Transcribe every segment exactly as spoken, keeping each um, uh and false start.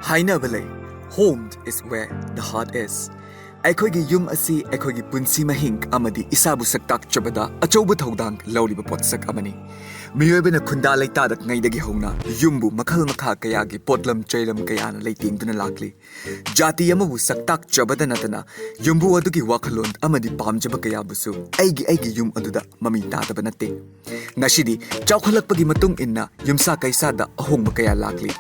ꯍꯥꯏꯅꯕ ꯂꯩ, "Home is where the heart is." ꯑꯩꯈꯣꯏꯒꯤ ꯌꯨꯝ ꯑꯁꯤ ꯑꯩꯈꯣꯏꯒꯤ ꯄꯨꯟꯁꯤ ꯃꯍꯤꯡ ꯑꯃꯗꯤ ꯏꯁꯥꯕꯨ ꯁꯛꯇꯥꯛꯆꯕꯗ ꯑꯆꯧꯕ ꯊꯧꯗꯥꯡ ꯂꯧꯔꯤꯕ ꯄꯣꯠꯁꯛ ꯑꯃꯅꯤ꯫ ꯃꯤꯑꯣꯏꯕꯅ ꯈꯨꯟꯗꯥ ꯂꯩꯇꯥꯗꯉꯩꯗꯒꯤ ꯍꯧꯅ ꯌꯨꯝꯕꯨ ꯃꯈꯜ ꯃꯈꯥ ꯀꯌꯥꯒꯤ ꯄꯣꯠꯂꯝ ꯆꯩꯂꯝ ꯀꯌꯥꯅ ꯂꯩꯇꯦꯡꯗꯨꯅ ꯂꯥꯛꯂꯤ꯫ ꯖꯥꯇꯤ ꯑꯃꯕꯨ ꯁꯛꯇꯥꯛꯆꯕꯗ ꯅꯠꯇꯅ ꯌꯨꯝꯕꯨ ꯑꯗꯨꯒꯤ ꯋꯥꯈꯜꯂꯣꯟ ꯑꯃꯗꯤ ꯄꯥꯝꯖꯕ ꯀꯌꯥꯕꯨꯁꯨ ꯑꯩꯒꯤ ꯑꯩꯒꯤ ꯌꯨꯝ ꯑꯗꯨꯗ ꯃꯃꯤ ꯇꯥꯗꯕ ꯅꯠꯇꯦ꯫ ꯉꯁꯤꯗꯤ ꯆꯥꯎꯈꯠꯂꯛꯄꯒꯤ ꯃꯇꯨꯡ ꯏꯟꯅ ꯌꯨꯝꯁꯥ ꯀꯩꯁꯥꯗ ꯑꯍꯣꯡꯕ ꯀꯌꯥ ꯂꯥꯛꯂꯤ꯫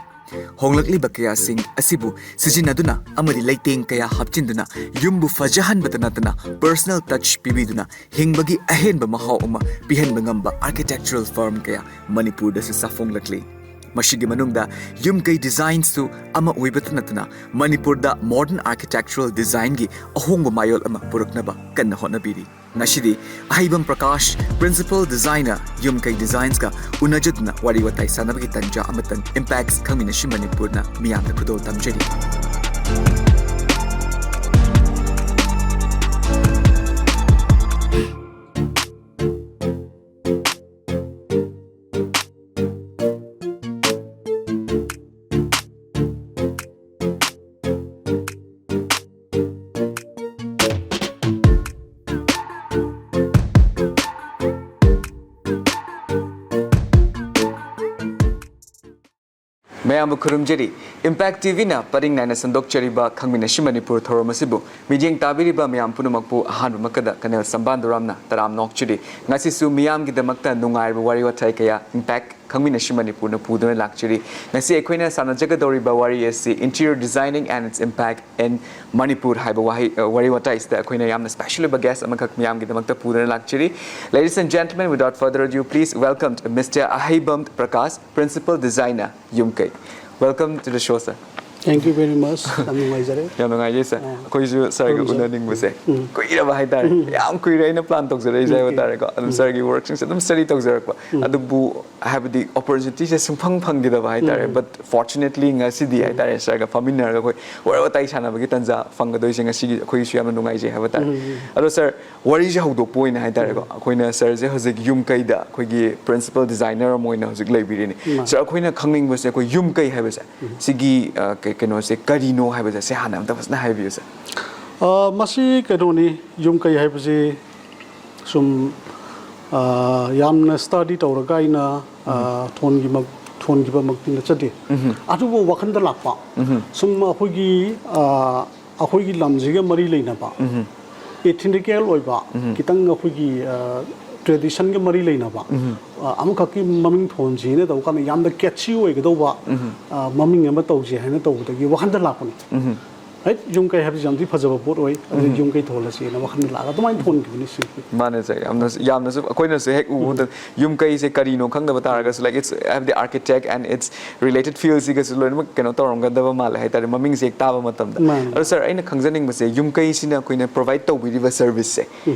ꯍꯣꯡꯂꯛꯂꯤꯕ ꯀꯌꯥꯁꯤꯡ ꯑꯁꯤꯕꯨ ꯁꯤꯖꯤꯟꯅꯗꯨꯅ ꯑꯃꯗꯤ ꯂꯩꯇꯦꯡ ꯀꯌꯥ ꯍꯥꯞꯆꯤꯟꯗꯨꯅ ꯌꯨꯝꯕꯨ ꯐꯖꯍꯟꯕꯇ ꯅꯠꯇꯅ personal touch ꯄꯤꯕꯤꯗꯨꯅ ꯍꯤꯡꯕꯒꯤ ꯑꯍꯦꯟꯕ ꯃꯍꯥꯎ ꯑꯃ ꯄꯤꯍꯟꯕ ꯉꯝꯕ architectural firm ꯀꯌꯥ ꯃꯅꯤꯄꯨꯔꯗꯁꯨ ꯁꯥꯐꯣꯡꯂꯛꯂꯤ꯫ ꯃꯁꯤꯒꯤ ꯃꯅꯨꯡꯗ ꯌꯨꯝ ꯀꯩ design ꯁꯨ ꯑꯃ ꯑꯣꯏꯕꯇ ꯅꯠꯇꯅ ꯃꯅꯤꯄꯨꯔꯗ modern architectural design ꯒꯤ ꯑꯍꯣꯡꯕ ꯃꯥꯌꯣꯜ ꯑꯃ ꯄꯨꯔꯛꯅꯕ ꯀꯟꯅ ꯍꯣꯠꯅꯕꯤꯔꯤ꯫ ꯉꯁꯤꯗꯤ ꯑꯍꯩꯕꯝ ꯄ꯭ꯔꯀꯥꯁ, Principal Designer, ꯌꯨꯝ ꯀꯩ Designs ꯀ ꯎꯅꯖꯗꯨꯅ ꯋꯥꯔꯤ ꯋꯥꯇꯥꯏ ꯁꯥꯟꯅꯕꯒꯤ ꯇꯟꯖꯥ ꯑꯃꯇꯪ Impact ꯈꯪꯃꯤꯟꯅꯁꯤ ꯃꯅꯤꯄꯨꯔꯅ ꯃꯤꯌꯥꯝꯗ ꯈꯨꯗꯣꯜ ꯇꯝꯖꯔꯤ꯫ ꯃꯌꯥꯝꯕꯨ ꯈꯨꯔꯨꯝꯖꯔꯤ꯫ Impact T V ꯅ ꯄꯔꯤꯡ ꯅꯥꯏꯅ ꯁꯟꯗꯣꯛꯆꯔꯤꯕ ꯈꯪꯃꯤꯟꯅꯁꯤ ꯃꯅꯤꯄꯨꯔ ꯊꯧꯔꯝ ꯑꯁꯤꯕꯨ ꯃꯤꯠꯌꯦꯡ ꯇꯥꯕꯤꯔꯤꯕ ꯃꯌꯥꯝ ꯄꯨꯝꯅꯃꯛꯄꯨ ꯑꯍꯥꯟꯕꯃꯛꯇꯗ ꯀꯅꯦꯜ ꯁꯝꯕꯥꯟꯗꯨꯔꯥꯝꯅ ꯇꯔꯥꯝ ꯅꯣꯛꯆꯔꯤ꯫ ꯉꯁꯤꯁꯨ ꯃꯤꯌꯥꯝꯒꯤꯗꯃꯛꯇ ꯅꯨꯡꯉꯥꯏꯔꯕ ꯋꯥꯔꯤ ꯋꯥꯇꯥꯏ ꯀꯌꯥ Impact ꯈꯪꯃꯤꯟꯅꯁꯤ ꯃꯅꯤꯄꯨꯔꯅ ꯄꯨꯗꯨꯅ ꯂꯥꯛꯆꯔꯤ꯫ ꯉꯁꯤ ꯑꯩꯈꯣꯏꯅ ꯁꯥꯟꯅꯖꯒꯗꯧꯔꯤꯕ ꯋꯥꯔꯤ ꯑꯁꯤ Interior Designing and its Impact in Manipur ꯍꯥꯏꯕ ꯋꯥꯍꯩ, ꯑ, ꯋꯥꯔꯤ ꯋꯥꯇꯥꯏꯁꯤꯗ ꯑꯩꯈꯣꯏꯅ ꯌꯥꯝꯅ special ꯑꯣꯏꯕ guest ꯑꯃꯈꯛ ꯃꯤꯌꯥꯝꯒꯤꯗꯃꯛꯇ ꯄꯨꯗꯨꯅ ꯂꯥꯛꯆꯔꯤ꯫ Ladies and gentlemen, without further ado, please welcome Mister Aheibam Prakash, Principal Designer, ꯌꯨꯝꯀꯩ꯫ Welcome to the show, sir. Thank you very much. ꯌꯥꯝ ꯅꯨꯡꯉꯥꯏꯖꯔꯦ꯫ ꯌꯥꯝ ꯅꯨꯡꯉꯥꯏꯖꯩ, sir꯫ ꯑꯥ, ꯑꯩꯈꯣꯏꯁꯨ sir ꯒ ꯈꯨꯔꯨꯝꯖꯔꯤ꯫ ꯎꯅꯅꯤꯡꯕꯁꯦ ꯎꯝ꯫ ꯀꯨꯏꯔꯕ ꯍꯥꯏꯇꯥꯔꯦ꯫ ꯎꯝ꯫ ꯌꯥꯝ ꯀꯨꯏꯔꯦ ꯑꯩꯅ plan ꯇꯧꯖꯔꯛꯏꯁꯦ ꯍꯥꯏꯕ ꯎꯝ꯫ ꯇꯥꯔꯦꯀꯣ꯫ ꯑꯗꯨꯝ ꯎꯝ꯫ Sir ꯒꯤ work ꯁꯤꯡꯁꯦ ꯑꯗꯨꯝ study ꯇꯧꯖꯔꯛꯄ꯫ ꯎꯝ꯫ ꯑꯗꯨꯕꯨ ꯍꯥꯏꯕꯗꯤ opportunity ꯁꯦ ꯁꯨꯡꯐꯪ ꯐꯪꯈꯤꯗꯕ ꯍꯥꯏꯇꯥꯔꯦ꯫ ꯎꯝ꯫ But fortunately ꯉꯁꯤꯗꯤ ꯎꯝ꯫ ꯍꯥꯏꯇꯥꯔꯦ, sir ꯒ ꯐꯝꯃꯤꯟꯅꯔꯒ ꯑꯩꯈꯣꯏ ꯋꯥꯔꯤ ꯋꯥꯇꯥꯏ ꯁꯥꯟꯅꯕꯒꯤ ꯇꯥꯟꯖꯥ ꯐꯪꯒꯗꯣꯏꯁꯦ ꯉꯁꯤꯒꯤ ꯑꯩꯈꯣꯏꯒꯤꯁꯨ ꯌꯥꯝꯅ ꯅꯨꯡꯉꯥꯏꯖꯩ ꯍꯥꯏꯕ ꯇꯥꯔꯦ꯫ ꯎꯝ, ꯎꯝ꯫ ꯑꯗꯣ sir, ꯋꯥꯔꯤꯁꯦ ꯍꯧꯗꯣꯛꯄ ꯑꯣꯏꯅ ꯍꯥꯏꯇꯥꯔꯦꯀꯣ, ꯎꯝ꯫ ꯑꯩꯈꯣꯏꯅ sir ꯁꯦ ꯍꯧꯖꯤꯛ ꯌꯨꯝ ꯀꯩꯗ ꯑꯩꯈꯣꯏꯒꯤ Principal Designer ꯑꯃ ꯑꯣꯏꯅ ꯍꯧꯖꯤꯛ ꯂꯩꯕꯤꯔꯤꯅꯤ꯫ ꯃꯥꯅꯤ꯫ Sir, ꯑꯩꯈꯣꯏꯅ ꯈꯪꯅꯤꯡꯕꯁꯦ ꯑꯩꯈꯣꯏ ꯌꯨꯝ ꯀꯩ ꯍꯥꯏꯕꯁꯦ, ꯎꯝ꯫ ꯁꯤꯒꯤ, ꯑ, ꯀꯩꯅꯣꯁꯦ ꯀꯔꯤꯅꯣ ꯍꯥꯏꯕꯁꯦ, ꯁꯤ ꯍꯥꯟꯅ ꯑꯝꯇ ꯐꯖꯅ ꯍꯥꯏꯕꯤꯌꯨ, ꯁꯥꯔ꯫ ꯑ, ꯃꯁꯤ ꯀꯩꯅꯣꯅꯤ, ꯌꯨꯝ ꯀꯩ ꯍꯥꯏꯕꯁꯤ ꯁꯨꯝ, ꯑ, ꯌꯥꯝꯅ ꯁ꯭ꯇꯗꯤ ꯇꯧꯔꯒ ꯑꯩꯅ, ꯑ, ꯊꯣꯟꯈꯤꯕ ꯊꯣꯟꯈꯤꯕꯃꯛꯇꯤ ꯅꯠꯆꯗꯦ꯫ ꯑꯗꯨꯕꯨ ꯋꯥꯈꯜꯗ ꯂꯥꯛꯄ, ꯁꯨꯝ ꯑꯩꯈꯣꯏꯒꯤ, ꯑ, ꯑꯩꯈꯣꯏꯒꯤ ꯂꯝꯁꯤꯒ ꯃꯔꯤ ꯂꯩꯅꯕ, ꯏꯊꯤꯅꯤꯀꯦꯜ ꯑꯣꯏꯕ, ꯈꯤꯇꯪ ꯑꯩꯈꯣꯏꯒꯤ, ꯑ, ꯇ꯭ꯔꯦꯗꯤꯁꯟꯒ ꯃꯔꯤ ꯂꯩꯅꯕ, ꯑ, ꯑꯃꯈꯛꯀꯤ ꯃꯃꯤꯡ ꯊꯣꯟꯁꯤꯅ ꯇꯧꯕ ꯀꯥꯟꯗ ꯌꯥꯝꯅ ꯀꯦꯠꯁꯤ ꯑꯣꯏꯒꯗꯧꯕ, ꯑ, ꯃꯃꯤꯡ ꯑꯃ ꯇꯧꯁꯤ ꯍꯥꯏꯅ ꯇꯧꯕꯗꯒꯤ ꯋꯥꯈꯜꯗ ꯂꯥꯛꯄꯅꯤ꯫ ꯍꯦꯛ ꯌꯨꯝ ꯀꯩ ꯍꯥꯏꯕꯁꯤ ꯌꯥꯝꯗꯤ ꯐꯖꯕ ꯄꯣꯠ ꯑꯣꯏ, ꯑꯗꯨꯗ ꯌꯨꯝ ꯀꯩ ꯊꯣꯜꯂꯁꯦꯅ ꯋꯥꯈꯜꯗ ꯂꯥꯛꯑꯒ ꯑꯗꯨꯃꯥꯏꯅ ꯊꯣꯟꯈꯤꯕꯅꯤ, ꯁꯤꯝꯄ꯭ꯂꯤ꯫ ꯃꯥꯅꯦ, ꯁꯥꯔ꯫ ꯌꯥꯝꯅꯁꯨ, ꯌꯥꯝꯅꯁꯨ ꯑꯩꯈꯣꯏꯅꯁꯨ ꯍꯦꯛ ꯎꯕꯗ ꯌꯨꯝ ꯀꯩꯁꯦ ꯀꯔꯤꯅꯣ ꯈꯪꯗꯕ ꯇꯥꯔꯒꯁꯨ, like, it's, ꯍꯥꯏꯕꯗꯤ, architect and its related field ꯁꯤꯒꯁꯨ ꯂꯣꯏꯅꯃꯛ ꯀꯩꯅꯣ ꯇꯧꯔꯝꯒꯗꯕ ꯃꯥꯜꯂꯦ ꯍꯥꯏꯇꯥꯔꯦ, ꯃꯃꯤꯡꯁꯦ ꯍꯦꯛ ꯇꯥꯕ ꯃꯇꯝꯗ꯫ ꯃꯥꯅꯦ꯫ ꯑꯗꯣ, ꯁꯥꯔ, ꯑꯩꯅ ꯈꯪꯖꯅꯤꯡꯕꯁꯦ, ꯌꯨꯝ ꯀꯩꯁꯤꯅ ꯑꯩꯈꯣꯏꯅ ꯄ꯭ꯔꯣꯚꯥꯏꯗ ꯇꯧꯕꯤꯔꯤꯕ ꯁꯔꯚꯤꯁꯁꯦ,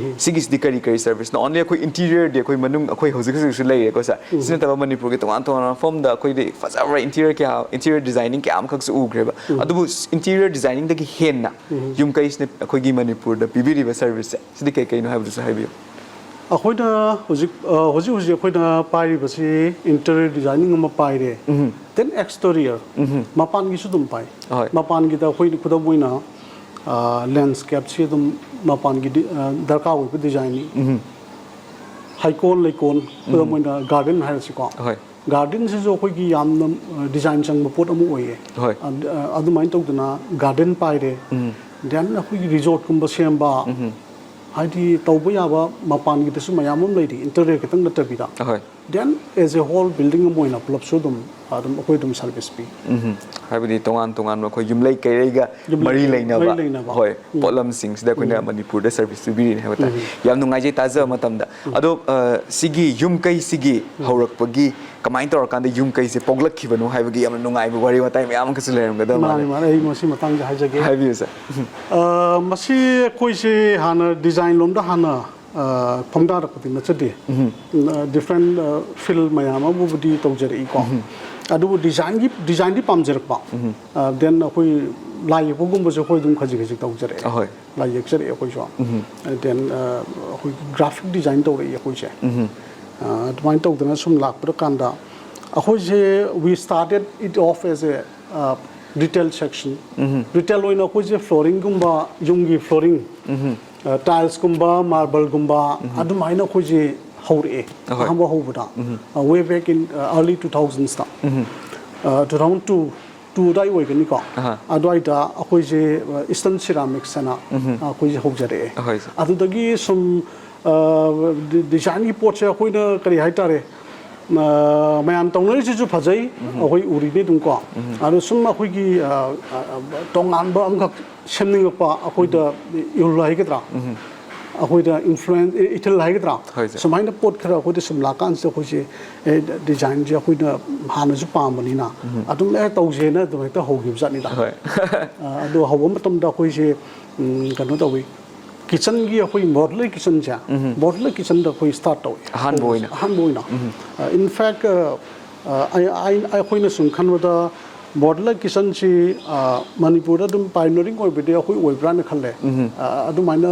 ꯁꯤꯒꯤꯁꯤꯗꯤ ꯀꯔꯤ ꯀꯔꯤ ꯁꯔꯚꯤꯁꯅꯣ? Only ꯑꯩꯈꯣꯏ ꯏꯟꯇꯤꯔꯤꯌꯔꯗꯤ ꯑꯩꯈꯣꯏ ꯃꯅꯨꯡ, ꯑꯩꯈꯣꯏ ꯍꯧꯖꯤꯛ ꯍꯧꯖꯤꯛꯁꯨ ꯂꯩꯔꯦꯀꯣ, ꯁꯥꯔ꯫ ꯁꯤ ꯅꯠꯇꯕ ꯃꯅꯤꯄꯨꯔꯒꯤ ꯇꯣꯉꯥꯟ ꯇꯣꯉꯥꯟꯕ ꯃꯐꯝꯗ ꯑꯩꯈꯣꯏꯗꯤ ꯐꯖꯕ ꯏꯟꯇꯤꯔꯤꯌꯔ ꯀꯌꯥ, ꯏꯟꯇꯤꯔꯤꯌꯔ ꯗꯤꯖꯥꯏꯅꯤꯡ ꯀꯌꯥ ꯑꯃꯈꯛꯁꯨ ꯎꯈ꯭ꯔꯦꯕ꯫ ꯑꯗꯨꯕꯨ ꯏꯟꯇꯤꯔꯤꯌꯔ ꯗꯤꯖꯥꯏꯅꯤꯡꯗꯒꯤ ꯍꯦꯟꯅ ꯌꯨꯝ ꯀꯩꯁꯤꯅ ꯑꯩꯈꯣꯏꯒꯤ ꯃꯅꯤꯄꯨꯔꯗ ꯄꯤꯕꯤꯔꯤꯕ ꯁꯔꯚꯤꯁꯁꯦ, ꯁꯤꯗꯤ ꯀꯩ ꯀꯩꯅꯣ ꯍꯥꯏꯕꯗꯨꯁꯨ ꯍꯥꯏꯕꯤꯌꯨ꯫ ꯑꯩꯈꯣꯏꯅ ꯍꯧꯖꯤꯛ, ꯑ, ꯍꯧꯖꯤꯛ ꯍꯧꯖꯤꯛ ꯑꯩꯈꯣꯏꯅ ꯄꯥꯏꯔꯤꯕꯁꯤ ꯏꯟꯇꯤꯔꯤꯌꯔ ꯗꯤꯖꯥꯏꯅꯤꯡ ꯑꯃ ꯄꯥꯏꯔꯦ, then exterior, ꯃꯄꯥꯟꯒꯤꯁꯨ ꯑꯗꯨꯝ ꯄꯥꯏ꯫ ꯑꯍꯣꯏ꯫ ꯃꯄꯥꯟꯒꯤꯗ ꯑꯩꯈꯣꯏꯅ ꯈꯨꯗꯝ ꯑꯣꯏꯅ, ꯑ, ꯂꯦꯟꯁꯀꯦꯞꯁꯤ ꯑꯗꯨꯝ ꯃꯄꯥꯟꯒꯤ ꯗꯤ-, ꯑ, ꯗꯔꯀꯥꯔ ꯑꯣꯏꯕ ꯗꯤꯖꯥꯏꯟꯅꯤ꯫ ꯍꯩꯀꯣꯜ ꯂꯩꯀꯣꯜ, ꯈꯨꯗꯝ ꯑꯣꯏꯅ ꯒꯥꯔꯗꯦꯟ ꯍꯥꯏꯔꯁꯤꯀꯣ꯫ ꯑꯍꯣꯏ꯫ ꯒꯥꯔꯗꯦꯟꯁꯤꯁꯨ ꯑꯩꯈꯣꯏꯒꯤ ꯌꯥꯝꯅ, ꯑ, ꯗꯤꯖꯥꯏꯟ ꯆꯪꯕ ꯄꯣꯠ ꯑꯃ ꯑꯣꯏꯌꯦ꯫ ꯍꯣꯏ꯫ ꯑ, ꯑ, ꯑꯗꯨꯃꯥꯏꯅ ꯇꯧꯗꯅ ꯒꯥꯔꯗꯦꯟ ꯄꯥꯏꯔꯦ꯫ Then ꯑꯩꯈꯣꯏꯒꯤ ꯔꯤꯖꯣꯔꯠꯀꯨꯝꯕ ꯁꯦꯝꯕ, ꯍꯥꯏꯗꯤ ꯇꯧꯕ ꯌꯥꯕ ꯃꯄꯥꯟꯒꯤꯗꯁꯨ ꯃꯌꯥꯝ ꯑꯃ ꯂꯩꯔꯤ, ꯏꯟꯇꯤꯔꯤꯌꯔ ꯈꯛꯇꯪ ꯅꯠꯇꯕꯤꯗ꯫ ꯑꯍꯣꯏ꯫ Then as a whole building ꯑꯃ ꯑꯣꯏꯅ ꯄꯨꯂꯞꯁꯨ ꯑꯗꯨꯝ, ꯑꯗꯨꯝ ꯑꯩꯈꯣꯏ ꯑꯗꯨꯝ ꯁꯔꯚꯤꯁ ꯄꯤ꯫ ꯎꯝ꯫ ꯍꯥꯏꯕꯗꯤ ꯇꯣꯉꯥꯟ ꯇꯣꯉꯥꯟꯕ ꯑꯩꯈꯣꯏ ꯌꯨꯝꯂꯩ ꯀꯩꯔꯩꯒ ꯌꯨꯝꯂꯩ ꯃꯔꯤ ꯀꯩꯔꯩ ꯂꯩꯅꯕ, ꯃꯔꯤ ꯂꯩꯅꯕ꯫ ꯍꯣꯏ, ꯎꯝ꯫ ꯄꯣꯠꯂꯝꯁꯤꯡꯁꯤꯗ ꯑꯩꯈꯣꯏꯅ ꯃꯅꯤꯄꯨꯔꯗ ꯁꯔꯚꯤꯁ ꯄꯤꯕꯤꯔꯤꯅꯦ ꯍꯥꯏꯕ ꯇꯥꯔꯦ꯫ ꯌꯥꯝ ꯅꯨꯡꯉꯥꯏꯖꯩ ꯇꯥꯖꯕ ꯃꯇꯝꯗ꯫ ꯑꯗꯣ, ꯑ, ꯁꯤꯒꯤ ꯌꯨꯝ ꯀꯩꯁꯤꯒꯤ ꯍꯧꯔꯛꯄꯒꯤ, ꯀꯃꯥꯏꯅ ꯇꯧꯔꯀꯥꯟꯗ ꯌꯨꯝ ꯀꯩꯁꯦ ꯄꯣꯛꯂꯛꯈꯤꯕꯅꯣ ꯍꯥꯏꯕꯒꯤ ꯌꯥꯝꯅ ꯅꯨꯡꯉꯥꯏꯕ ꯋꯥꯔꯤ ꯋꯥꯇꯥꯏ ꯃꯌꯥꯝ ꯑꯃꯁꯨ ꯂꯩꯔꯝꯒꯗꯕ ꯃꯥꯅꯦ, ꯃꯥꯜꯂꯦ꯫ ꯃꯥꯅꯦ, ꯑꯩ ꯃꯁꯤ ꯃꯇꯥꯡꯗ ꯍꯥꯏꯖꯒꯦ꯫ ꯍꯥꯏꯕꯤꯌꯨ, ꯁꯥꯔ꯫ ꯑ, ꯃꯁꯤ ꯑꯩꯈꯣꯏꯁꯦ ꯍꯥꯟꯅ ꯗꯤꯖꯥꯏꯟ ꯂꯣꯝꯗ ꯍꯥꯟꯅ, ꯑ, ꯈꯣꯡꯗꯥꯔꯛꯄꯗꯤ ꯅꯠꯆꯗꯦ꯫ ꯑ, ꯗꯤꯐ꯭ꯔꯦꯟ, ꯑ, ꯐꯤꯜ ꯃꯌꯥꯝ ꯑꯃꯕꯨꯗꯤ ꯇꯧꯖꯔꯛꯏꯀꯣ꯫ ꯑꯗꯨꯕꯨ ꯗꯤꯖꯥꯏꯟꯒꯤ, ꯗꯤꯖꯥꯏꯟꯗꯤ ꯄꯥꯝꯖꯔꯛꯄ꯫ ꯑ, then ꯑꯩꯈꯣꯏ ꯂꯥꯏ ꯌꯦꯛꯄꯒꯨꯝꯕꯁꯨ ꯑꯩꯈꯣꯏ ꯑꯗꯨꯝ ꯈꯖꯤꯛ ꯈꯖꯤꯛ ꯇꯧꯖꯔꯛꯑꯦ꯫ ꯑꯍꯣꯏ꯫ ꯂꯥꯏ ꯌꯦꯛꯆꯔꯛꯑꯦ ꯑꯩꯈꯣꯏꯁꯨ꯫ Then, ꯑ, ꯑꯩꯈꯣꯏ ꯒ꯭ꯔꯥꯐꯤꯛ ꯗꯤꯖꯥꯏꯟ ꯇꯧꯔꯛꯏ ꯑꯩꯈꯣꯏꯁꯦ꯫ ꯑ, ꯑꯗꯨꯃꯥꯏꯅ ꯇꯧꯗꯅ ꯁꯨꯝ ꯂꯥꯛꯄꯗ ꯀꯥꯟꯗ ꯑꯩꯈꯣꯏꯁꯦ, we started it off as a, ꯑ, ꯔꯤꯇꯦꯜ ꯁꯦꯛꯁꯟ, ꯔꯤꯇꯦꯜ ꯑꯣꯏꯅ ꯑꯩꯈꯣꯏꯁꯦ ꯐ꯭ꯂꯣꯔꯤꯡꯒꯨꯝꯕ, ꯌꯨꯝꯒꯤ ꯐ꯭ꯂꯣꯔꯤꯡ, ꯇꯥꯏꯜꯁꯀꯨꯝꯕ, ꯃꯥꯔꯕꯜꯒꯨꯝꯕ, ꯑꯗꯨꯃꯥꯏꯅ ꯑꯩꯈꯣꯏꯁꯦ ꯍꯧꯔꯛꯑꯦ꯫ ꯑꯍꯣꯏ꯫ ꯑꯍꯥꯟꯕ ꯍꯧꯕꯗ, way back in early two thousandsꯇ, two thousand two, two ꯑꯗꯨꯋꯥꯏ ꯑꯣꯏꯒꯅꯤꯀꯣ꯫ ꯑꯍꯥ꯫ ꯑꯗꯨꯋꯥꯏꯗ ꯑꯩꯈꯣꯏꯁꯦ ꯏꯁꯇꯔꯟ ꯁꯤꯔꯥꯃꯤꯛꯁ ꯍꯥꯏꯅ ꯑꯩꯈꯣꯏꯁꯦ ꯍꯧꯖꯔꯛꯑꯦ꯫ ꯑꯍꯣꯏ, ꯁꯥꯔ꯫ ꯑꯗꯨꯗꯒꯤ ꯁꯨꯝ ꯗꯤꯖꯥꯏꯟꯒꯤ ꯄꯣꯠꯁꯦ ꯑꯩꯈꯣꯏꯅ ꯀꯔꯤ ꯍꯥꯏꯇꯥꯔꯦ, ꯃꯌꯥꯝ ꯇꯧꯅꯔꯤꯁꯤꯁꯨ ꯐꯖꯩ, ꯑꯩꯈꯣꯏ ꯎꯔꯤꯅꯤ ꯑꯗꯨꯝ ꯀꯣ꯫ ꯑꯗꯣ ꯁꯨꯝ ꯑꯩꯈꯣꯏꯒꯤ ꯇꯣꯉꯥꯟꯕ ꯑꯃꯈꯛ ꯁꯦꯝꯅꯤꯡꯉꯛꯄ, ꯑꯩꯈꯣꯏꯗ ꯏꯍꯨꯜ ꯍꯥꯏꯒꯗ꯭ꯔꯥ, ꯑꯩꯈꯣꯏꯗ ꯏꯟꯐ꯭ꯂꯨꯌꯦꯟꯁ, ꯏꯊꯤꯜ ꯍꯥꯏꯒꯗ꯭ꯔꯥ, ꯍꯣꯏ, ꯁꯥꯔ꯫ ꯁꯨꯃꯥꯏꯅ ꯄꯣꯠ ꯈꯔ ꯑꯩꯈꯣꯏꯗ ꯁꯨꯝ ꯂꯥꯛꯀꯥꯟꯁꯤꯗ ꯑꯩꯈꯣꯏꯁꯦ, ꯑꯦ, ꯗꯤꯖꯥꯏꯟꯁꯦ ꯑꯩꯈꯣꯏꯅ ꯍꯥꯟꯅꯁꯨ ꯄꯥꯝꯕꯅꯤꯅ ꯑꯗꯨꯝ, ꯑꯦ, ꯇꯧꯁꯦꯅ ꯑꯗꯨꯝ ꯍꯦꯛꯇ ꯍꯧꯈꯤꯕ ꯖꯥꯠꯅꯤꯗ꯫ ꯍꯣꯏ꯫ ꯑ, ꯑꯗꯣ ꯍꯧꯕ ꯃꯇꯝꯗ ꯑꯩꯈꯣꯏꯁꯦ, ꯎꯝ, ꯀꯩꯅꯣ ꯇꯧꯋꯤ, ꯀꯤꯠꯆꯟꯒꯤ, ꯑꯩꯈꯣꯏ ꯃꯣꯗꯨꯂꯔ ꯀꯤꯠꯆꯟꯁꯦ, ꯃꯣꯗꯨꯂꯔ ꯀꯤꯠꯆꯟꯗ ꯑꯩꯈꯣꯏ ꯁ꯭ꯇꯥꯔꯠ ꯇꯧꯋꯤ꯫ ꯑꯍꯥꯟꯕ ꯑꯣꯏꯅ꯫ ꯑꯍꯥꯟꯕ ꯑꯣꯏꯅ꯫ ꯑ, in fact, ꯑ, ꯑ, ꯑꯩ-, ꯑꯩ-, ꯑꯩꯈꯣꯏꯅ ꯁꯨꯝ ꯈꯟꯕꯗ ꯃꯣꯗꯨꯂꯔ ꯀꯤꯠꯆꯟꯁꯤ, ꯑ, ꯃꯅꯤꯄꯨꯔꯗ ꯑꯗꯨꯝ ꯄꯥꯏꯑꯣꯅꯤꯌꯔꯤꯡ ꯑꯣꯏꯕꯗꯤ ꯑꯩꯈꯣꯏ ꯑꯣꯏꯕ꯭ꯔꯥꯅ ꯈꯜꯂꯦ꯫ ꯑ, ꯑꯗꯨꯃꯥꯏꯅ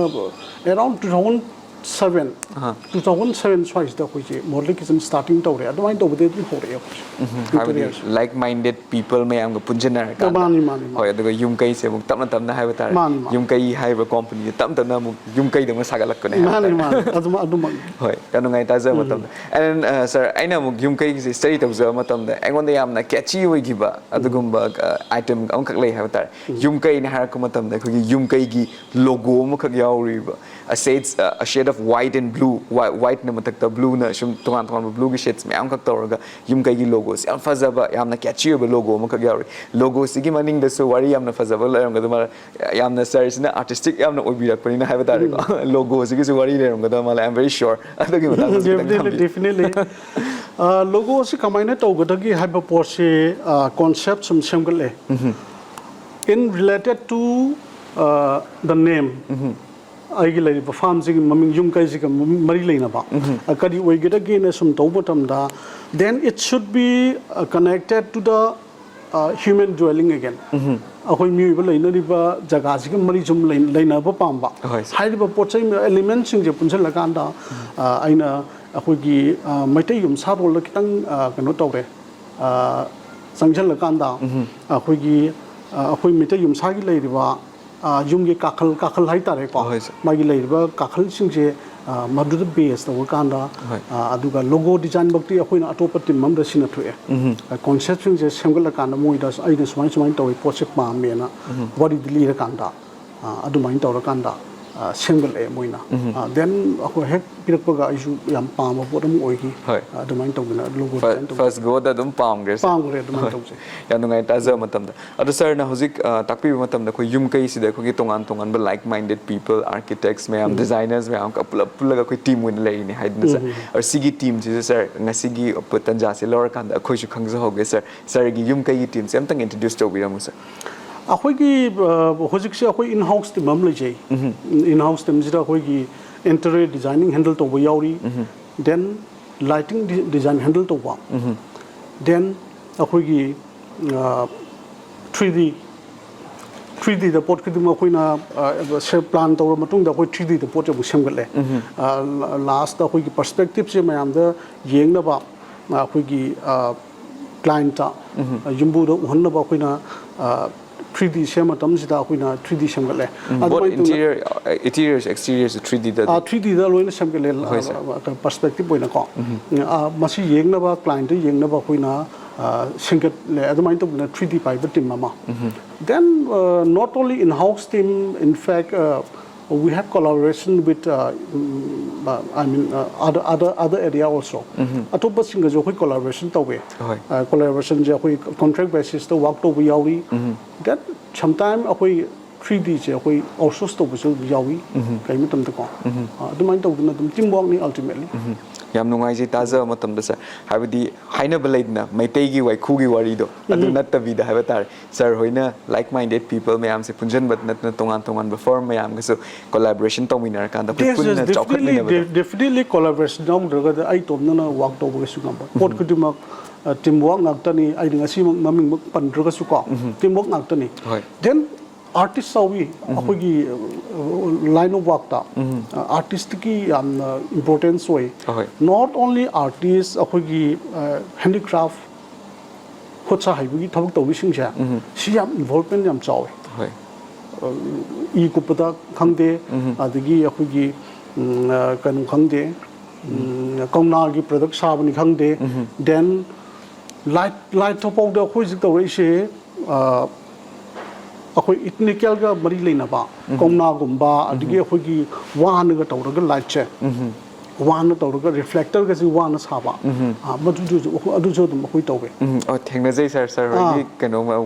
around two thousand seven, ꯑꯍꯥ꯫ Two thousand seven ꯁ꯭ꯋꯥꯏꯁꯤꯗ ꯑꯩꯈꯣꯏꯁꯦ ꯃꯣꯗꯨꯂꯔ ꯀꯤꯠꯆꯟ ꯁ꯭ꯇꯥꯔꯇꯤꯡ ꯇꯧꯔꯦ꯫ ꯑꯗꯨꯃꯥꯏꯅ ꯇꯧꯕꯗꯒꯤ ꯑꯗꯨꯝ ꯍꯧꯔꯛꯑꯦ ꯑꯩꯈꯣꯏꯁꯦ꯫ ꯎꯝ, ꯍꯥꯏꯕꯗꯤ ꯏꯟꯇꯤꯔꯤꯌꯔꯁꯦ꯫ Like minded people ꯃꯌꯥꯝꯒ ꯄꯨꯟꯁꯤꯟꯅꯔꯀꯥꯟꯗ꯫ ꯃꯥꯅꯤ, ꯃꯥꯅꯤ, ꯃꯥꯅꯤ꯫ ꯍꯣꯏ, ꯑꯗꯨꯒ ꯌꯨꯝ ꯀꯩꯁꯦ ꯑꯃꯨꯛ ꯇꯞꯅ ꯇꯞꯅ ꯍꯥꯏꯕ ꯇꯥꯔꯦ꯫ ꯃꯥꯅꯤ, ꯃꯥꯅꯤ꯫ ꯌꯨꯝ ꯀꯩ ꯍꯥꯏꯔꯤꯕ ꯀꯣꯝꯄꯅꯤꯁꯦ ꯇꯞꯅ ꯇꯞꯅ ꯑꯃꯨꯛ ꯌꯨꯝ ꯀꯩꯗꯧꯅ ꯁꯥꯒꯠꯂꯛꯄꯅꯦ ꯍꯥꯏꯕ ꯃꯥꯅꯤ, ꯇꯥꯔꯦ꯫ ꯃꯥꯅꯤ꯫ ꯑꯗꯨꯃꯛ, ꯑꯗꯨꯃꯛ꯫ ꯍꯣꯏ, ꯌꯥꯝ ꯅꯨꯡꯉꯥꯏ ꯇꯥꯖꯕ ꯃꯇꯝꯗ꯫ And, uh, sir, ꯑꯩꯅ ꯑꯃꯨꯛ ꯌꯨꯝ ꯀꯩꯒꯤꯁꯦ study ꯇꯧꯖꯕ ꯃꯇꯝꯗ ꯑꯩꯉꯣꯟꯗ ꯌꯥꯝꯅ catchy ꯑꯣꯏꯈꯤꯕ ꯑꯗꯨꯒꯨꯝꯕ, uh, item ꯑꯃꯈꯛ ꯂꯩ ꯍꯥꯏꯕ ꯇꯥꯔꯦ꯫ ꯌꯨꯝ ꯀꯩꯅꯦ ꯍꯥꯏꯔꯛꯄ ꯃꯇꯝꯗ ꯑꯩꯈꯣꯏꯒꯤ ꯌꯨꯝ ꯀꯩꯒꯤ logo ꯑꯃꯈꯛ ꯌꯥꯎꯔꯤꯕ, a shades, uh, a shade of white and blue, whi-, white ꯅ ꯃꯊꯛꯇ blue ꯅ ꯁꯨꯝ ꯇꯣꯉꯥꯟ ꯇꯣꯉꯥꯟꯕ blue ꯒꯤ shades ꯃꯌꯥꯝ ꯈꯛ ꯇꯧꯔꯒ ꯌꯨꯝ ꯀꯩꯒꯤ logo ꯁꯦ ꯌꯥꯝ ꯐꯖꯕ, ꯌꯥꯝꯅ catchy ꯑꯣꯏꯕ logo ꯑꯃꯈꯛ ꯌꯥꯎꯔꯤ꯫ Logo ꯁꯤꯒꯤ ꯃꯅꯤꯡꯗꯁꯨ ꯋꯥꯔꯤ ꯌꯥꯝꯅ ꯐꯖꯕ ꯂꯩꯔꯝꯒꯗꯕ ꯃꯥꯜꯂꯦ꯫ ꯌꯥꯝꯅ sir ꯁꯤꯅ artistic ꯌꯥꯝꯅ ꯑꯣꯏꯕꯤꯔꯛꯄꯅꯤꯅ ꯍꯥꯏꯕ ꯇꯥꯔꯦꯀꯣ꯫ Logo ꯁꯤꯒꯤꯁꯨ ꯋꯥꯔꯤ ꯂꯩꯔꯝꯒꯗꯕ ꯃꯥꯜꯂꯦ, I am very sure꯫ ꯑꯗꯨꯒꯤ ꯃꯇꯥꯡꯗꯁꯨ ꯈꯤꯇꯪ Definitely, ꯊꯝꯕꯤꯌꯨ꯫ Definitely꯫ ꯑ, logo ꯁꯤ ꯀꯃꯥꯏꯅ ꯇꯧꯒꯗꯒꯦ ꯍꯥꯏꯕ ꯄꯣꯠꯁꯤ, ꯑ, concept ꯁꯨꯝ ꯁꯦꯝꯒꯠꯂꯦ꯫ In related to, uh, the name, ꯑꯩꯒꯤ ꯂꯩꯔꯤꯕ farm ꯁꯤꯒꯤ ꯃꯃꯤꯡ, ꯌꯨꯝ ꯀꯩꯁꯤꯒ ꯃꯔꯤ ꯂꯩꯅꯕ, ꯑ, ꯀꯔꯤ ꯑꯣꯏꯒꯗꯒꯦꯅ ꯁꯨꯝ ꯇꯧꯕ ꯃꯇꯝꯗ, then it should be, uh, connected to the, uh, human dwelling again꯫ ꯑꯩꯈꯣꯏ ꯃꯤꯑꯣꯏꯕ ꯂꯩꯅꯔꯤꯕ ꯖꯒꯥꯁꯤꯒ ꯃꯔꯤ ꯁꯨꯝ ꯂꯩ-, ꯂꯩꯅꯕ ꯄꯥꯝꯕ꯫ ꯍꯣꯏ, sir꯫ ꯍꯥꯏꯔꯤꯕ ꯄꯣꯠ ꯆꯩ element ꯁꯤꯡꯁꯦ ꯄꯨꯟꯁꯤꯜꯂꯀꯥꯟꯗ, ꯑ, ꯑꯩꯅ ꯑꯩꯈꯣꯏꯒꯤ, ꯑ, ꯃꯩꯇꯩ ꯌꯨꯝꯁꯥꯔꯣꯜꯗ ꯈꯤꯇꯪ, ꯑ, ꯀꯩꯅꯣ ꯇꯧꯔꯦ, ꯑ, ꯆꯪꯁꯤꯜꯂꯀꯥꯟꯗ ꯑꯩꯈꯣꯏꯒꯤ ꯑ, ꯑꯩꯈꯣꯏ ꯃꯤꯇꯩ ꯌꯨꯝꯁꯥꯒꯤ ꯂꯩꯔꯤꯕ ꯑ, ꯌꯨꯝꯒꯤ ꯀꯥꯈꯜ ꯀꯥꯈꯜ ꯍꯥꯏꯇꯥꯔꯦꯀꯣ, ꯍꯣꯏ, ꯁꯥꯔ꯫ ꯃꯥꯒꯤ ꯂꯩꯔꯤꯕ ꯀꯥꯈꯜꯁꯤꯡꯁꯦ ꯑ, ꯃꯗꯨꯗ ꯕꯦꯁ ꯇꯧꯔꯀꯥꯟꯗ ꯍꯣꯏ꯫ ꯑ, ꯑꯗꯨꯒ ꯂꯣꯒꯣ ꯗꯤꯖꯥꯏꯟꯃꯛꯇꯤ ꯑꯩꯈꯣꯏꯅ ꯑꯇꯣꯞꯄ ꯇꯤꯝ ꯑꯃꯗ ꯁꯤꯟꯅꯊꯣꯛꯑꯦ꯫ ꯎꯝ꯫ ꯑ, ꯀꯣꯟꯁꯦꯞꯁꯤꯡꯁꯦ ꯁꯦꯝꯒꯠꯂꯀꯥꯟꯗ ꯃꯣꯏꯗ ꯑꯩꯅ ꯁꯨꯃꯥꯏ ꯁꯨꯃꯥꯏꯅ ꯇꯧꯋꯤ, ꯄꯣꯠꯁꯦ ꯄꯥꯝꯃꯦꯅ ꯎꯝ꯫ ꯋꯥꯔꯤꯗꯤ ꯂꯤꯔꯀꯥꯟꯗ ꯑ, ꯑꯗꯨꯃꯥꯏꯅ ꯇꯧꯔꯀꯥꯟꯗ ꯑ, ꯁꯦꯝꯒꯠꯂꯛꯑꯦ ꯃꯣꯏꯅ꯫ ꯎꯝ꯫ ꯑ, then ꯑꯩꯈꯣꯏ ꯍꯦꯛ ꯄꯤꯔꯛꯄꯒ ꯑꯩꯁꯨ ꯌꯥꯝ ꯄꯥꯝꯕ ꯄꯣꯠ ꯑꯃ ꯑꯣꯏꯈꯤ꯫ ꯍꯣꯏ꯫ ꯑ, ꯑꯗꯨꯃꯥꯏꯅ ꯇꯧꯗꯅ ꯂꯣꯒꯣ ꯐ- ꯗꯤꯖꯥꯏꯟ ꯇꯧꯗꯅ꯫ ꯐꯥꯔꯁ ꯒꯣꯗ ꯑꯗꯨꯝ ꯄꯥꯝꯈ꯭ꯔꯦ, ꯁꯥꯔ꯫ ꯄꯥꯝꯈ꯭ꯔꯦ ꯑꯗꯨꯃꯥꯏꯅ ꯍꯣꯏ꯫ ꯇꯧꯖꯩ꯫ ꯌꯥꯝ ꯅꯨꯡꯉꯥꯏ ꯇꯥꯖꯕ ꯃꯇꯝꯗ꯫ ꯑꯗꯣ ꯁꯥꯔꯅ ꯍꯧꯖꯤꯛ ꯑ, ꯇꯥꯛꯄꯤꯕ ꯃꯇꯝꯗ ꯑꯩꯈꯣꯏ ꯌꯨꯝ ꯀꯩꯁꯤꯗ ꯑꯩꯈꯣꯏꯒꯤ ꯇꯣꯉꯥꯟ ꯇꯣꯉꯥꯟꯕ like minded people, architects ꯃꯌꯥꯝ, ꯎꯝ꯫ Designers ꯃꯌꯥꯝ ꯄꯨꯂꯞ ꯄꯨꯜꯂꯒ ꯑꯩꯈꯣꯏ ꯇꯤꯝ ꯑꯣꯏꯅ ꯂꯩꯔꯤꯅꯦ ꯍꯥꯏꯗꯅ, ꯁꯥꯔ꯫ ꯎꯝ, ꯎꯝ꯫ ꯑꯗꯣ ꯁꯤꯒꯤ ꯇꯤꯝꯁꯤꯁꯨ ꯁꯥꯔ ꯉꯁꯤꯒꯤ ꯇꯟꯖꯥꯁꯦ ꯂꯧꯔꯀꯥꯟꯗ ꯑꯩꯈꯣꯏꯁꯨ ꯈꯪꯖꯍꯧꯒꯦ, ꯁꯥꯔ꯫ ꯁꯥꯔꯒꯤ ꯌꯨꯝ ꯀꯩꯒꯤ ꯇꯤꯝꯁꯦ ꯑꯝꯇꯪ ꯏꯟꯇ꯭ꯔꯣꯗ꯭ꯌꯨꯁ ꯇꯧꯕꯤꯔꯝꯃꯨ, ꯁꯥꯔ꯫ ꯑꯩꯈꯣꯏꯒꯤ ꯑ, ꯍꯧꯖꯤꯛꯁꯦ ꯑꯩꯈꯣꯏ ꯏꯟ ꯍꯥꯎꯁ ꯇꯤꯝ ꯑꯃ ꯂꯩꯖꯩ꯫ ꯎꯝ꯫ ꯏꯟ ꯍꯥꯎꯁ ꯇꯤꯝꯁꯤꯗ ꯑꯩꯈꯣꯏꯒꯤ ꯏꯟꯇꯤꯔꯤꯌꯔ ꯗꯤꯖꯥꯏꯅꯤꯡ ꯍꯦꯟꯗꯜ ꯇꯧꯕ ꯌꯥꯎꯔꯤ, ꯎꯝ꯫ ꯗꯦꯟ ꯂꯥꯏꯇꯤꯡ ꯗꯤꯖꯥꯏꯟ ꯍꯦꯟꯗꯜ ꯇꯧꯕ, ꯎꯝ꯫ ꯗꯦꯟ ꯑꯩꯈꯣꯏꯒꯤ ꯊ꯭ꯔꯤ ꯗꯤ ꯊ꯭ꯔꯤ ꯗꯤꯗ ꯄꯣꯠ ꯈꯨꯗꯤꯡꯃꯛ ꯑꯩꯈꯣꯏꯅ ꯄ꯭ꯂꯥꯟ ꯇꯧꯔ ꯃꯇꯨꯡꯗ ꯑꯩꯈꯣꯏ ꯊ꯭ꯔꯤ ꯗꯤꯗ ꯄꯣꯠꯁꯦ ꯑꯃꯨꯛ ꯁꯦꯝꯒꯠꯂꯦ꯫ ꯎꯝ꯫ ꯂꯥꯁꯇ ꯑꯩꯈꯣꯏꯒꯤ ꯄꯔꯁꯄꯦꯛꯇꯤꯞꯁꯦ ꯃꯌꯥꯝꯗ ꯌꯦꯡꯅꯕ ꯑꯩꯈꯣꯏꯒꯤ ꯀ꯭ꯂꯥꯏꯟꯠꯇ, ꯎꯝ꯫ ꯌꯨꯝꯕꯨꯗ ꯎꯍꯟꯅꯕ ꯑꯩꯈꯣꯏꯅ ꯊ꯭ꯔꯤ ꯗꯤ ꯁꯦꯝꯕ ꯃꯇꯝꯁꯤꯗ ꯑꯩꯈꯣꯏꯅ ꯊ꯭ꯔꯤ ꯗꯤ ꯁꯦꯝꯒꯠꯂꯦ꯫ ꯎꯝ, both ꯑꯗꯨꯃꯥꯏꯅ ꯇꯧꯅ interior, uh, interiors, exteriors three D ꯗ ꯑꯗꯨꯝ? ꯑꯥ, ꯊ꯭ꯔꯤ ꯗꯤꯗ ꯂꯣꯏꯅ ꯁꯦꯝꯒꯠꯂꯦ, ꯍꯣꯏ, ꯁꯥꯔ꯫ ꯑ, ꯄꯔꯁꯄꯦꯛꯇꯤꯞ ꯑꯣꯏꯅꯀꯣ꯫ ꯎꯝ꯫ ꯑ, ꯃꯁꯤ ꯌꯦꯡꯅꯕ, ꯀ꯭ꯂꯥꯏꯟꯠꯇ ꯌꯦꯡꯅꯕ ꯑꯩꯈꯣꯏꯅ, ꯑ, ꯁꯦꯝꯒꯠꯂꯦ꯫ ꯑꯗꯨꯃꯥꯏꯅ ꯇꯧꯗꯅ ꯊ꯭ꯔꯤ ꯗꯤ ꯄꯥꯏꯕ ꯇꯤꯝ ꯑꯃ꯫ ꯎꯝ꯫ Then, uh, not only in-house team, in fact, uh, we have collaboration with, uh, mm, uh, I mean, uh, other, other, other area also. ꯎꯝ꯫ ꯑꯇꯣꯞꯄꯁꯤꯡꯒꯁꯨ ꯑꯩꯈꯣꯏ ꯀꯣꯂꯥꯕꯣꯔꯦꯁꯟ ꯇꯧꯋꯦ꯫ ꯍꯣꯏ꯫ ꯑ, ꯀꯣꯂꯥꯕꯣꯔꯦꯁꯟꯁꯦ ꯑꯩꯈꯣꯏ ꯀꯣꯟꯇ꯭ꯔꯦꯛ ꯕꯦꯁꯤꯁꯇ ꯋꯥꯔꯛ ꯇꯧꯕ ꯌꯥꯎꯔꯤ꯫ ꯎꯝ꯫ Then sometime ꯑꯩꯈꯣꯏ ꯊ꯭ꯔꯤ ꯗꯤꯁꯦ ꯑꯩꯈꯣꯏ ꯑꯥꯎꯠꯁꯣꯔꯁ ꯇꯧꯕꯁꯨ ꯑꯗꯨꯝ ꯌꯥꯎꯏ, ꯎꯝ꯫ ꯀꯩ ꯃꯇꯝꯗꯀꯣ꯫ ꯎꯝ꯫ ꯑ, ꯑꯗꯨꯃꯥꯏꯅ ꯇꯧꯗꯅ ꯑꯗꯨꯝ ꯇꯤꯝ ꯋꯥꯔꯛꯅꯤ ꯑꯜꯇꯤꯃꯦꯠꯂꯤ꯫ ꯎꯝ꯫ ꯌꯥꯝ ꯅꯨꯡꯉꯥꯏꯖꯩ ꯇꯥꯖꯕ ꯃꯇꯝꯗ, ꯁꯥꯔ꯫ ꯍꯥꯏꯕꯗꯤ ꯍꯥꯏꯅꯕ ꯂꯩꯗꯅ, ꯃꯩꯇꯩꯒꯤ ꯋꯥꯏꯈꯨꯒꯤ ꯋꯥꯔꯤꯗꯣ, ꯑꯗꯨ ꯎꯝ꯫ ꯅꯠꯇꯕꯤꯗ ꯍꯥꯏꯕ ꯇꯥꯔꯦ, ꯁꯥꯔ ꯍꯣꯏꯅ like minded people ꯃꯌꯥꯝꯁꯦ ꯄꯨꯟꯁꯤꯟꯕ ꯅꯠꯇꯅ ꯇꯣꯉꯥꯟ ꯇꯣꯉꯥꯟꯕ ꯐꯔꯝ ꯃꯌꯥꯝꯒꯁꯨ ꯀꯣꯂꯥꯕꯣꯔꯦꯁꯟ ꯇꯧꯃꯤꯟꯅꯔꯀꯥꯟꯗ ꯑꯩꯈꯣꯏ ꯄꯨꯟꯅ ꯆꯥꯎꯈꯠꯃꯤꯟꯅꯕꯗꯣ꯫ Definitely ꯀꯣꯂꯥꯕꯣꯔꯦꯁꯟ ꯌꯥꯎꯗ꯭ꯔꯒꯗꯤ ꯑꯩ ꯏꯇꯣꯝꯇꯅ ꯋꯥꯔꯛ ꯇꯧꯕ ꯀꯩꯁꯨ ꯉꯝꯃꯣꯏ꯫ ꯄꯣꯠ ꯎꯝ꯫ ꯈꯨꯗꯤꯡꯃꯛ, ꯑ, ꯇꯤꯝ ꯋꯥꯔꯛ ꯉꯥꯛꯇꯅꯤ꯫ ꯑꯩꯅ ꯉꯁꯤꯃꯛ ꯃꯃꯤꯡꯃꯛ ꯄꯟꯗ꯭ꯔꯒꯁꯨꯀꯣ, ꯎꯝ꯫ ꯇꯤꯝ ꯋꯥꯔꯛ ꯉꯥꯛꯇꯅꯤ꯫ ꯍꯣꯏ꯫ Then ꯑꯥꯔꯇꯤꯁ ꯌꯥꯎꯏ, ꯎꯝ꯫ ꯑꯩꯈꯣꯏꯒꯤ, ꯑ, ꯂꯥꯏꯟ ꯑꯣꯐ ꯋꯥꯔꯛꯇ, ꯎꯝ꯫ ꯑ, ꯑꯥꯔꯇꯤꯁꯀꯤ ꯌꯥꯝꯅ ꯏꯝꯄꯣꯔꯇꯦꯟꯁ ꯑꯣꯏ꯫ ꯑꯍꯣꯏ꯫ Not only artist, ꯑꯩꯈꯣꯏꯒꯤ, ꯑ, ꯍꯦꯟꯗꯤꯀ꯭ꯔꯥꯐ ꯈꯨꯠ ꯁꯥ ꯍꯩꯕꯒꯤ ꯊꯕꯛ ꯇꯧꯕꯁꯤꯡꯁꯦ, ꯎꯝ꯫ ꯁꯤ ꯌꯥꯝ ꯏꯟꯚꯣꯜꯚꯃꯦꯟ ꯌꯥꯝ ꯆꯥꯎꯋꯦ꯫ ꯍꯣꯏ꯫ ꯏ ꯀꯨꯞꯄꯗ ꯈꯪꯗꯦ, ꯎꯝ꯫ ꯑꯗꯒꯤ ꯑꯩꯈꯣꯏꯒꯤ, ꯎꯝ, ꯑ, ꯀꯩꯅꯣ ꯈꯪꯗꯦ, ꯎꯝ, ꯀꯧꯅꯥꯒꯤ ꯄ꯭ꯔꯗꯛ ꯁꯥꯕꯅꯤ ꯈꯪꯗꯦ, ꯎꯝ꯫ ꯗꯦꯟ ꯂꯥꯏꯠ, ꯂꯥꯏꯠ ꯊꯣꯛꯐꯥꯎꯗ ꯑꯩꯈꯣꯏ ꯍꯧꯖꯤꯛ ꯇꯧꯔꯛꯏꯁꯦ, ꯑ, ꯑꯩꯈꯣꯏ ꯏꯊꯅꯤꯀꯦꯜꯒ ꯃꯔꯤ ꯂꯩꯅꯕ, ꯎꯝ꯫ ꯀꯧꯅꯥꯒꯨꯝꯕ, ꯑꯗꯒꯤ ꯑꯩꯈꯣꯏꯒꯤ ꯋꯥꯅꯒ ꯇꯧꯔꯒ ꯂꯥꯏꯠꯁꯦ, ꯎꯝ꯫ ꯋꯥꯅ ꯇꯧꯔꯒ ꯔꯤꯐ꯭ꯂꯦꯛꯇꯔꯒꯁꯤ ꯋꯥꯅ ꯁꯥꯕ, ꯎꯝ꯫ ꯑ, ꯃꯗꯨꯗꯨꯁꯨ ꯑꯩꯈꯣꯏ, ꯑꯗꯨꯁꯨ ꯑꯗꯨꯝ ꯑꯩꯈꯣꯏ ꯇꯧꯋꯦ꯫ ꯎꯝ, ꯑꯣ, ꯊꯦꯡꯅꯖꯩ ꯁꯥꯔ꯫ ꯁꯥꯔ ꯍꯣꯏꯒꯤ ꯑꯥ꯫ ꯀꯩꯅꯣ,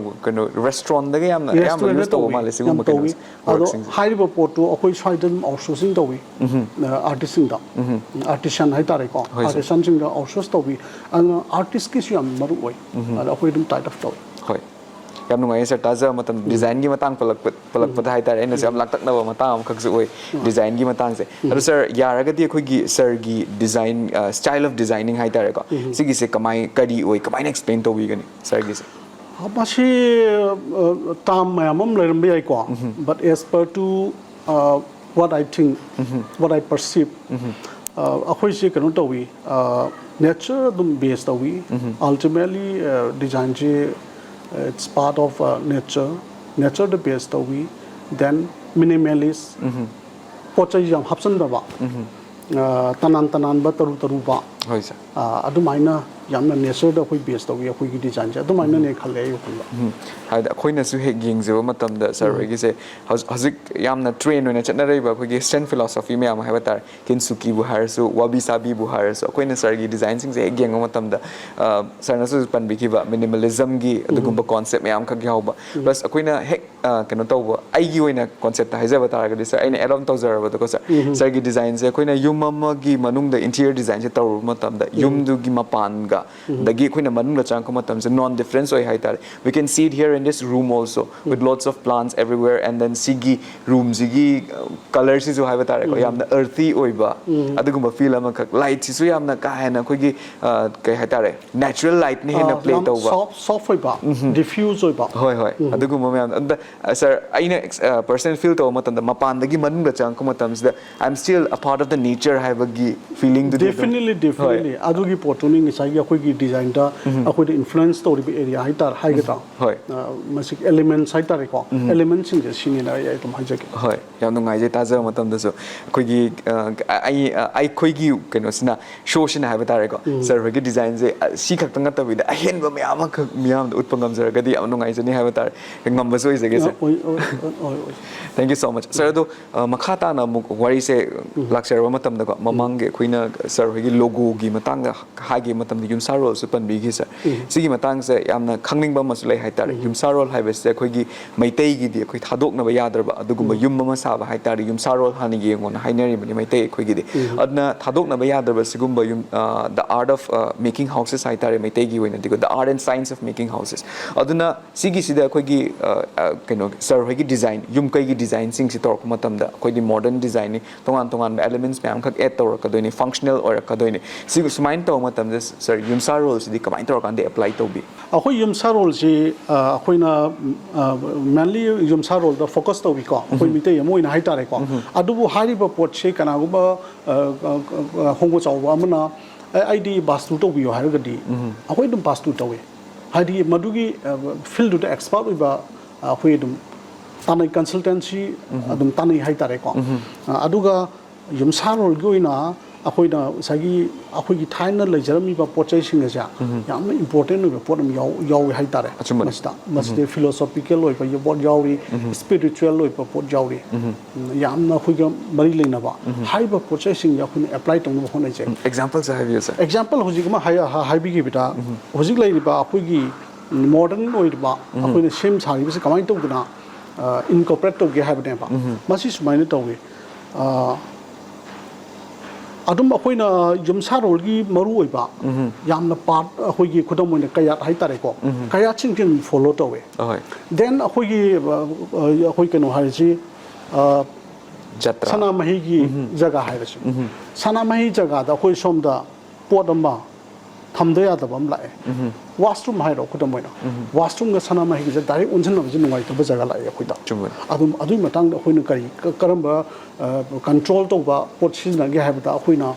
ꯀꯩꯅꯣ, ꯔꯦꯁꯇꯨꯔꯦꯟꯠꯇꯒ ꯌꯥꯝꯅ, ꯌꯥꯝꯅ ꯔꯦꯁꯇꯨꯔꯦꯟꯠꯇ ꯌꯨꯁ ꯇꯧꯕ ꯇꯧꯋꯤ, ꯃꯥꯜꯂꯦ ꯌꯥꯝ ꯁꯤꯒꯨꯝꯕ ꯇꯧꯋꯤ꯫ ꯀꯩꯅꯣꯁꯦ, ꯑꯗꯣ ꯄ꯭ꯔꯗꯛꯁꯤꯡꯁꯦ꯫ ꯍꯥꯏꯔꯤꯕ ꯄꯣꯠꯇꯨ ꯑꯩꯈꯣꯏ ꯁ꯭ꯋꯥꯏꯗ ꯑꯗꯨꯝ ꯑꯥꯎꯠꯁꯣꯔꯁꯤꯡ ꯇꯧꯋꯤ, ꯎꯝ꯫ ꯑꯥꯔꯇꯤꯁꯥꯟ ꯍꯥꯏꯇꯥꯔꯦꯀꯣ, ꯍꯣꯏ, ꯁꯥꯔ꯫ ꯑꯥꯔꯇꯤꯁꯥꯟꯁꯤꯡꯗ ꯑꯥꯎꯠꯁꯣꯔꯁ ꯇꯧꯋꯤ꯫ ꯑꯗꯨꯅ ꯑꯥꯔꯇꯤꯁꯀꯤꯁꯨ ꯌꯥꯝ ꯃꯔꯨ ꯑꯣꯏ꯫ ꯎꯝ꯫ ꯑꯗ ꯑꯩꯈꯣꯏ ꯑꯗꯨꯝ ꯇꯥꯏꯠ ꯑꯞ ꯇꯧꯋꯤ꯫ ꯍꯣꯏ꯫ ꯌꯥꯝ ꯅꯨꯡꯉꯥꯏꯌꯦ ꯁꯥꯔ, ꯇꯥꯖꯕ ꯃꯇꯝꯗ ꯗꯤꯖꯥꯏꯟꯒꯤ ꯃꯇꯥꯡ ꯄꯜꯂꯛꯄ, ꯄꯜꯂꯛꯄꯗ ꯍꯥꯏꯇꯥꯔꯦ, ꯑꯩꯅꯁꯨ ꯌꯥꯝ ꯂꯥꯛꯇꯛꯅꯕ ꯃꯇꯥꯡ ꯑꯃꯈꯛꯁꯨ ꯑꯣꯏ, ꯗꯤꯖꯥꯏꯟꯒꯤ ꯃꯇꯥꯡꯁꯦ꯫ ꯑꯗꯣ ꯁꯥꯔ, ꯌꯥꯔꯒꯗꯤ ꯑꯩꯈꯣꯏꯒꯤ ꯁꯥꯔꯒꯤ ꯗꯤꯖꯥꯏꯟ, ꯑ, style of designing ꯍꯥꯏꯇꯥꯔꯦꯀꯣ, ꯁꯤꯒꯤꯁꯦ ꯀꯃꯥꯏ, ꯀꯔꯤ ꯑꯣꯏ, ꯀꯃꯥꯏꯅ ꯑꯦꯛꯁꯄ꯭ꯂꯦꯟ ꯇꯧꯕꯤꯒꯅꯤ ꯁꯥꯔꯒꯤꯁꯦ? ꯃꯁꯤ, ꯑ, ꯇꯥꯝ ꯃꯌꯥꯝ ꯑꯃ ꯂꯩꯔꯝꯕ ꯌꯥꯏꯀꯣ, but as per to, ꯑ, what I think, what I perceive, ꯑ, ꯑꯩꯈꯣꯏꯁꯦ ꯀꯩꯅꯣ ꯇꯧꯋꯤ, ꯅꯦꯆꯔ ꯑꯗꯨꯝ ꯕꯦꯁ ꯇꯧꯋꯤ꯫ Ultimately, ꯗꯤꯖꯥꯏꯟꯁꯤ, it's part of nature, ꯅꯦꯆꯔꯗ ꯕꯦꯁ ꯇꯧꯋꯤ꯫ Then minimalist, ꯄꯣꯠ ꯆꯩ ꯌꯥꯝ ꯍꯥꯞꯆꯤꯟꯗꯕ, ꯑ, ꯇꯅꯥꯟ ꯇꯅꯥꯟꯕ, ꯇꯔꯨ ꯇꯔꯨꯕ, ꯍꯣꯏ ꯁꯥꯔ꯫ ꯑ, ꯑꯗꯨꯃꯥꯏꯅ ꯌꯥꯝꯅ ꯅꯦꯆꯔꯗ ꯑꯩꯈꯣꯏ ꯕꯦꯁ ꯇꯧꯋꯤ ꯑꯩꯈꯣꯏꯒꯤ ꯗꯤꯖꯥꯏꯟꯁꯦ꯫ ꯑꯗꯨꯃꯥꯏꯅꯅꯦ ꯈꯜꯂꯦ ꯑꯩ ꯋꯥꯈꯜꯗ꯫ ꯎꯝ꯫ ꯍꯥꯏꯕꯗꯤ ꯑꯩꯈꯣꯏꯅꯁꯨ ꯍꯦꯛ ꯌꯦꯡꯖꯕ ꯃꯇꯝꯗ ꯁꯥꯔ ꯍꯣꯏꯒꯤꯁꯦ ꯍꯧꯖꯤꯛ, ꯍꯧꯖꯤꯛ ꯌꯥꯝꯅ ꯇ꯭ꯔꯦꯟ ꯑꯣꯏꯅ ꯆꯠꯅꯔꯛꯏꯕ ꯑꯩꯈꯣꯏꯒꯤ Zen philosophy ꯃꯌꯥꯝ ꯍꯥꯏꯕ ꯇꯥꯔꯦ, ꯀꯤꯟꯁꯨꯀꯤꯕꯨ ꯍꯥꯏꯔꯁꯨ, ꯋꯥꯕꯤ ꯁꯥꯕꯤꯕꯨ ꯍꯥꯏꯔꯁꯨ, ꯑꯩꯈꯣꯏꯅ ꯁꯥꯔꯒꯤ ꯗꯤꯖꯥꯏꯟꯁꯤꯡꯁꯦ ꯍꯦꯛ ꯌꯦꯡꯕ ꯃꯇꯝꯗ, ꯑ, ꯁꯥꯔꯅꯁꯨ ꯄꯟꯕꯤꯈꯤꯕ ꯃꯤꯅꯤꯃꯦꯂꯤꯖꯝꯒꯤ ꯑꯗꯨꯒꯨꯝꯕ ꯀꯣꯟꯁꯦꯞ ꯃꯌꯥꯝ ꯈꯛ ꯌꯥꯎꯕ꯫ ꯄ꯭ꯂꯁ ꯑꯩꯈꯣꯏꯅ ꯍꯦꯛ, ꯑ, ꯀꯩꯅꯣ ꯇꯧꯕ, ꯑꯩꯒꯤ ꯑꯣꯏꯅ ꯀꯣꯟꯁꯦꯞꯇ ꯍꯥꯏꯖꯕ ꯇꯥꯔꯒꯗꯤ ꯁꯥꯔ, ꯑꯩꯅ ꯑꯦꯗ ꯑꯣꯟ ꯇꯧꯖꯔꯕꯗꯀꯣ ꯁꯥꯔ, ꯁꯥꯔꯒꯤ ꯗꯤꯖꯥꯏꯟꯁꯦ ꯑꯩꯈꯣꯏꯅ ꯌꯨꯝ ꯑꯃꯒꯤ ꯃꯅꯨꯡꯗ ꯏꯟꯇꯤꯔꯤꯌꯔ ꯗꯤꯖꯥꯏꯟꯁꯦ ꯇꯧꯔꯨꯕ ꯃꯇꯝꯗ ꯌꯨꯝꯗꯨꯒꯤ ꯃꯄꯥꯟꯒ ꯑꯗꯒꯤ ꯑꯩꯈꯣꯏꯅ ꯃꯅꯨꯡꯗ ꯆꯪꯉꯛꯄ ꯃꯇꯝꯁꯦ ꯅꯣꯟ ꯗꯤꯐ꯭ꯔꯦꯟꯁ ꯑꯣꯏ ꯍꯥꯏꯇꯥꯔꯦ꯫ We can see it here in this room also, with lots of plants everywhere, and then ꯁꯤꯒꯤ ꯔꯨꯝꯁꯤꯒꯤ ꯀꯂꯔꯁꯤꯁꯨ ꯍꯥꯏꯕ ꯇꯥꯔꯦꯀꯣ, ꯌꯥꯝꯅ ꯑꯔꯊꯤ ꯑꯣꯏꯕ ꯑꯗꯨꯒꯨꯝꯕ ꯐꯤꯜ ꯑꯃꯈꯛ, ꯂꯥꯏꯠꯁꯤꯁꯨ ꯌꯥꯝꯅ ꯀꯥ ꯍꯦꯟꯅ ꯑꯩꯈꯣꯏꯒꯤ, ꯑ, ꯀꯩ ꯍꯥꯏꯇꯥꯔꯦ, ꯅꯦꯆꯔꯦꯜ ꯂꯥꯏꯠꯅ ꯍꯦꯟꯅ ꯑ, ꯄ꯭ꯂꯦ ꯌꯥꯝ ꯇꯧꯕ꯫ ꯁꯣꯐ, ꯁꯣꯐ ꯑꯣꯏꯕ, ꯗꯤꯐ꯭ꯌꯨꯖ ꯑꯣꯏꯕ꯫ ꯍꯣꯏ, ꯍꯣꯏ꯫ ꯑꯗꯨꯒꯨꯝꯕ ꯃꯌꯥꯝ ꯑꯗ, ꯑ, ꯁꯥꯔ, ꯑꯩꯅ ꯑꯦꯛꯁ-, ꯑ, ꯄꯔꯁꯅꯦꯜ ꯐꯤꯜ ꯇꯧꯕ ꯃꯇꯝꯗ, ꯃꯄꯥꯟꯗꯒꯤ ꯃꯅꯨꯡꯗ ꯆꯪꯉꯛꯄ ꯃꯇꯝꯁꯤꯗ, "I am still a part of the nature" ꯍꯥꯏꯕꯒꯤ ꯐꯤꯂꯤꯡꯗꯨꯗꯤ ꯑꯗꯨꯝ Definitely different. ꯍꯣꯏ꯫ ꯑꯗꯨꯒꯤ ꯄꯣꯠꯇꯨꯅꯤ ꯉꯁꯥꯏꯒꯤ ꯑꯩꯈꯣꯏꯒꯤ ꯗꯤꯖꯥꯏꯟꯗ ꯑꯩꯈꯣꯏꯗ ꯏꯟꯐ꯭ꯂꯨꯌꯦꯟꯁ ꯇꯧꯔꯤꯕ ꯑꯦꯔꯤꯌꯥ ꯍꯥꯏꯇꯥꯔꯦ, ꯍꯥꯏꯒꯗ꯭ꯔꯥ? ꯍꯣꯏ꯫ ꯑ, ꯃꯁꯤ ꯑꯦꯂꯤꯃꯦꯟꯠꯁ ꯍꯥꯏꯇꯥꯔꯦꯀꯣ, ꯑꯦꯂꯤꯃꯦꯟꯠꯁꯤꯡꯁꯦ ꯁꯤꯅꯦꯅ ꯑꯩ ꯑꯗꯨꯝ ꯍꯥꯏꯖꯒꯦ꯫ ꯍꯣꯏ, ꯌꯥꯝ ꯅꯨꯡꯉꯥꯏꯖꯩ ꯇꯥꯖꯕ ꯃꯇꯝꯗꯁꯨ꯫ ꯑꯩꯈꯣꯏꯒꯤ, ꯑ, ꯑꯩ, ꯑ, ꯑꯩꯈꯣꯏꯒꯤ ꯀꯩꯅꯣꯁꯤꯅ, ꯁꯣꯁꯤꯅ ꯍꯥꯏꯕ ꯇꯥꯔꯦꯀꯣ, ꯁꯔ ꯍꯣꯏꯒꯤ ꯗꯤꯖꯥꯏꯟꯁꯦ, ꯑ, ꯁꯤ ꯈꯛꯇ ꯅꯠꯇꯕꯤꯗ ꯑꯍꯦꯟꯕ ꯃꯌꯥꯝ ꯑꯃꯈꯛ ꯃꯤꯌꯥꯝꯗ ꯎꯠꯄ ꯉꯝꯖꯔꯒꯗꯤ ꯌꯥꯝ ꯅꯨꯡꯉꯥꯏꯖꯅꯤ ꯍꯥꯏꯕ ꯇꯥꯔꯦ꯫ ꯉꯝꯕꯁꯨ ꯑꯣꯏꯖꯒꯦ, ꯁꯔ꯫ ꯑꯣꯏ, ꯑꯣꯏ, ꯑꯣꯏ, ꯑꯣꯏ꯫ Thank you so much, sir. ꯑꯗꯣ, ꯑ, ꯃꯈꯥ ꯇꯥꯅ ꯑꯃꯨꯛ ꯋꯥꯔꯤꯁꯦ ꯂꯥꯛꯆꯔꯕ ꯃꯇꯝꯗꯀꯣ, ꯃꯃꯥꯡꯒꯤ ꯑꯩꯈꯣꯏꯅ ꯁꯔ ꯍꯣꯏꯒꯤ ꯂꯣꯒꯣꯒꯤ ꯃꯇꯥꯡꯗ ꯍꯥꯏꯈꯤꯕ ꯃꯇꯝꯗ ꯌꯨꯝꯁꯥꯔꯣꯜꯁꯨ ꯄꯟꯕꯤꯈꯤ, ꯁꯔ꯫ ꯁꯤꯒꯤ ꯃꯇꯥꯡꯁꯦ ꯌꯥꯝꯅ ꯈꯪꯅꯤꯡꯕ ꯑꯃꯁꯨ ꯂꯩ ꯍꯥꯏꯇꯥꯔꯦ꯫ ꯌꯨꯝꯁꯥꯔꯣꯜ ꯍꯥꯏꯕꯁꯦ ꯑꯩꯈꯣꯏꯒꯤ ꯃꯩꯇꯩꯒꯤꯗꯤ ꯑꯩꯈꯣꯏ ꯊꯥꯗꯣꯛꯅꯕ ꯌꯥꯗ꯭ꯔꯕ ꯑꯗꯨꯒꯨꯝꯕ ꯌꯨꯝ ꯑꯃ ꯁꯥꯕ ꯍꯥꯏꯇꯥꯔꯦ, ꯌꯨꯝꯁꯥꯔꯣꯜ ꯍꯥꯟꯅ ꯌꯦꯡꯉꯣꯅ ꯍꯥꯏꯅꯔꯤꯕꯅꯤ ꯃꯩꯇꯩ ꯑꯩꯈꯣꯏꯒꯤꯗꯤ꯫ ꯑꯗꯨꯅ ꯊꯥꯗꯣꯛꯅꯕ ꯌꯥꯗ꯭ꯔꯕ ꯁꯤꯒꯨꯝꯕ ꯌꯨꯝ, ꯑ, the art of, ꯑ, making houses ꯍꯥꯏꯇꯥꯔꯦ ꯃꯩꯇꯩꯒꯤ ꯑꯣꯏꯅꯗꯤꯀꯣ, the art and science of making houses꯫ ꯑꯗꯨꯅ ꯁꯤꯒꯤꯁꯤꯗ ꯑꯩꯈꯣꯏꯒꯤ, ꯑ, ꯑ, ꯀꯩꯅꯣ, ꯁꯔ ꯍꯣꯏꯒꯤ ꯗꯤꯖꯥꯏꯟ, ꯌꯨꯝ ꯀꯩꯒꯤ ꯗꯤꯖꯥꯏꯟꯁꯤꯡꯁꯤ ꯇꯧꯔꯛꯄ ꯃꯇꯝꯗ ꯑꯩꯈꯣꯏꯗꯤ ꯃꯣꯗꯔꯟ ꯗꯤꯖꯥꯏꯟꯅꯤ, ꯇꯣꯉꯥꯟ ꯇꯣꯉꯥꯟꯕ elements ꯃꯌꯥꯝ ꯈꯛ add ꯇꯧꯔꯛꯀꯗꯣꯏꯅꯤ, functional ꯑꯣꯏꯔꯛꯀꯗꯣꯏꯅꯤ꯫ ꯁꯤ ꯁꯨꯃꯥꯏꯅ ꯇꯧꯕ ꯃꯇꯝꯗ, ꯁꯔ, ꯌꯨꯝꯁꯥꯔꯣꯜꯁꯤꯗꯤ ꯀꯃꯥꯏꯅ ꯇꯧꯔꯀꯥꯟꯗ apply ꯇꯧꯕꯤ? ꯑꯩꯈꯣꯏ ꯌꯨꯝꯁꯥꯔꯣꯜꯁꯤ, ꯑ, ꯑꯩꯈꯣꯏꯅ, ꯑ, mainly ꯌꯨꯝꯁꯥꯔꯣꯜꯗ focus ꯇꯧꯕꯤꯀꯣ, ꯑꯩꯈꯣꯏ ꯃꯤꯇꯩ ꯑꯃ ꯑꯣꯏꯅ ꯍꯥꯏꯇꯥꯔꯦꯀꯣ꯫ ꯑꯗꯨꯕꯨ ꯍꯥꯏꯔꯤꯕ ꯄꯣꯠꯁꯤ ꯀꯅꯥꯒꯨꯝꯕ, ꯑ, ꯑ, ꯑ, ꯍꯣꯡꯕ ꯆꯥꯎꯕ ꯑꯃꯅ, "ꯑꯦ, ꯑꯩꯗꯤ ꯕꯥꯁꯇꯨ ꯇꯧꯕꯤꯌꯣ" ꯍꯥꯏꯔꯒꯗꯤ ꯑꯩꯈꯣꯏ ꯑꯗꯨꯝ ꯕꯥꯁꯇꯨ ꯇꯧꯋꯤ꯫ ꯍꯥꯏꯗꯤ ꯃꯗꯨꯒꯤ, ꯑ, field ꯗꯨꯗ expert ꯑꯣꯏꯕ, ꯑ, ꯑꯩꯈꯣꯏ ꯑꯗꯨꯝ ꯇꯥꯟꯅꯩ, consultancy ꯑꯗꯨꯝ ꯇꯥꯟꯅꯩ ꯍꯥꯏꯇꯥꯔꯦꯀꯣ꯫ ꯑ, ꯑꯗꯨꯒ ꯌꯨꯝꯁꯥꯔꯣꯜꯒꯤ ꯑꯣꯏꯅ ꯑꯩꯈꯣꯏꯅ ꯉꯁꯥꯏꯒꯤ ꯑꯩꯈꯣꯏꯒꯤ ꯊꯥꯏꯅ ꯂꯩꯖꯔꯝꯃꯤꯕ ꯄꯣꯠ ꯆꯩꯁꯤꯡ ꯑꯁꯦ ꯌꯥꯝꯅ important ꯑꯣꯏꯕ ꯄꯣꯠ ꯑꯃ ꯌꯥꯎ-, ꯌꯥꯎꯋꯦ ꯍꯥꯏꯇꯥꯔꯦ꯫ ꯑꯆꯨꯝꯕꯅꯤ꯫ ꯃꯁꯤꯗ, ꯃꯁꯤꯗ philosophical ꯑꯣꯏꯕ ꯄꯣꯠ ꯌꯥꯎꯔꯤ, spiritual ꯑꯣꯏꯕ ꯄꯣꯠ ꯌꯥꯎꯔꯤ꯫ ꯎꯝ, ꯌꯥꯝꯅ ꯑꯩꯈꯣꯏꯒ ꯃꯔꯤ ꯂꯩꯅꯕ ꯍꯥꯏꯔꯤꯕ ꯄꯣꯠ ꯆꯩꯁꯤꯡꯁꯦ ꯑꯩꯈꯣꯏꯅ apply ꯇꯧꯅꯕ ꯍꯣꯠꯅꯖꯩ꯫ Example ꯁꯦ ꯍꯥꯏꯕꯤꯌꯨ, ꯁꯔ꯫ Example ꯍꯧꯖꯤꯛ ꯑꯃ ꯍꯥꯏ-, ꯍꯥ-, ꯍꯥꯏꯕꯤꯈꯤꯕꯗ, ꯍꯧꯖꯤꯛ ꯂꯩꯔꯤꯕ ꯑꯩꯈꯣꯏꯒꯤ modern ꯑꯣꯏꯔꯤꯕ ꯑꯩꯈꯣꯏꯅ ꯁꯦꯝ ꯁꯥꯔꯤꯕꯁꯤ ꯀꯃꯥꯏꯅ ꯇꯧꯗꯅ, ꯑ, incorporate ꯇꯧꯒꯦ ꯍꯥꯏꯕꯅꯦꯕ꯫ ꯃꯁꯤ ꯁꯨꯃꯥꯏꯅ ꯇꯧꯏ꯫ ꯑ, ꯑꯗꯨꯝ ꯑꯩꯈꯣꯏꯅ ꯌꯨꯝꯁꯥꯔꯣꯜꯒꯤ ꯃꯔꯨꯑꯣꯏꯕ ꯌꯥꯝꯅ part ꯑꯩꯈꯣꯏꯒꯤ ꯈꯨꯗꯝ ꯑꯣꯏꯅ ꯀꯌꯥꯠ ꯍꯥꯏꯇꯥꯔꯦꯀꯣ꯫ ꯀꯌꯥꯠꯁꯤꯡꯁꯤ ꯑꯗꯨꯝ follow ꯇꯧꯋꯦ꯫ ꯑꯍꯣꯏ꯫ Then ꯑꯩꯈꯣꯏꯒꯤ, ꯑ, ꯑ, ꯑꯩꯈꯣꯏ ꯀꯩꯅꯣ ꯍꯥꯏꯔꯤꯁꯤ, ꯑ, ꯖꯇ꯭ꯔꯥ꯫ ꯁꯅꯥꯃꯍꯤꯒꯤ ꯖꯒꯥ ꯍꯥꯏꯔꯁꯤ꯫ ꯁꯅꯥꯃꯍꯤ ꯖꯒꯥꯗ ꯑꯩꯈꯣꯏ ꯁꯣꯝꯗ ꯄꯣꯠ ꯑꯃ ꯊꯝꯗ ꯌꯥꯗꯕ ꯑꯃ ꯂꯥꯛꯑꯦ꯫ Washroom ꯍꯥꯏꯔꯣ ꯈꯨꯗꯝ ꯑꯣꯏꯅ꯫ Washroomꯒ ꯁꯅꯥꯃꯍꯤꯒꯁꯦ direct ꯑꯣꯟꯁꯤꯟꯅꯕꯁꯦ ꯅꯨꯡꯉꯥꯏꯇꯕ ꯖꯒꯥ ꯂꯥꯛꯑꯦ ꯑꯩꯈꯣꯏꯗ꯫ ꯆꯨꯝꯕꯅꯤ꯫ ꯑꯗꯨꯝ ꯑꯗꯨꯒꯤ ꯃꯇꯥꯡꯗ ꯑꯩꯈꯣꯏꯅ ꯀꯔꯤ, ꯀ-, ꯀꯔꯝꯕ, ꯑ, control ꯇꯧꯕ ꯄꯣꯠ ꯁꯤꯖꯤꯟꯅꯒꯦ ꯍꯥꯏꯕꯗ ꯑꯩꯈꯣꯏꯅ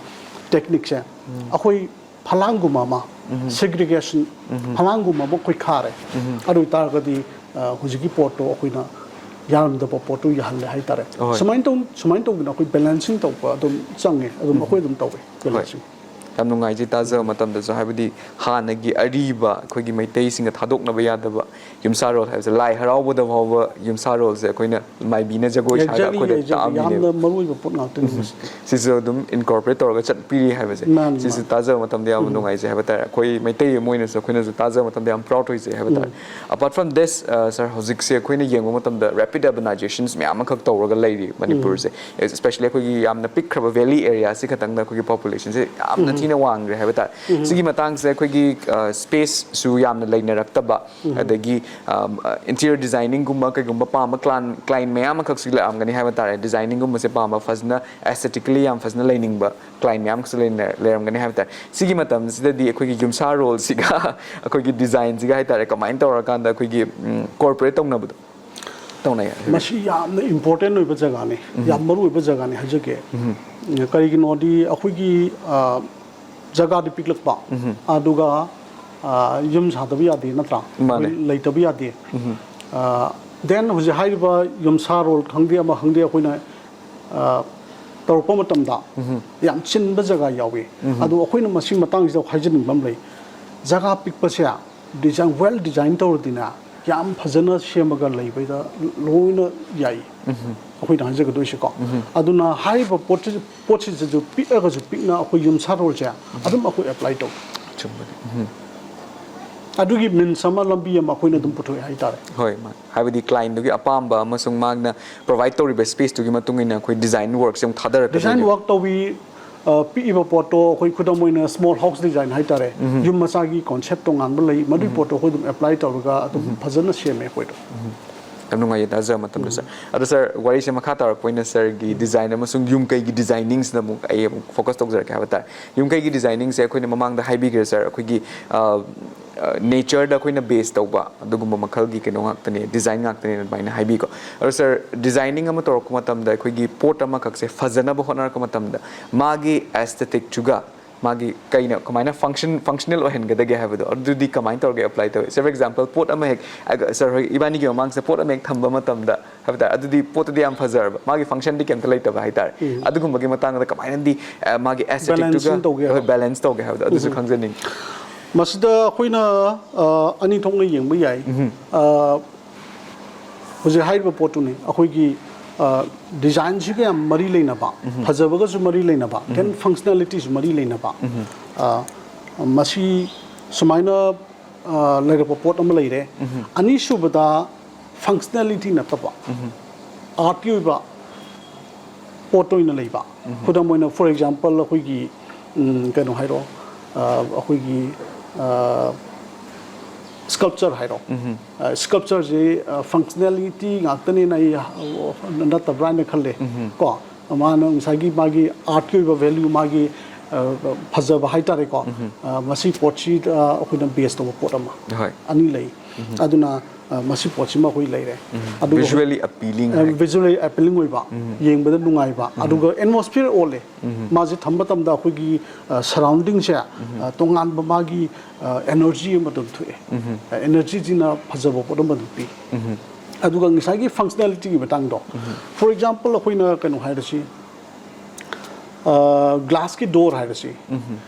techniqueꯁꯦ ꯑꯩꯈꯣꯏ ꯐꯂꯥꯡꯒꯨꯝꯕ ꯑꯃ, ꯁꯦꯒ꯭ꯔꯤꯒꯦꯁꯟ, ꯐꯂꯥꯡꯒꯨꯝꯕ ꯑꯃ ꯑꯩꯈꯣꯏ ꯈꯥꯔꯦ꯫ ꯑꯗꯨ ꯑꯣꯏꯇꯥꯔꯒꯗꯤ, ꯑ, ꯍꯧꯖꯤꯛꯀꯤ ꯄꯣꯠꯇꯣ ꯑꯩꯈꯣꯏꯅ ꯌꯥꯔꯝꯗꯕ ꯄꯣꯠꯇꯣ ꯌꯥꯍꯜꯂꯦ ꯍꯥꯏꯇꯥꯔꯦ꯫ ꯍꯣꯏ꯫ ꯁꯨꯃꯥꯏꯅ ꯇꯧ-, ꯁꯨꯃꯥꯏꯅ ꯇꯧꯗꯅ ꯑꯩꯈꯣꯏ ꯕꯦꯂꯦꯟꯁꯤꯡ ꯇꯧꯕ ꯑꯗꯨꯝ ꯆꯪꯉꯦ, ꯑꯗꯨꯝ ꯑꯩꯈꯣꯏ ꯑꯗꯨꯝ ꯇꯧꯋꯦ ꯕꯦꯂꯦꯟꯁꯤꯡ꯫ ꯌꯥꯝ ꯅꯨꯡꯉꯥꯏꯖꯩ ꯇꯥꯖꯕ ꯃꯇꯝꯗꯁꯨ, ꯍꯥꯏꯕꯗꯤ ꯍꯥꯟꯅꯒꯤ ꯑꯔꯤꯕ ꯑꯩꯈꯣꯏꯒꯤ ꯃꯩꯇꯩꯁꯤꯡꯅ ꯊꯥꯗꯣꯛꯅꯕ ꯌꯥꯗꯕ ꯌꯨꯝꯁꯥꯔꯣꯜ ꯍꯥꯏꯕꯁꯦ, ꯂꯥꯏ ꯍꯔꯥꯎꯕꯗ ꯐꯥꯎꯕ ꯌꯨꯝꯁꯥꯔꯣꯜꯁꯦ ꯑꯩꯈꯣꯏꯅ ꯃꯥꯏꯕꯤꯅ ꯖꯒꯣꯏ ꯁꯥꯔꯒ Exactly, ꯑꯩꯈꯣꯏꯗ exactly. ꯇꯥꯛꯑꯝꯃꯤꯅꯦꯕ꯫ ꯌꯥꯝꯅ ꯃꯔꯨ ꯑꯣꯏꯕ ꯄꯣꯠ ꯉꯥꯛꯇꯅꯤ ꯃꯁꯤꯗꯤ꯫ ꯁꯤꯁꯨ ꯑꯗꯨꯝ ꯏꯟꯀꯣꯔꯄꯣꯔꯦꯠ ꯇꯧꯔꯒ ꯆꯠꯄꯤꯔꯤ ꯍꯥꯏꯕꯁꯦ, ꯃꯥꯅꯤ, ꯁꯤꯁꯨ ꯃꯥꯅꯤ꯫ ꯇꯥꯖꯕ ꯃꯇꯝꯗ ꯌꯥꯝꯅ ꯅꯨꯡꯉꯥꯏꯖꯩ ꯍꯥꯏꯕ ꯇꯥꯔꯦ꯫ ꯑꯩꯈꯣꯏ ꯃꯩꯇꯩ ꯑꯃ ꯑꯣꯏꯅꯁꯨ ꯑꯩꯈꯣꯏꯅꯁꯨ ꯇꯥꯖꯕ ꯃꯇꯝꯗ ꯌꯥꯝ ꯄ꯭ꯔꯥꯎꯗ ꯑꯣꯏꯖꯩ ꯍꯥꯏꯕ ꯇꯥꯔꯦ꯫ Apart from this, uh, sir, ꯍꯧꯖꯤꯛꯁꯦ ꯑꯩꯈꯣꯏꯅ ꯌꯦꯡꯕ ꯃꯇꯝꯗ ꯔꯦꯄꯤꯗ ꯑꯔꯕꯅꯥꯏꯖꯦꯁꯟꯁ ꯃꯌꯥꯝ ꯑꯃꯈꯛ ꯇꯧꯔꯒ ꯂꯩꯔꯤ ꯃꯅꯤꯄꯨꯔꯁꯦ꯫ Especially ꯑꯩꯈꯣꯏꯒꯤ ꯌꯥꯝꯅ ꯄꯤꯛꯈ꯭ꯔꯕ ꯚꯦꯂꯤ ꯑꯦꯔꯤꯌꯥꯁꯤ ꯈꯛꯇꯪꯗ ꯑꯩꯈꯣꯏꯒꯤ ꯄꯣꯄꯨꯂꯦꯁꯟꯁꯦ ꯌꯥꯝꯅ ꯊꯤꯅ ꯋꯥꯡꯈ꯭ꯔꯦ ꯍꯥꯏꯕ ꯇꯥꯔꯦ꯫ ꯁꯤꯒꯤ ꯃꯇꯥꯡꯁꯦ ꯑꯩꯈꯣꯏꯒꯤ, ꯑ, ꯁ꯭ꯄꯦꯁꯁꯨ ꯌꯥꯝꯅ ꯂꯩꯅꯔꯛꯇꯕ, ꯑꯗꯒꯤ, ꯑ, ꯏꯟꯇꯤꯔꯤꯌꯔ ꯗꯤꯖꯥꯏꯅꯤꯡꯒꯨꯝꯕ ꯀꯩꯒꯨꯝꯕ ꯄꯥꯝꯕ ꯀ꯭ꯂꯥꯏꯟ, ꯀ꯭ꯂꯥꯏꯟ ꯃꯌꯥꯝ ꯑꯃꯈꯛꯁꯨ ꯂꯥꯛꯑꯝꯒꯅꯤ ꯍꯥꯏꯕ ꯇꯥꯔꯦ꯫ ꯗꯤꯖꯥꯏꯅꯤꯡꯒꯨꯝꯕꯁꯦ ꯄꯥꯝꯕ, ꯐꯖꯅ ꯑꯦꯁꯊꯦꯇꯤꯀꯦꯂꯤ ꯌꯥꯝ ꯐꯖꯅ ꯂꯩꯅꯤꯡꯕ ꯀ꯭ꯂꯥꯏꯟ ꯃꯌꯥꯝ ꯑꯃꯁꯨ ꯂꯩꯅ-, ꯂꯩꯔꯝꯒꯅꯤ ꯍꯥꯏꯕ ꯇꯥꯔꯦ꯫ ꯁꯤꯒꯤ ꯃꯇꯝꯁꯤꯗꯗꯤ ꯑꯩꯈꯣꯏꯒꯤ ꯌꯨꯝꯁꯥꯔꯣꯜꯁꯤꯒ ꯑꯩꯈꯣꯏꯒꯤ ꯗꯤꯖꯥꯏꯟꯁꯤꯒ ꯍꯥꯏ ꯇꯥꯔꯦ, ꯀꯃꯥꯏꯅ ꯇꯧꯔꯀꯥꯟꯗ ꯑꯩꯈꯣꯏꯒꯤ, ꯎꯝ, ꯀꯣꯔꯄꯣꯔꯦꯠ ꯇꯧꯅꯕꯗꯣ ꯇꯧꯅꯩ? ꯃꯁꯤ ꯌꯥꯝꯅ ꯏꯝꯄꯣꯔꯇꯦꯟ ꯑꯣꯏꯕ ꯖꯒꯥꯅꯤ, ꯌꯥꯝ ꯃꯔꯨ ꯑꯣꯏꯕ ꯖꯒꯥꯅꯤ ꯍꯥꯏꯖꯒꯦ꯫ ꯀꯔꯤꯒꯤꯅꯣꯗꯤ ꯑꯩꯈꯣꯏꯒꯤ, ꯑ, ꯖꯒꯥꯗꯤ ꯄꯤꯛꯂꯛꯄ, ꯑꯗꯨꯒ, ꯑ, ꯌꯨꯝ ꯁꯥꯗꯕ ꯌꯥꯗꯦ ꯅꯠꯇ꯭ꯔꯥ? ꯃꯥꯅꯦ꯫ ꯑꯩꯈꯣꯏ ꯂꯩꯇꯕ ꯌꯥꯗꯦ꯫ ꯑ, then ꯍꯧꯖꯤꯛ ꯍꯥꯏꯔꯤꯕ ꯌꯨꯝꯁꯥꯔꯣꯜ ꯈꯪꯗꯦ ꯑꯃ ꯈꯪꯗꯦ ꯑꯩꯈꯣꯏꯅ, ꯑ, ꯇꯧꯔꯛꯄ ꯃꯇꯝꯗ ꯌꯥꯝ ꯆꯤꯟꯕ ꯖꯒꯥ ꯌꯥꯎꯏ꯫ ꯑꯗꯣ ꯑꯩꯈꯣꯏꯅ ꯃꯁꯤ ꯃꯇꯥꯡꯁꯤꯗ ꯍꯥꯏꯖꯅꯤꯡꯕ ꯑꯃ ꯂꯩ, ꯖꯒꯥ ꯄꯤꯛꯄꯁꯦ ꯗꯤꯖꯥꯏꯟ, ꯋꯦꯜ ꯗꯤꯖꯥꯏꯟ ꯇꯧꯔꯗꯤꯅꯦ, ꯌꯥꯝ ꯐꯖꯅ ꯁꯦꯝꯃꯒ ꯂꯩꯕꯩꯗ ꯂꯣꯏꯅ ꯌꯥꯏ꯫ ꯑꯩꯈꯣꯏꯅ ꯍꯥꯏꯖꯒꯗꯣꯏꯁꯦꯀꯣ꯫ ꯑꯗꯨꯅ ꯍꯥꯏꯔꯤꯕ ꯄꯣꯠꯁꯤ, ꯄꯣꯠꯁꯤꯗꯁꯨ ꯄꯤꯛꯑꯒꯁꯨ ꯄꯤꯛꯅ ꯑꯩꯈꯣꯏ ꯌꯨꯝꯁꯥꯔꯣꯜꯁꯦ ꯑꯗꯨꯝ ꯑꯩꯈꯣꯏ ꯑꯦꯄ꯭ꯂꯥꯏ ꯇꯧꯏ꯫ ꯆꯨꯝꯕꯅꯤ꯫ ꯎꯝ꯫ ꯑꯗꯨꯒꯤ ꯃꯤꯟꯁ ꯑꯃ, ꯂꯝꯕꯤ ꯑꯃ ꯑꯩꯈꯣꯏꯅ ꯑꯗꯨꯝ ꯄꯨꯊꯣꯛꯑꯦ ꯍꯥꯏꯇꯥꯔꯦ꯫ ꯍꯣꯏ, ꯃꯥ-, ꯍꯥꯏꯕꯗꯤ ꯀ꯭ꯂꯥꯏꯟꯗꯨꯒꯤ ꯑꯄꯥꯝꯕ ꯑꯃꯁꯨꯡ ꯃꯥꯅ ꯄ꯭ꯔꯣꯚꯥꯏꯗ ꯇꯧꯔꯤꯕ ꯁ꯭ꯄꯦꯁꯇꯨꯒꯤ ꯃꯇꯨꯡ ꯏꯟꯅ ꯑꯩꯈꯣꯏ ꯗꯤꯖꯥꯏꯟ ꯋꯥꯔꯛꯁꯦ ꯑꯃꯨꯛ ꯊꯥꯗꯔꯛꯀꯗꯣꯏꯅꯦ꯫ ꯗꯤꯖꯥꯏꯟ ꯋꯥꯔꯛ ꯇꯧꯕꯤ, ꯑ, ꯄꯤꯛꯏꯕ ꯄꯣꯠꯇꯣ ꯑꯩꯈꯣꯏ ꯈꯨꯗꯝ ꯑꯣꯏꯅ ꯁ꯭ꯃꯣꯜ ꯍꯥꯎꯁ ꯗꯤꯖꯥꯏꯟ ꯍꯥꯏꯇꯥꯔꯦ, ꯌꯨꯝ ꯃꯆꯥꯒꯤ ꯀꯣꯟꯁꯦꯞ ꯇꯣꯉꯥꯟꯕ ꯂꯩ, ꯃꯗꯨꯒꯤ ꯄꯣꯠꯇꯣ ꯑꯩꯈꯣꯏ ꯑꯗꯨꯝ ꯑꯦꯄ꯭ꯂꯥꯏ ꯇꯧꯔꯒ ꯑꯗꯨꯝ ꯐꯖꯅ ꯁꯦꯝꯃꯦ ꯑꯩꯈꯣꯏꯗꯣ꯫ ꯌꯥꯝ ꯅꯨꯡꯉꯥꯏꯌꯦ ꯇꯥꯖꯕ ꯃꯇꯝꯗ, ꯁꯥꯔ꯫ ꯑꯗꯣ, ꯁꯥꯔ, ꯋꯥꯔꯤꯁꯦ ꯃꯈꯥ ꯇꯥꯔꯛꯄ ꯑꯣꯏꯅ ꯁꯥꯔꯒꯤ ꯗꯤꯖꯥꯏꯟ ꯑꯃꯁꯨꯡ ꯌꯨꯝ ꯀꯩꯒꯤ ꯗꯤꯖꯥꯏꯅꯤꯡꯁꯤꯗ ꯑꯃꯨꯛ ꯑꯩ ꯑꯃꯨꯛ ꯐꯣꯀꯁ ꯇꯧꯖꯔꯛꯀꯦ ꯍꯥꯏꯕ ꯇꯥꯔꯦ꯫ ꯌꯨꯝ ꯀꯩꯒꯤ ꯗꯤꯖꯥꯏꯅꯤꯡꯁꯦ ꯑꯩꯈꯣꯏꯅ ꯃꯃꯥꯡꯗ ꯍꯥꯏꯕꯤꯈ꯭ꯔꯦ, ꯁꯥꯔ, ꯑꯩꯈꯣꯏꯒꯤ, ꯑ, ꯑ, ꯅꯦꯆꯔꯗ ꯑꯩꯈꯣꯏꯅ ꯕꯦꯁ ꯇꯧꯕ ꯑꯗꯨꯒꯨꯝꯕ ꯃꯈꯜꯒꯤ ꯀꯩꯅꯣ ꯉꯥꯛꯇꯅꯦ, ꯗꯤꯖꯥꯏꯟ ꯉꯥꯛꯇꯅꯦ ꯑꯗꯨꯃꯥꯏꯅ ꯍꯥꯏꯕꯤꯀꯣ꯫ ꯑꯗꯣ, ꯁꯥꯔ, ꯗꯤꯖꯥꯏꯅꯤꯡ ꯑꯃ ꯇꯧꯔꯛꯄ ꯃꯇꯝꯗ ꯑꯩꯈꯣꯏꯒꯤ ꯄꯣꯠ ꯑꯃꯈꯛꯁꯦ ꯐꯖꯅꯕ ꯍꯣꯠꯅꯔꯛꯄ ꯃꯇꯝꯗ ꯃꯥꯒꯤ ꯑꯦꯁꯊꯦꯇꯤꯛꯇꯨꯒ ꯃꯥꯒꯤ ꯀꯩꯅ ꯀꯃꯥꯏꯅ function functional ꯑꯣꯏꯍꯟꯒꯗꯒꯦ ꯍꯥꯏꯕꯗꯣ, ꯑꯗꯨꯗꯤ ꯀꯃꯥꯏꯅ ꯇꯧꯔꯒ apply ꯇꯧꯏ? ꯁꯦ, for example, ꯄꯣꯠ ꯑꯃ ꯍꯦꯛ, ꯑ, ꯁꯥꯔ ꯍꯣꯏ ꯏꯕꯥꯅꯤꯒꯤ ꯃꯃꯥꯡꯁꯤꯗ ꯄꯣꯠ ꯑꯃ ꯍꯦꯛ ꯊꯝꯕ ꯃꯇꯝꯗ, ꯍꯥꯏꯕ ꯇꯥꯔꯦ, ꯑꯗꯨꯗꯤ ꯄꯣꯠꯇꯨꯗꯤ ꯌꯥꯝ ꯐꯖꯔꯕ, ꯃꯥꯒꯤ functionꯗꯤ ꯀꯩꯝꯇ ꯂꯩꯇꯕ ꯍꯥꯏꯇꯥꯔꯦ꯫ ꯎꯝ꯫ ꯑꯗꯨꯒꯨꯝꯕꯒꯤ ꯃꯇꯥꯡꯗ ꯀꯃꯥꯏꯅꯗꯤ, ꯑ, ꯃꯥꯒꯤ aestheticꯇꯨꯒ, balancing ꯇꯧꯒꯦ ꯍꯣꯏ, ꯍꯥꯏꯕ꯫ Balance ꯇꯧꯒꯦ ꯍꯥꯏꯕꯗꯣ ꯑꯗꯨꯁꯨ ꯎꯝ꯫ ꯈꯪꯖꯅꯤꯡꯉꯤ꯫ ꯃꯁꯤꯗ ꯑꯩꯈꯣꯏꯅ, ꯑ, ꯑꯅꯤ ꯊꯣꯛꯅ ꯌꯦꯡꯕ ꯌꯥꯏ꯫ ꯎꯝ꯫ ꯑ, ꯍꯧꯖꯤꯛ ꯍꯥꯏꯔꯤꯕ ꯄꯣꯠꯇꯨꯅꯤ, ꯑꯩꯈꯣꯏꯒꯤ, ꯑ, designꯁꯤꯒ ꯌꯥꯝ ꯃꯔꯤ ꯂꯩꯅꯕ, ꯎꯝ꯫ ꯐꯖꯕꯒꯁꯨ ꯃꯔꯤ ꯂꯩꯅꯕ, ꯎꯝ꯫ Then functionalityꯁꯨ ꯃꯔꯤ ꯂꯩꯅꯕ꯫ ꯎꯝ꯫ ꯑ, ꯃꯁꯤ ꯁꯨꯃꯥꯏꯅ, ꯑ, ꯂꯩꯔꯛꯄ ꯄꯣꯠ ꯑꯃ ꯂꯩꯔꯦ꯫ ꯎꯝ꯫ ꯑꯅꯤꯁꯨꯕꯗ functionality ꯅꯠꯇꯕ, ꯎꯝ꯫ Artꯀꯤ ꯑꯣꯏꯕ ꯄꯣꯠ ꯑꯣꯏꯅ ꯂꯩꯕ꯫ ꯎꯝ꯫ ꯈꯨꯗꯝ ꯑꯣꯏꯅ, for example, ꯑꯩꯈꯣꯏꯒꯤ, ꯎꯝ, ꯀꯩꯅꯣ ꯍꯥꯏꯔꯣ, ꯑ, ꯑꯩꯈꯣꯏꯒꯤ, ꯑ, sculpture ꯍꯥꯏꯔꯣ꯫ ꯎꯝ꯫ ꯑ, sculptureꯁꯦ, ꯑ, functionality ꯉꯥꯛꯇꯅꯦꯅ ꯑꯩ, ꯑ, ꯅꯠꯇꯕ꯭ꯔꯥ ꯍꯥꯏꯅ ꯈꯜꯂꯦ꯫ ꯎꯝ꯫ ꯀꯣ, ꯃꯥꯅ ꯉꯁꯥꯏꯒꯤ ꯃꯥꯒꯤ artꯀꯤ ꯑꯣꯏꯕ value, ꯃꯥꯒꯤ, ꯑ, ꯐꯖꯕ ꯍꯥꯏꯇꯥꯔꯦꯀꯣ꯫ ꯎꯝ꯫ ꯑ, ꯃꯁꯤ ꯄꯣꯠꯁꯤꯗ ꯑꯩꯈꯣꯏꯅ base ꯇꯧꯕ ꯄꯣꯠ ꯑꯃ꯫ ꯍꯣꯏ꯫ ꯑꯅꯤ ꯂꯩ꯫ ꯎꯝ꯫ ꯑꯗꯨꯅ, ꯑ, ꯃꯁꯤ ꯄꯣꯠꯁꯤꯃ ꯑꯩꯈꯣꯏ ꯂꯩꯔꯦ꯫ ꯎꯝ꯫ ꯑꯗꯨꯒ visually appealing ꯑ, ꯍꯥꯏ꯫ Visually appealing ꯑꯣꯏꯕ, ꯎꯝ꯫ ꯌꯦꯡꯕꯗ ꯅꯨꯡꯉꯥꯏꯕ, ꯎꯝ꯫ ꯑꯗꯨꯒ atmosphere ꯑꯣꯜꯂꯦ꯫ ꯎꯝ꯫ ꯃꯥꯁꯦ ꯊꯝꯕ ꯃꯇꯝꯗ ꯑꯩꯈꯣꯏꯒꯤ, ꯑ, surroundingꯁꯦ, ꯎꯝ꯫ ꯑ, ꯇꯣꯉꯥꯟꯕ ꯃꯥꯒꯤ, ꯑ, energy ꯑꯃ ꯑꯗꯨꯝ ꯊꯣꯛꯑꯦ꯫ ꯎꯝ꯫ ꯑ, energyꯁꯤꯅ ꯐꯖꯕ ꯄꯣꯠ ꯑꯃ ꯑꯗꯨꯝ ꯄꯤ꯫ ꯎꯝ꯫ ꯑꯗꯨꯒ ꯉꯁꯥꯏꯒꯤ functionalityꯒꯤ ꯃꯇꯥꯡꯗꯣ, ꯎꯝ꯫ For example, ꯑꯩꯈꯣꯏꯅ ꯀꯩꯅꯣ ꯍꯥꯏꯔꯁꯤ, ꯑ, glassꯀꯤ door ꯍꯥꯏꯔꯁꯤ꯫ ꯎꯝ꯫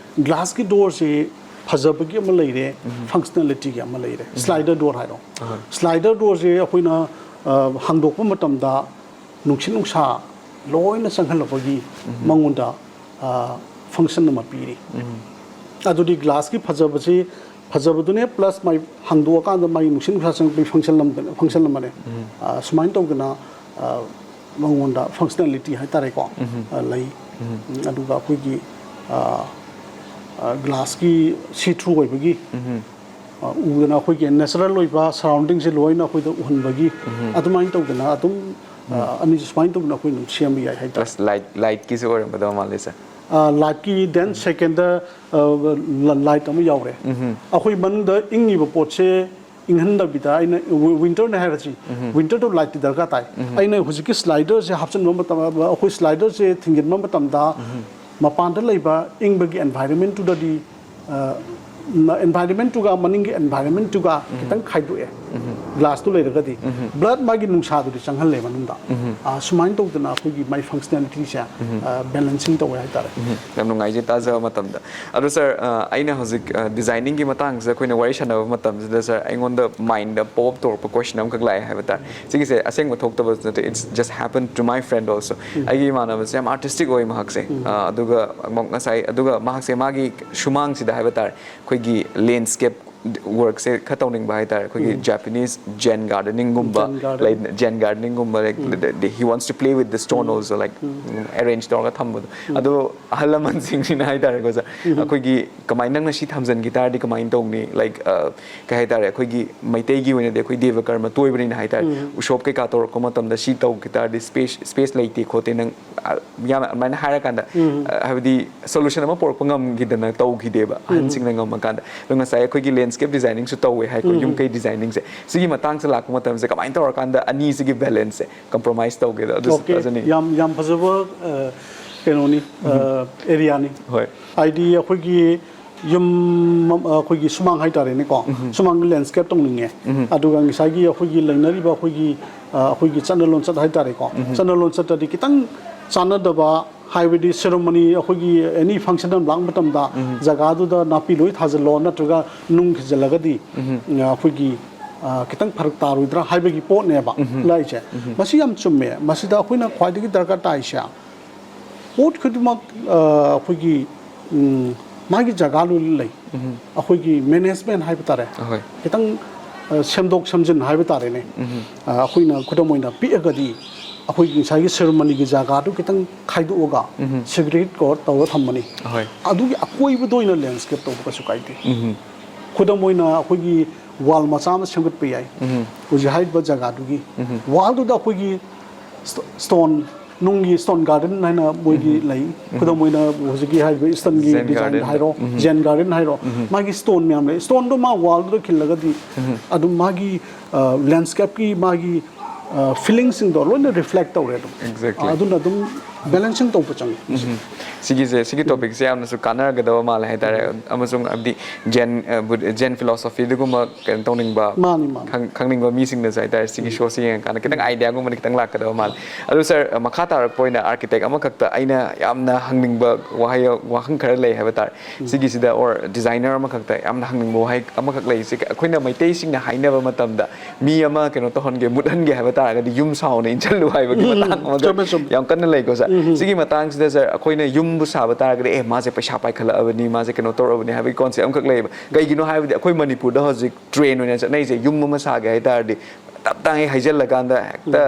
Glassꯀꯤ doorꯁꯤ ꯐꯖꯕꯒꯤ ꯑꯃ ꯂꯩꯔꯦ, ꯎꯝ꯫ Functionalityꯒꯤ ꯑꯃ ꯂꯩꯔꯦ꯫ ꯎꯝ꯫ Slider door ꯍꯥꯏꯔꯣ꯫ ꯑꯍꯣꯏ꯫ Slider doorꯁꯤ ꯑꯩꯈꯣꯏꯅ, ꯑ, ꯍꯥꯡꯗꯣꯛꯄ ꯃꯇꯝꯗ ꯅꯨꯡꯁꯤꯠ ꯅꯨꯡꯁꯥ ꯂꯣꯏꯅ ꯆꯪꯍꯜꯂꯛꯄꯒꯤ ꯎꯝ꯫ ꯃꯉꯣꯟꯗ, ꯑ, function ꯑꯃ ꯄꯤꯔꯤ꯫ ꯎꯝ꯫ ꯑꯗꯨꯗꯤ glassꯀꯤ ꯐꯖꯕꯁꯤ, ꯐꯖꯕꯗꯨꯅꯦ plus ꯃꯥꯏ ꯍꯥꯡꯗꯣꯛꯑꯀꯥꯟꯗ ꯃꯥꯒꯤ ꯅꯨꯡꯁꯤꯠ ꯅꯨꯡꯁꯥ ꯆꯪꯉꯛꯄꯒꯤ function ꯑꯃ, function ꯑꯃꯅꯦ꯫ ꯎꯝ꯫ ꯑ, ꯁꯨꯃꯥꯏꯅ ꯇꯧꯗꯅ, ꯑ, ꯃꯉꯣꯟꯗ functionality ꯍꯥꯏꯇꯥꯔꯦꯀꯣ, ꯎꯝ꯫ ꯑ, ꯂꯩ꯫ ꯎꯝ꯫ ꯎꯝ, ꯑꯗꯨꯒ ꯑꯩꯈꯣꯏꯒꯤ, ꯑ, ꯑ, glassꯀꯤ see through ꯑꯣꯏꯕꯒꯤ, ꯎꯝ꯫ ꯑ, ꯎꯗꯅ ꯑꯩꯈꯣꯏꯒꯤ natural ꯑꯣꯏꯕ surroundingꯁꯦ ꯂꯣꯏꯅ ꯑꯩꯈꯣꯏꯗ ꯎꯍꯟꯕꯒꯤ, ꯎꯝ꯫ ꯑꯗꯨꯃꯥꯏꯅ ꯇꯧꯗꯅ ꯑꯗꯨꯝ, ꯑ, ꯎꯝ꯫ ꯑꯅꯤꯁꯦ ꯁꯨꯃꯥꯏꯅ ꯇꯧꯗꯅ ꯑꯩꯈꯣꯏ ꯑꯗꯨꯝ ꯁꯦꯝꯕ ꯌꯥꯏ ꯍꯥꯏꯇꯥꯔꯦ꯫ Plus light, lightꯀꯤꯁꯨ ꯑꯣꯏꯔꯝꯒꯗꯕ ꯃꯥꯜꯂꯦ, ꯁꯥꯔ꯫ ꯑ, lightꯀꯤ, then secondꯗ, ꯑ, ꯂ-, light ꯑꯃ ꯌꯥꯎꯔꯦ꯫ ꯎꯝ꯫ ꯑꯩꯈꯣꯏ ꯃꯅꯨꯡꯗ ꯏꯪꯉꯤꯕ ꯄꯣꯠꯁꯦ ꯏꯪꯍꯟꯗꯕꯤꯗ ꯑꯩꯅ ꯋꯤ-, winterꯅꯦ ꯍꯥꯏꯔꯁꯤ, ꯎꯝ꯫ Winterꯗꯣ lightꯇꯤ ꯗꯔꯀꯥꯔ ꯇꯥꯏ꯫ ꯎꯝ꯫ ꯑꯩꯅ ꯍꯧꯖꯤꯛꯀꯤ sliderꯁꯦ ꯍꯥꯞꯆꯤꯟꯕ ꯃꯇꯝ, ꯑꯩꯈꯣꯏ sliderꯁꯦ ꯊꯤꯡꯖꯤꯟꯕ ꯃꯇꯝꯗ, ꯎꯝ꯫ ꯃꯄꯥꯟꯗ ꯂꯩꯕ ꯏꯪꯕꯒꯤ environment ꯇꯨꯗꯗꯤ environment ꯇꯨꯒ ꯃꯅꯤꯡꯒꯤ environment ꯇꯨꯒ ꯈꯤꯇꯪ ꯈꯥꯏꯗꯣꯛꯑꯦ꯫ Glass ꯇꯨ ꯂꯩꯔꯒꯗꯤ blood ꯃꯥꯒꯤ ꯅꯨꯡꯁꯥꯗꯨꯗꯤ ꯆꯪꯍꯜꯂꯦ ꯃꯅꯨꯡꯗ꯫ ꯑ, ꯁꯨꯃꯥꯏꯅ ꯇꯧꯗꯅ ꯑꯩꯈꯣꯏꯒꯤ ꯃꯥꯏ functionality ꯁꯦ balancing ꯇꯧꯋꯦ ꯍꯥꯏꯇꯥꯔꯦ꯫ ꯌꯥꯝ ꯅꯨꯡꯉꯥꯏꯖꯩ ꯇꯥꯖꯕ ꯃꯇꯝꯗ꯫ ꯑꯗꯣ ꯁꯥꯔ, ꯑꯩꯅ ꯍꯧꯖꯤꯛ ꯗꯤꯖꯥꯏꯅꯤꯡꯒꯤ ꯃꯇꯥꯡꯁꯤꯗ ꯑꯩꯈꯣꯏꯅ ꯋꯥꯔꯤ ꯁꯥꯟꯅꯕ ꯃꯇꯝꯁꯤꯗ ꯁꯥꯔ, ꯑꯩꯉꯣꯟꯗ ꯃꯥꯏꯟꯗ pop up ꯇꯧꯔꯛꯄ question ꯑꯃꯈꯛ ꯂꯥꯛꯑꯦ ꯍꯥꯏꯕ ꯇꯥꯔꯦ꯫ ꯁꯤꯒꯤꯁꯦ ꯑꯁꯦꯡꯕ ꯊꯣꯛꯇꯕ ꯅꯠꯇꯦ, it's just happened to my friend also. ꯑꯩꯒꯤ ꯏꯃꯥꯟꯅꯕꯁꯦ ꯌꯥꯝ artistic ꯑꯣꯏ ꯃꯍꯥꯛꯁꯦ꯫ ꯑ, ꯑꯗꯨꯒ ꯑꯃꯨꯛ ꯉꯁꯥꯏ ꯑꯗꯨꯒ ꯃꯍꯥꯛꯁꯦ ꯃꯥꯒꯤ ꯁꯨꯃꯥꯡꯁꯤꯗ ꯍꯥꯏꯕ ꯇꯥꯔꯦ, ꯑꯩꯈꯣꯏꯒꯤ landscape work ꯁꯦ ꯈꯔ ꯇꯧꯅꯤꯡꯕ ꯍꯥꯏꯇꯥꯔꯦ꯫ ꯑꯩꯈꯣꯏꯒꯤ Japanese Zen gardening ꯒꯨꯝꯕ Zen garden. ꯂꯩꯗꯅ, Zen gardening ꯒꯨꯝꯕ, like, he wants to play with the stone also, like, arrange ꯇꯧꯔꯒ ꯊꯝꯕꯗꯣ꯫ ꯑꯗꯣ ꯑꯍꯜ ꯂꯃꯟꯁꯤꯡꯁꯤꯅ ꯍꯥꯏꯇꯥꯔꯦꯀꯣ ꯁꯥꯔ, ꯑꯩꯈꯣꯏꯒꯤ ꯀꯃꯥꯏꯅ, "ꯅꯪꯅ ꯁꯤ ꯊꯝꯖꯤꯟꯈꯤ ꯇꯥꯔꯗꯤ ꯀꯃꯥꯏꯅ ꯇꯧꯅꯤ?" Like, ꯑ, ꯀꯩ ꯍꯥꯏꯇꯥꯔꯦ, ꯑꯩꯈꯣꯏꯒꯤ ꯃꯩꯇꯩꯒꯤ ꯑꯣꯏꯅꯗꯤ ꯑꯩꯈꯣꯏ ꯗꯦꯕ ꯀꯔꯃ ꯇꯣꯏꯕꯅꯤꯅ ꯍꯥꯏꯇꯥꯔꯦ, ꯎꯁꯣꯞ ꯀꯩꯀꯥ ꯇꯧꯔꯛꯄ ꯃꯇꯝꯗ ꯁꯤ ꯇꯧꯈꯤ ꯇꯥꯔꯗꯤ space space ꯂꯩꯇꯦ ꯈꯣꯠꯇꯦ, ꯅꯪ, ꯑ, ꯌꯥꯝ ꯑꯗꯨꯃꯥꯏꯅ ꯍꯥꯏꯔꯀꯥꯟꯗ, ꯑ, ꯍꯥꯏꯕꯗꯤ solution ꯑꯃ ꯄꯨꯔꯛꯄ ꯉꯝꯈꯤꯗꯅ ꯇꯧꯈꯤꯗꯦꯕ, ꯑꯍꯟꯁꯤꯡꯅ ꯉꯝꯃꯀꯥꯟꯗ꯫ ꯑꯗꯣ ꯉꯁꯥꯏ ꯑꯩꯈꯣꯏꯒꯤ landscape designing ꯁꯨ ꯇꯧꯋꯦ ꯍꯥꯏꯀꯣ, ꯌꯨꯝ ꯀꯩ designing ꯁꯦ꯫ ꯁꯤꯒꯤ ꯃꯇꯥꯡꯁꯦ ꯂꯥꯛꯄ ꯃꯇꯝꯁꯦ ꯀꯃꯥꯏꯅ ꯇꯧꯔꯀꯥꯟꯗ ꯑꯅꯤꯁꯤꯒꯤ balance ꯁꯦ compromise ꯇꯧꯒꯦꯗꯣ ꯑꯗꯨꯁꯨ Okay, ꯇꯥꯖꯅꯤꯡꯉꯤ꯫ ꯌꯥꯝ, ꯌꯥꯝ ꯐꯖꯕ, ꯑ, ꯀꯩꯅꯣꯅꯤ, ꯑ, area ꯅꯤ꯫ ꯍꯣꯏ꯫ ꯍꯥꯏꯗꯤ ꯑꯩꯈꯣꯏꯒꯤ ꯌꯨꯝ, ꯑ, ꯑꯩꯈꯣꯏꯒꯤ ꯁꯨꯃꯥꯡ ꯍꯥꯏꯇꯥꯔꯦꯅꯦꯀꯣ, ꯁꯨꯃꯥꯡꯗ landscape ꯇꯧꯅꯤꯡꯉꯦ꯫ ꯑꯗꯨꯒ ꯉꯁꯥꯏꯒꯤ ꯑꯩꯈꯣꯏꯒꯤ ꯂꯩꯅꯔꯤꯕ ꯑꯩꯈꯣꯏꯒꯤ, ꯑ, ꯑꯩꯈꯣꯏꯒꯤ ꯆꯠꯅ ꯂꯣꯟꯆꯠ ꯍꯥꯏꯇꯥꯔꯦꯀꯣ, ꯆꯠꯅ ꯂꯣꯟꯆꯠꯇꯗꯤ ꯈꯤꯇꯪ ꯆꯥꯟꯅꯗꯕ, ꯍꯥꯏꯕꯗꯤ ceremony, ꯑꯩꯈꯣꯏꯒꯤ any function ꯑꯃ ꯂꯥꯛꯄ ꯃꯇꯝꯗ ꯖꯒꯥꯗꯨꯗ ꯅꯥꯄꯤ ꯂꯣꯏ ꯊꯥꯖꯤꯜꯂꯣ ꯅꯠꯇ꯭ꯔꯒ ꯅꯨꯡ ꯈꯤꯖꯤꯜꯂꯒꯗꯤ, ꯑ, ꯑꯩꯈꯣꯏꯒꯤ, ꯑ, ꯈꯤꯇꯪ ꯐꯔꯛ ꯇꯥꯔꯣꯏꯗ꯭ꯔꯥ ꯍꯥꯏꯕꯒꯤ ꯄꯣꯠꯅꯦꯕ ꯂꯥꯛꯏꯁꯦ꯫ ꯃꯁꯤ ꯌꯥꯝ ꯆꯨꯝꯃꯦ꯫ ꯃꯁꯤꯗ ꯑꯩꯈꯣꯏꯅ ꯈ꯭ꯋꯥꯏꯗꯒꯤ ꯗꯔꯀꯥꯔ ꯇꯥꯏꯁꯦ, ꯄꯣꯠ ꯈꯨꯗꯤꯡꯃꯛ, ꯑ, ꯑꯩꯈꯣꯏꯒꯤ, ꯎꯝ, ꯃꯥꯒꯤ ꯖꯒꯥ ꯂꯣꯏꯅ ꯂꯩ꯫ ꯑꯩꯈꯣꯏꯒꯤ management ꯍꯥꯏꯕ ꯇꯥꯔꯦ, ꯑꯍꯣꯏ꯫ ꯈꯤꯇꯪ, ꯑ, ꯁꯦꯝꯗꯣꯛ ꯁꯦꯝꯖꯤꯟ ꯍꯥꯏꯕ ꯇꯥꯔꯦꯅꯦ꯫ ꯑ, ꯑꯩꯈꯣꯏꯅ ꯈꯨꯗꯝ ꯑꯣꯏꯅ ꯄꯤꯛꯑꯒꯗꯤ ꯑꯩꯈꯣꯏꯒꯤ ꯉꯁꯥꯏꯒꯤ ceremony ꯒꯤ ꯖꯒꯥꯗꯨ ꯈꯤꯇꯪ ꯈꯥꯏꯗꯣꯛꯑꯒ segregate ꯀꯧꯔ ꯇꯧꯔ ꯊꯝꯃꯅꯤ꯫ ꯑꯍꯣꯏ꯫ ꯑꯗꯨꯒꯤ ꯑꯀꯣꯏꯕꯗ ꯑꯣꯏꯅ landscape ꯇꯧꯕ ꯀꯩꯁꯨ ꯀꯥꯏꯗꯦ꯫ ꯈꯨꯗꯝ ꯑꯣꯏꯅ ꯑꯩꯈꯣꯏꯒꯤ wall ꯃꯆꯥ ꯑꯃ ꯁꯦꯝꯒꯠꯄ ꯌꯥꯏ꯫ ꯍꯧꯖꯤꯛ ꯍꯥꯏꯔꯤꯕ ꯖꯒꯥꯗꯨꯒꯤ wall ꯗꯨꯗ ꯑꯩꯈꯣꯏꯒꯤ st-, stone, ꯅꯨꯡꯒꯤ stone garden ꯍꯥꯏꯅ ꯃꯣꯏꯒꯤ ꯂꯩ꯫ ꯈꯨꯗꯝ ꯑꯣꯏꯅ ꯍꯧꯖꯤꯛꯀꯤ ꯍꯥꯏꯔꯤꯕ Eastern ꯒꯤ Zen design garden ꯗꯣ꯫ ꯍꯥꯏꯔꯣ, Zen garden ꯍꯥꯏꯔꯣ, ꯃꯥꯒꯤ stone ꯃꯌꯥꯝ ꯂꯩ꯫ Stone ꯗꯣ ꯃꯥ wall ꯗꯨꯗ ꯈꯤꯜꯂꯒꯗꯤ ꯑꯗꯨꯝ ꯃꯥꯒꯤ, ꯑ, landscape ꯀꯤ ꯃꯥꯒꯤ, ꯑ, feeling ꯁꯤꯡꯗꯣ ꯂꯣꯏꯅ reflect ꯇꯧꯔꯦ ꯑꯗꯨꯝ꯫ Exactly. ꯑꯗꯨꯅ ꯑꯗꯨꯝ ꯕꯦꯂꯦꯟꯁꯤꯡ ꯇꯧꯕ ꯆꯪꯉꯤ꯫ ꯎꯝ꯫ ꯁꯤꯒꯤꯁꯦ ꯁꯤꯒꯤ ꯇꯣꯄꯤꯛꯁꯦ ꯌꯥꯝꯅꯁꯨ ꯀꯥꯟꯅꯔꯒꯗꯕ ꯃꯥꯜꯂꯦ ꯍꯥꯏꯇꯥꯔꯦ꯫ ꯑꯃꯁꯨꯡ ꯍꯥꯏꯕꯗꯤ ꯖꯦꯟ ꯖꯦꯟ ꯐꯤꯂꯣꯁꯣꯐꯤ ꯑꯗꯨꯒꯨꯝꯕ ꯀꯩꯅꯣ ꯇꯧꯅꯤꯡꯕ ꯃꯥꯅꯤ, ꯃꯥꯅꯤ꯫ ꯈꯪ- ꯈꯪꯅꯤꯡꯕ ꯃꯤꯁꯤꯡꯅꯁꯨ ꯍꯥꯏꯇꯥꯔꯦ, ꯁꯤꯒꯤ ꯁꯣꯁꯤ ꯌꯦꯡꯉꯀꯥꯟꯗ ꯈꯤꯇꯪ ꯑꯥꯏꯗꯤꯌꯥꯒꯨꯝꯕꯗꯤ ꯈꯤꯇꯪ ꯂꯥꯛꯀꯗꯕ ꯃꯥꯜꯂꯦ꯫ ꯑꯗꯨ ꯁꯥꯔ, ꯃꯈꯥ ꯇꯥꯔꯛꯄ ꯑꯣꯏꯅ ꯑꯥꯔꯀꯤꯇꯦꯛ ꯑꯃꯈꯛꯇ ꯑꯩꯅ ꯌꯥꯝꯅ ꯍꯪꯅꯤꯡꯕ ꯋꯥꯍꯩ ꯋꯥꯍꯪ ꯈꯔ ꯂꯩ ꯍꯥꯏꯕ ꯇꯥꯔꯦ꯫ ꯁꯤꯒꯤꯁꯤꯗ ꯑꯣꯔ ꯗꯤꯖꯥꯏꯅꯔ ꯑꯃꯈꯛꯇ ꯌꯥꯝꯅ ꯍꯪꯅꯤꯡꯕ ꯋꯥꯍꯩ ꯑꯃꯈꯛ ꯂꯩꯔꯤꯁꯦ, ꯑꯩꯈꯣꯏꯅ ꯃꯩꯇꯩꯁꯤꯡꯅ ꯍꯥꯏꯅꯕ ꯃꯇꯝꯗ ꯃꯤ ꯑꯃ ꯀꯩꯅꯣ ꯇꯧꯍꯟꯒꯦ, ꯃꯨꯠꯍꯟꯒꯦ ꯍꯥꯏꯕ ꯇꯥꯔꯒꯗꯤ ꯌꯨꯝ ꯁꯥꯎꯅ ꯏꯟꯁꯤꯜꯂꯨ ꯍꯥꯏꯕꯒꯤ ꯃꯇꯥꯡ ꯑꯃꯒ ꯆꯨꯝꯃꯦ, ꯆꯨꯝꯃꯦ꯫ ꯌꯥꯝ ꯀꯟꯅ ꯂꯩꯀꯣ ꯁꯥꯔ꯫ ꯁꯤꯒꯤ ꯃꯇꯥꯡꯁꯤꯗ ꯁꯥꯔ, ꯑꯩꯈꯣꯏꯅ ꯌꯨꯝꯕꯨ ꯁꯥꯕ ꯇꯥꯔꯒꯗꯤ, ꯑꯦ, ꯃꯥꯁꯦ ꯄꯩꯁꯥ ꯄꯥꯏꯈꯠꯂꯛꯑꯕꯅꯤ, ꯃꯥꯁꯦ ꯀꯩꯅꯣ ꯇꯧꯔꯛꯑꯕꯅꯤ ꯍꯥꯏꯕꯒꯤ ꯀꯣꯟꯁꯦꯞ ꯑꯃꯈꯛ ꯂꯩꯌꯦꯕ꯫ ꯀꯩꯒꯤꯅꯣ ꯍꯥꯏꯕꯗꯤ ꯑꯩꯈꯣꯏ ꯃꯅꯤꯄꯨꯔꯗ ꯍꯧꯖꯤꯛ ꯇ꯭ꯔꯦꯟ ꯑꯣꯏꯅ ꯆꯠꯅꯩꯁꯦ, ꯌꯨꯝ ꯑꯃ ꯁꯥꯒꯦ ꯍꯥꯏ ꯇꯥꯔꯗꯤ ꯇꯞ ꯇꯥꯡꯉꯩ ꯍꯩꯖꯤꯜꯂꯀꯥꯟꯗ ꯍꯦꯛꯇ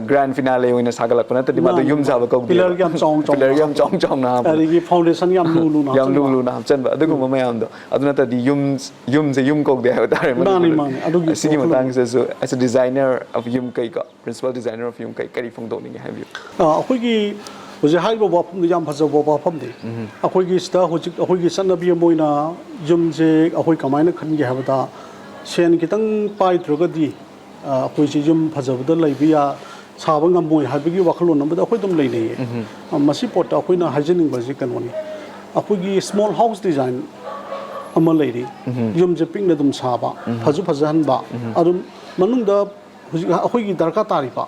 ꯒ꯭ꯔꯥꯟ ꯐꯤꯅꯥꯂꯦ ꯑꯣꯏꯅ ꯁꯥꯒꯠꯂꯛꯄ ꯅꯠꯇ꯭ꯗꯤ ꯃꯥꯗꯣ ꯃꯥꯅꯤ, ꯌꯨꯝ ꯃꯥꯅꯤ꯫ ꯁꯥꯕ ꯀꯧꯗꯦꯕ꯫ ꯄꯤꯂꯔ ꯌꯥꯝ ꯆꯥꯎꯅ ꯆꯥꯎꯅ ꯄꯤꯂꯔ ꯌꯥꯝ ꯍꯥꯞꯄ꯫ ꯆꯥꯎꯅ ꯆꯥꯎꯅ ꯍꯥꯞꯄ꯫ ꯑꯗꯒꯤ ꯐꯥꯎꯟꯗꯦꯁꯟ ꯌꯥꯝ ꯂꯨ ꯂꯨꯅ ꯌꯥꯝ ꯂꯨ ꯍꯥꯞꯆꯤꯟꯕ꯫ ꯂꯨꯅ ꯍꯥꯞꯆꯤꯟꯕ ꯑꯗꯨꯒꯨꯝꯕ ꯃꯌꯥꯝꯗꯣ꯫ ꯑꯗꯨ ꯅꯠꯇ꯭ꯔꯗꯤ ꯌꯨꯝ ꯌꯨꯝꯁꯦ ꯌꯨꯝ ꯀꯧꯗꯦ ꯍꯥꯏꯕ ꯇꯥꯔꯦ ꯃꯥꯅꯤ, ꯃꯅꯤꯄꯨꯔꯗ꯫ ꯃꯥꯅꯤ꯫ ꯑꯗꯨꯒꯤ ꯁꯤꯒꯤ ꯋꯥꯈꯜꯂꯣꯟ꯫ ꯃꯇꯥꯡꯁꯤꯗꯁꯨ, as a designer of ꯌꯨꯝ ꯀꯩꯀꯣ, principal designer of ꯌꯨꯝ ꯀꯩ, ꯀꯔꯤ ꯐꯣꯡꯗꯣꯛꯅꯤꯡꯉꯦ ꯍꯥꯏꯕꯤꯌꯨ? ꯑ, ꯑꯩꯈꯣꯏꯒꯤ ꯍꯧꯖꯤꯛ ꯍꯥꯏꯔꯤꯕ ꯋꯥꯐꯝꯗꯨ ꯌꯥꯝ ꯐꯖꯕ ꯋꯥꯐꯝꯅꯤ꯫ ꯑꯩꯈꯣꯏꯒꯤ ꯁꯤꯗ ꯍꯧꯖꯤꯛ ꯑꯩꯈꯣꯏꯒꯤ ꯆꯠꯅꯕꯤ ꯑꯃ ꯑꯣꯏꯅ ꯌꯨꯝꯁꯦ ꯑꯩꯈꯣꯏ ꯀꯃꯥꯏꯅ ꯈꯟꯒꯦ ꯍꯥꯏꯕꯗ, ꯁꯦꯟ ꯈꯤꯇꯪ ꯄꯥꯏꯗ꯭ꯔꯒꯗꯤ, ꯑ, ꯑꯩꯈꯣꯏꯁꯦ ꯌꯨꯝ ꯐꯖꯕꯗ ꯂꯩꯕ ꯌꯥ-, ꯁꯥꯕ ꯉꯝꯃꯣꯏ ꯍꯥꯏꯕꯒꯤ ꯋꯥꯈꯜꯂꯣꯟ ꯑꯃꯗ ꯑꯩꯈꯣꯏ ꯑꯗꯨꯝ ꯂꯩꯅꯩꯌꯦ꯫ ꯑ, ꯃꯁꯤ ꯄꯣꯠꯇ ꯑꯩꯈꯣꯏꯅ ꯍꯥꯏꯖꯅꯤꯡꯕꯁꯤ ꯀꯩꯅꯣꯅꯤ, ꯑꯩꯈꯣꯏꯒꯤ small house design ꯑꯃ ꯂꯩꯔꯤ꯫ ꯌꯨꯝꯁꯦ ꯄꯤꯛꯅ ꯑꯗꯨꯝ ꯁꯥꯕ, ꯐꯖ ꯐꯖꯍꯟꯕ, ꯑꯗꯨꯝ ꯃꯅꯨꯡꯗ ꯍꯧꯖꯤꯛ ꯑꯩꯈꯣꯏꯒꯤ ꯗꯔꯀꯥꯔ ꯇꯥꯔꯤꯕ,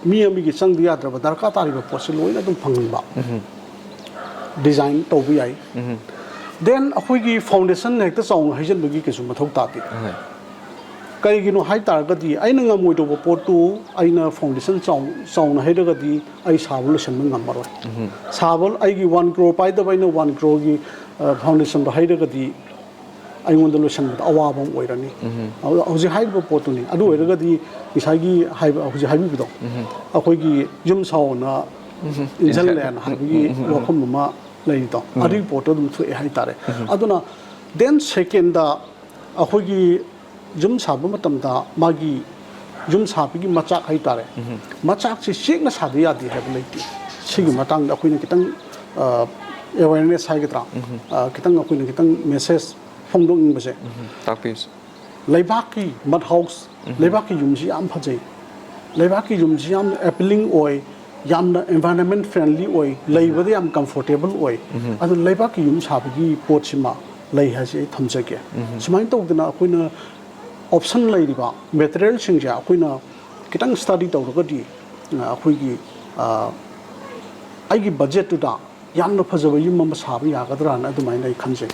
ꯃꯤ ꯑꯃꯒꯤ ꯆꯪꯗ ꯌꯥꯗ꯭ꯔꯕ ꯗꯔꯀꯥꯔ ꯇꯥꯔꯤꯕ ꯄꯣꯠꯁꯦ ꯂꯣꯏꯅ ꯑꯗꯨꯝ ꯐꯪꯍꯟꯕ꯫ ꯗꯤꯖꯥꯏꯟ ꯇꯧꯕ ꯌꯥꯏ꯫ Then ꯑꯩꯈꯣꯏꯒꯤ ꯐꯥꯎꯟꯗꯦꯁꯟ ꯍꯦꯛꯇ ꯆꯥꯎꯅ ꯍꯩꯖꯤꯟꯕꯒꯤ ꯀꯩꯁꯨ ꯃꯊꯧ ꯇꯥꯗꯦ꯫ ꯀꯔꯤꯒꯤꯅꯣ ꯍꯥꯏ ꯇꯥꯔꯒꯗꯤ, ꯑꯩꯅ ꯉꯝꯃꯣꯏꯗꯧꯕ ꯄꯣꯠꯇꯨ ꯑꯩꯅ ꯐꯥꯎꯟꯗꯦꯁꯟ ꯆꯥꯎ-, ꯆꯥꯎꯅ ꯍꯩꯔꯒꯗꯤ ꯑꯩ ꯁꯥꯕ ꯂꯣꯏꯁꯤꯟꯕ ꯉꯝꯃꯔꯣꯏ꯫ ꯁꯥꯕ, ꯑꯩꯒꯤ ꯋꯥꯟ ꯀ꯭ꯔꯣꯔ ꯄꯥꯏꯗꯕ ꯑꯩꯅ ꯋꯥꯟ ꯀ꯭ꯔꯣꯔꯒꯤ, ꯑ, ꯐꯥꯎꯟꯗꯦꯁꯟꯗꯣ ꯍꯩꯔꯒꯗꯤ ꯑꯩꯉꯣꯟꯗ ꯂꯣꯏꯁꯤꯟꯕꯗ ꯑꯋꯥꯕ ꯑꯃ ꯑꯣꯏꯔꯅꯤ꯫ ꯑꯗꯣ ꯍꯧꯖꯤꯛ ꯍꯥꯏꯔꯤꯕ ꯄꯣꯠꯇꯨꯅꯤ꯫ ꯑꯗꯨ ꯑꯣꯏꯔꯒꯗꯤ ꯉꯁꯥꯏꯒꯤ ꯍꯥꯏꯕ, ꯍꯧꯖꯤꯛ ꯍꯥꯏꯕꯤꯕꯗꯣ, ꯑꯩꯈꯣꯏꯒꯤ ꯌꯨꯝ ꯁꯥꯎꯅ ꯏꯟꯁꯤꯜꯂꯦꯅ ꯍꯥꯏꯕꯒꯤ ꯋꯥꯐꯝ ꯑꯃ ꯂꯩꯔꯤꯗꯣ, ꯑꯗꯨꯒꯤ ꯄꯣꯠꯇꯣ ꯑꯗꯨꯝ ꯊꯣꯛꯑꯦ ꯍꯥꯏꯇꯥꯔꯦ꯫ ꯑꯗꯨꯅ then secondꯗ ꯑꯩꯈꯣꯏꯒꯤ ꯌꯨꯝ ꯁꯥꯕ ꯃꯇꯝꯗ ꯃꯥꯒꯤ ꯌꯨꯝ ꯁꯥꯕꯒꯤ ꯃꯆꯥꯛ ꯍꯥꯏꯇꯥꯔꯦ, ꯃꯆꯥꯛꯁꯦ ꯆꯦꯛꯅ ꯁꯥꯗ ꯌꯥꯗꯦ ꯍꯥꯏꯕ ꯂꯩꯇꯦ꯫ ꯁꯤꯒꯤ ꯃꯇꯥꯡꯗ ꯑꯩꯈꯣꯏꯅ ꯈꯤꯇꯪ, ꯑ, awareness ꯍꯥꯏꯒꯗ꯭ꯔꯥ, ꯑ, ꯈꯤꯇꯪ ꯑꯩꯈꯣꯏꯅ ꯈꯤꯇꯪ message ꯐꯣꯡꯗꯣꯛꯅꯤꯡꯕꯁꯦ, ꯇꯥꯛꯄꯤꯌꯨ ꯁꯥꯔ꯫ ꯂꯩꯕꯥꯛꯀꯤ mud house, ꯂꯩꯕꯥꯛꯀꯤ ꯌꯨꯝꯁꯤ ꯌꯥꯝ ꯐꯖꯩ꯫ ꯂꯩꯕꯥꯛꯀꯤ ꯌꯨꯝꯁꯤ ꯌꯥꯝ appealing ꯑꯣꯏ꯫ ꯌꯥꯝꯅ environment friendly ꯑꯣꯏ, ꯂꯩꯕꯗ ꯌꯥꯝ comfortable ꯑꯣꯏ꯫ ꯑꯗꯨ ꯂꯩꯕꯥꯛꯀꯤ ꯌꯨꯝ ꯁꯥꯕꯒꯤ ꯄꯣꯠꯁꯤꯃ ꯂꯩ ꯍꯥꯏꯁꯦ ꯑꯩ ꯊꯝꯖꯒꯦ꯫ ꯁꯨꯃꯥꯏꯅ ꯇꯧꯗꯅ ꯑꯩꯈꯣꯏꯅ option ꯂꯩꯔꯤꯕ materialꯁꯤꯡꯁꯦ ꯑꯩꯈꯣꯏꯅ ꯈꯤꯇꯪ study ꯇꯧꯔꯒꯗꯤ, ꯑ, ꯑꯩꯈꯣꯏꯒꯤ, ꯑ, ꯑꯩꯒꯤ budgetꯇꯨꯗ ꯌꯥꯝꯅ ꯐꯖꯕ ꯌꯨꯝ ꯑꯃ ꯁꯥꯕ ꯌꯥꯒꯗ꯭ꯔꯥꯅ ꯑꯗꯨꯃꯥꯏꯅ ꯑꯩ ꯈꯟꯖꯩ꯫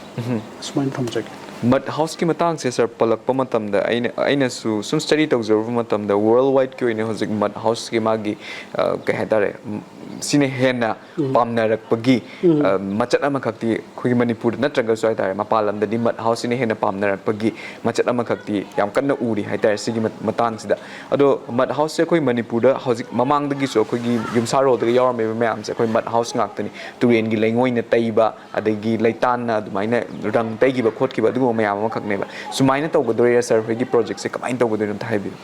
ꯁꯨꯃꯥꯏꯅ ꯊꯝꯖꯒꯦ꯫ Mud houseꯀꯤ ꯃꯇꯥꯡꯁꯦ ꯁꯥꯔ ꯄꯜꯂꯛꯄ ꯃꯇꯝꯗ ꯑꯩꯅ, ꯑꯩꯅꯁꯨ ꯁꯨꯝ study ꯇꯧꯖꯔꯨꯕ ꯃꯇꯝꯗ world wideꯀꯤ ꯑꯣꯏꯅ ꯍꯧꯖꯤꯛ mud houseꯀꯤ ꯃꯥꯒꯤ, ꯑ, ꯀꯩ ꯍꯥꯏꯇꯥꯔꯦ, ꯎꯝ, ꯁꯤꯅ ꯍꯦꯟꯅ ꯄꯥꯝꯅꯔꯛꯄꯒꯤ, ꯑ, ꯃꯆꯠ ꯑꯃꯈꯛꯇꯤ ꯑꯩꯈꯣꯏꯒꯤ ꯃꯅꯤꯄꯨꯔꯗ ꯅꯠꯇ꯭ꯔꯒꯁꯨ ꯍꯥꯏꯇꯥꯔꯦ, ꯃꯄꯥꯟ ꯂꯝꯗꯗꯤ mud houseꯁꯤꯅ ꯍꯦꯟꯅ ꯄꯥꯝꯅꯔꯛꯄꯒꯤ ꯃꯆꯠ ꯑꯃꯈꯛꯇꯤ ꯌꯥꯝ ꯀꯟꯅ ꯎꯔꯤ ꯍꯥꯏꯇꯥꯔꯦ ꯁꯤꯒꯤ ꯃꯠ-, ꯃꯇꯥꯡꯁꯤꯗ꯫ ꯑꯗꯣ mud houseꯁꯦ ꯑꯩꯈꯣꯏ ꯃꯅꯤꯄꯨꯔꯗ ꯍꯧꯖꯤꯛ ꯃꯃꯥꯡꯗꯒꯤꯁꯨ ꯑꯩꯈꯣꯏꯒꯤ ꯌꯨꯝꯁꯥꯔꯣꯜꯗꯒ ꯌꯥꯎꯔꯝꯃꯤꯕ ꯃꯌꯥꯝꯁꯦ ꯑꯩꯈꯣꯏ mud house ꯉꯥꯛꯇꯅꯤ꯫ ꯇꯨꯔꯦꯟꯒꯤ ꯂꯩꯉꯣꯏꯅ ꯇꯩꯕ, ꯑꯗꯒꯤ ꯂꯩꯇꯥꯟꯅ ꯑꯗꯨꯃꯥꯏꯅ ꯔꯪ ꯇꯩꯈꯤꯕ ꯈꯣꯠꯈꯤꯕ ꯑꯗꯨꯒꯨꯝꯕ ꯃꯌꯥꯝ ꯑꯃꯈꯛꯅꯦꯕ꯫ ꯁꯨꯃꯥꯏꯅ ꯇꯧꯒꯗꯣꯏꯔꯥ ꯁꯥꯔ ꯍꯣꯏꯒꯤ projectꯁꯦ ꯀꯃꯥꯏꯅ ꯇꯧꯒꯗꯣꯏꯅꯣ ꯑꯝꯇ ꯍꯥꯏꯕꯤꯌꯨ꯫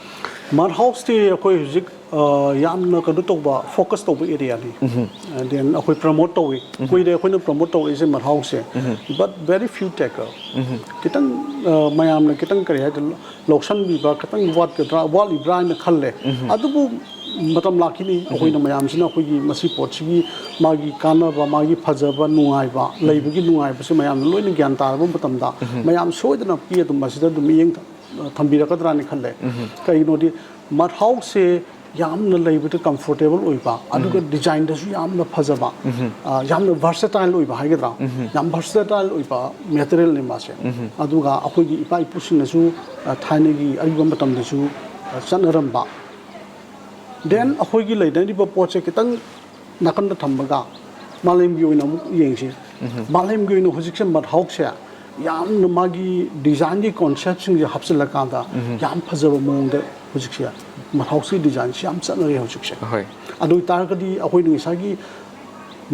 Mud houseꯇꯤ ꯑꯩꯈꯣꯏ ꯍꯧꯖꯤꯛ, ꯑ, ꯌꯥꯝꯅ ꯀꯩꯅꯣ ꯇꯧꯕ, focus ꯇꯧꯕ areaꯅꯤ꯫ Then ꯑꯩꯈꯣꯏ promote ꯇꯧꯏ꯫ ꯀꯨꯏꯔꯦ ꯑꯩꯈꯣꯏꯅ promote ꯇꯧꯔꯛꯏꯁꯦ mud houseꯁꯦ꯫ But very few taker꯫ ꯈꯤꯇꯪ, ꯑ, ꯃꯌꯥꯝꯅ ꯈꯤꯇꯪ ꯀꯔꯤ ꯍꯥꯏꯗꯣꯏꯅꯣ, ꯂꯧꯁꯟꯕꯤꯕ ꯈꯤꯇꯪ ꯋꯥꯠꯀꯗ꯭ꯔꯥ, ꯋꯥꯠꯂꯤꯕ꯭ꯔꯥ ꯍꯥꯏꯅ ꯈꯜꯂꯦ꯫ ꯑꯗꯨꯕꯨ ꯃꯇꯝ ꯂꯥꯛꯈꯤꯅꯤ꯫ ꯑꯩꯈꯣꯏꯅ ꯃꯌꯥꯝꯁꯤꯅ ꯑꯩꯈꯣꯏꯒꯤ ꯃꯁꯤ ꯄꯣꯠꯁꯤꯒꯤ ꯃꯥꯒꯤ ꯀꯥꯟꯅꯕ, ꯃꯥꯒꯤ ꯐꯖꯕ, ꯅꯨꯡꯉꯥꯏꯕ, ꯂꯩꯕꯒꯤ ꯅꯨꯡꯉꯥꯏꯕꯁꯦ ꯃꯌꯥꯝꯅ ꯂꯣꯏꯅ ꯒ꯭ꯌꯥꯟ ꯇꯥꯔꯕ ꯃꯇꯝꯗ ꯃꯌꯥꯝ ꯁꯣꯏꯗꯅ ꯄꯤ ꯑꯗꯨꯝ ꯃꯁꯤꯗ ꯑꯗꯨꯝ ꯃꯤꯠꯌꯦꯡ ꯊꯝꯕꯤꯔꯛꯀꯗ꯭ꯔꯥꯅ ꯈꯜꯂꯦ꯫ ꯀꯩꯒꯤꯅꯣꯗꯤ mud houseꯁꯦ ꯌꯥꯝꯅ ꯂꯩꯕꯗ comfortable ꯑꯣꯏꯕ, ꯑꯗꯨꯒ designꯗꯁꯨ ꯌꯥꯝꯅ ꯐꯖꯕ, ꯑ, ꯌꯥꯝꯅ versatile ꯑꯣꯏꯕ ꯍꯥꯏꯒꯗ꯭ꯔꯥ, ꯌꯥꯝ versatile ꯑꯣꯏꯕ materialꯅꯤ ꯃꯥꯁꯦ꯫ ꯑꯗꯨꯒ ꯑꯩꯈꯣꯏꯒꯤ ꯏꯄꯥ ꯏꯄꯨꯁꯤꯡꯅꯁꯨ, ꯑ, ꯊꯥꯏꯅꯒꯤ ꯑꯔꯤꯕ ꯃꯇꯝꯗꯁꯨ, ꯑ, ꯆꯠꯅꯔꯝꯕ꯫ Then ꯑꯩꯈꯣꯏꯒꯤ ꯂꯩꯅꯔꯤꯕ ꯄꯣꯠꯁꯦ ꯈꯤꯇꯪ ꯅꯥꯀꯟꯗ ꯊꯝꯃꯒ ꯃꯥꯂꯦꯝꯒꯤ ꯑꯣꯏꯅ ꯑꯃꯨꯛ ꯌꯦꯡꯁꯤ꯫ ꯃꯥꯂꯦꯝꯒꯤ ꯑꯣꯏꯅ ꯍꯧꯖꯤꯛꯁꯦ mud houseꯁꯦ ꯌꯥꯝꯅ ꯃꯥꯒꯤ designꯒꯤ conceptꯁꯤꯡꯁꯦ ꯍꯥꯞꯆꯤꯜꯂꯀꯥꯟꯗ ꯌꯥꯝ ꯐꯖꯕ ꯃꯑꯣꯡꯗ ꯍꯧꯖꯤꯛꯁꯦ mud houseꯀꯤ designꯁꯦ ꯌꯥꯝ ꯆꯠꯅꯔꯤ ꯍꯧꯖꯤꯛꯁꯦ꯫ ꯍꯣꯏ꯫ ꯑꯗꯨ ꯑꯣꯏꯇꯥꯔꯒꯗꯤ ꯑꯩꯈꯣꯏꯅ ꯉꯁꯥꯏꯒꯤ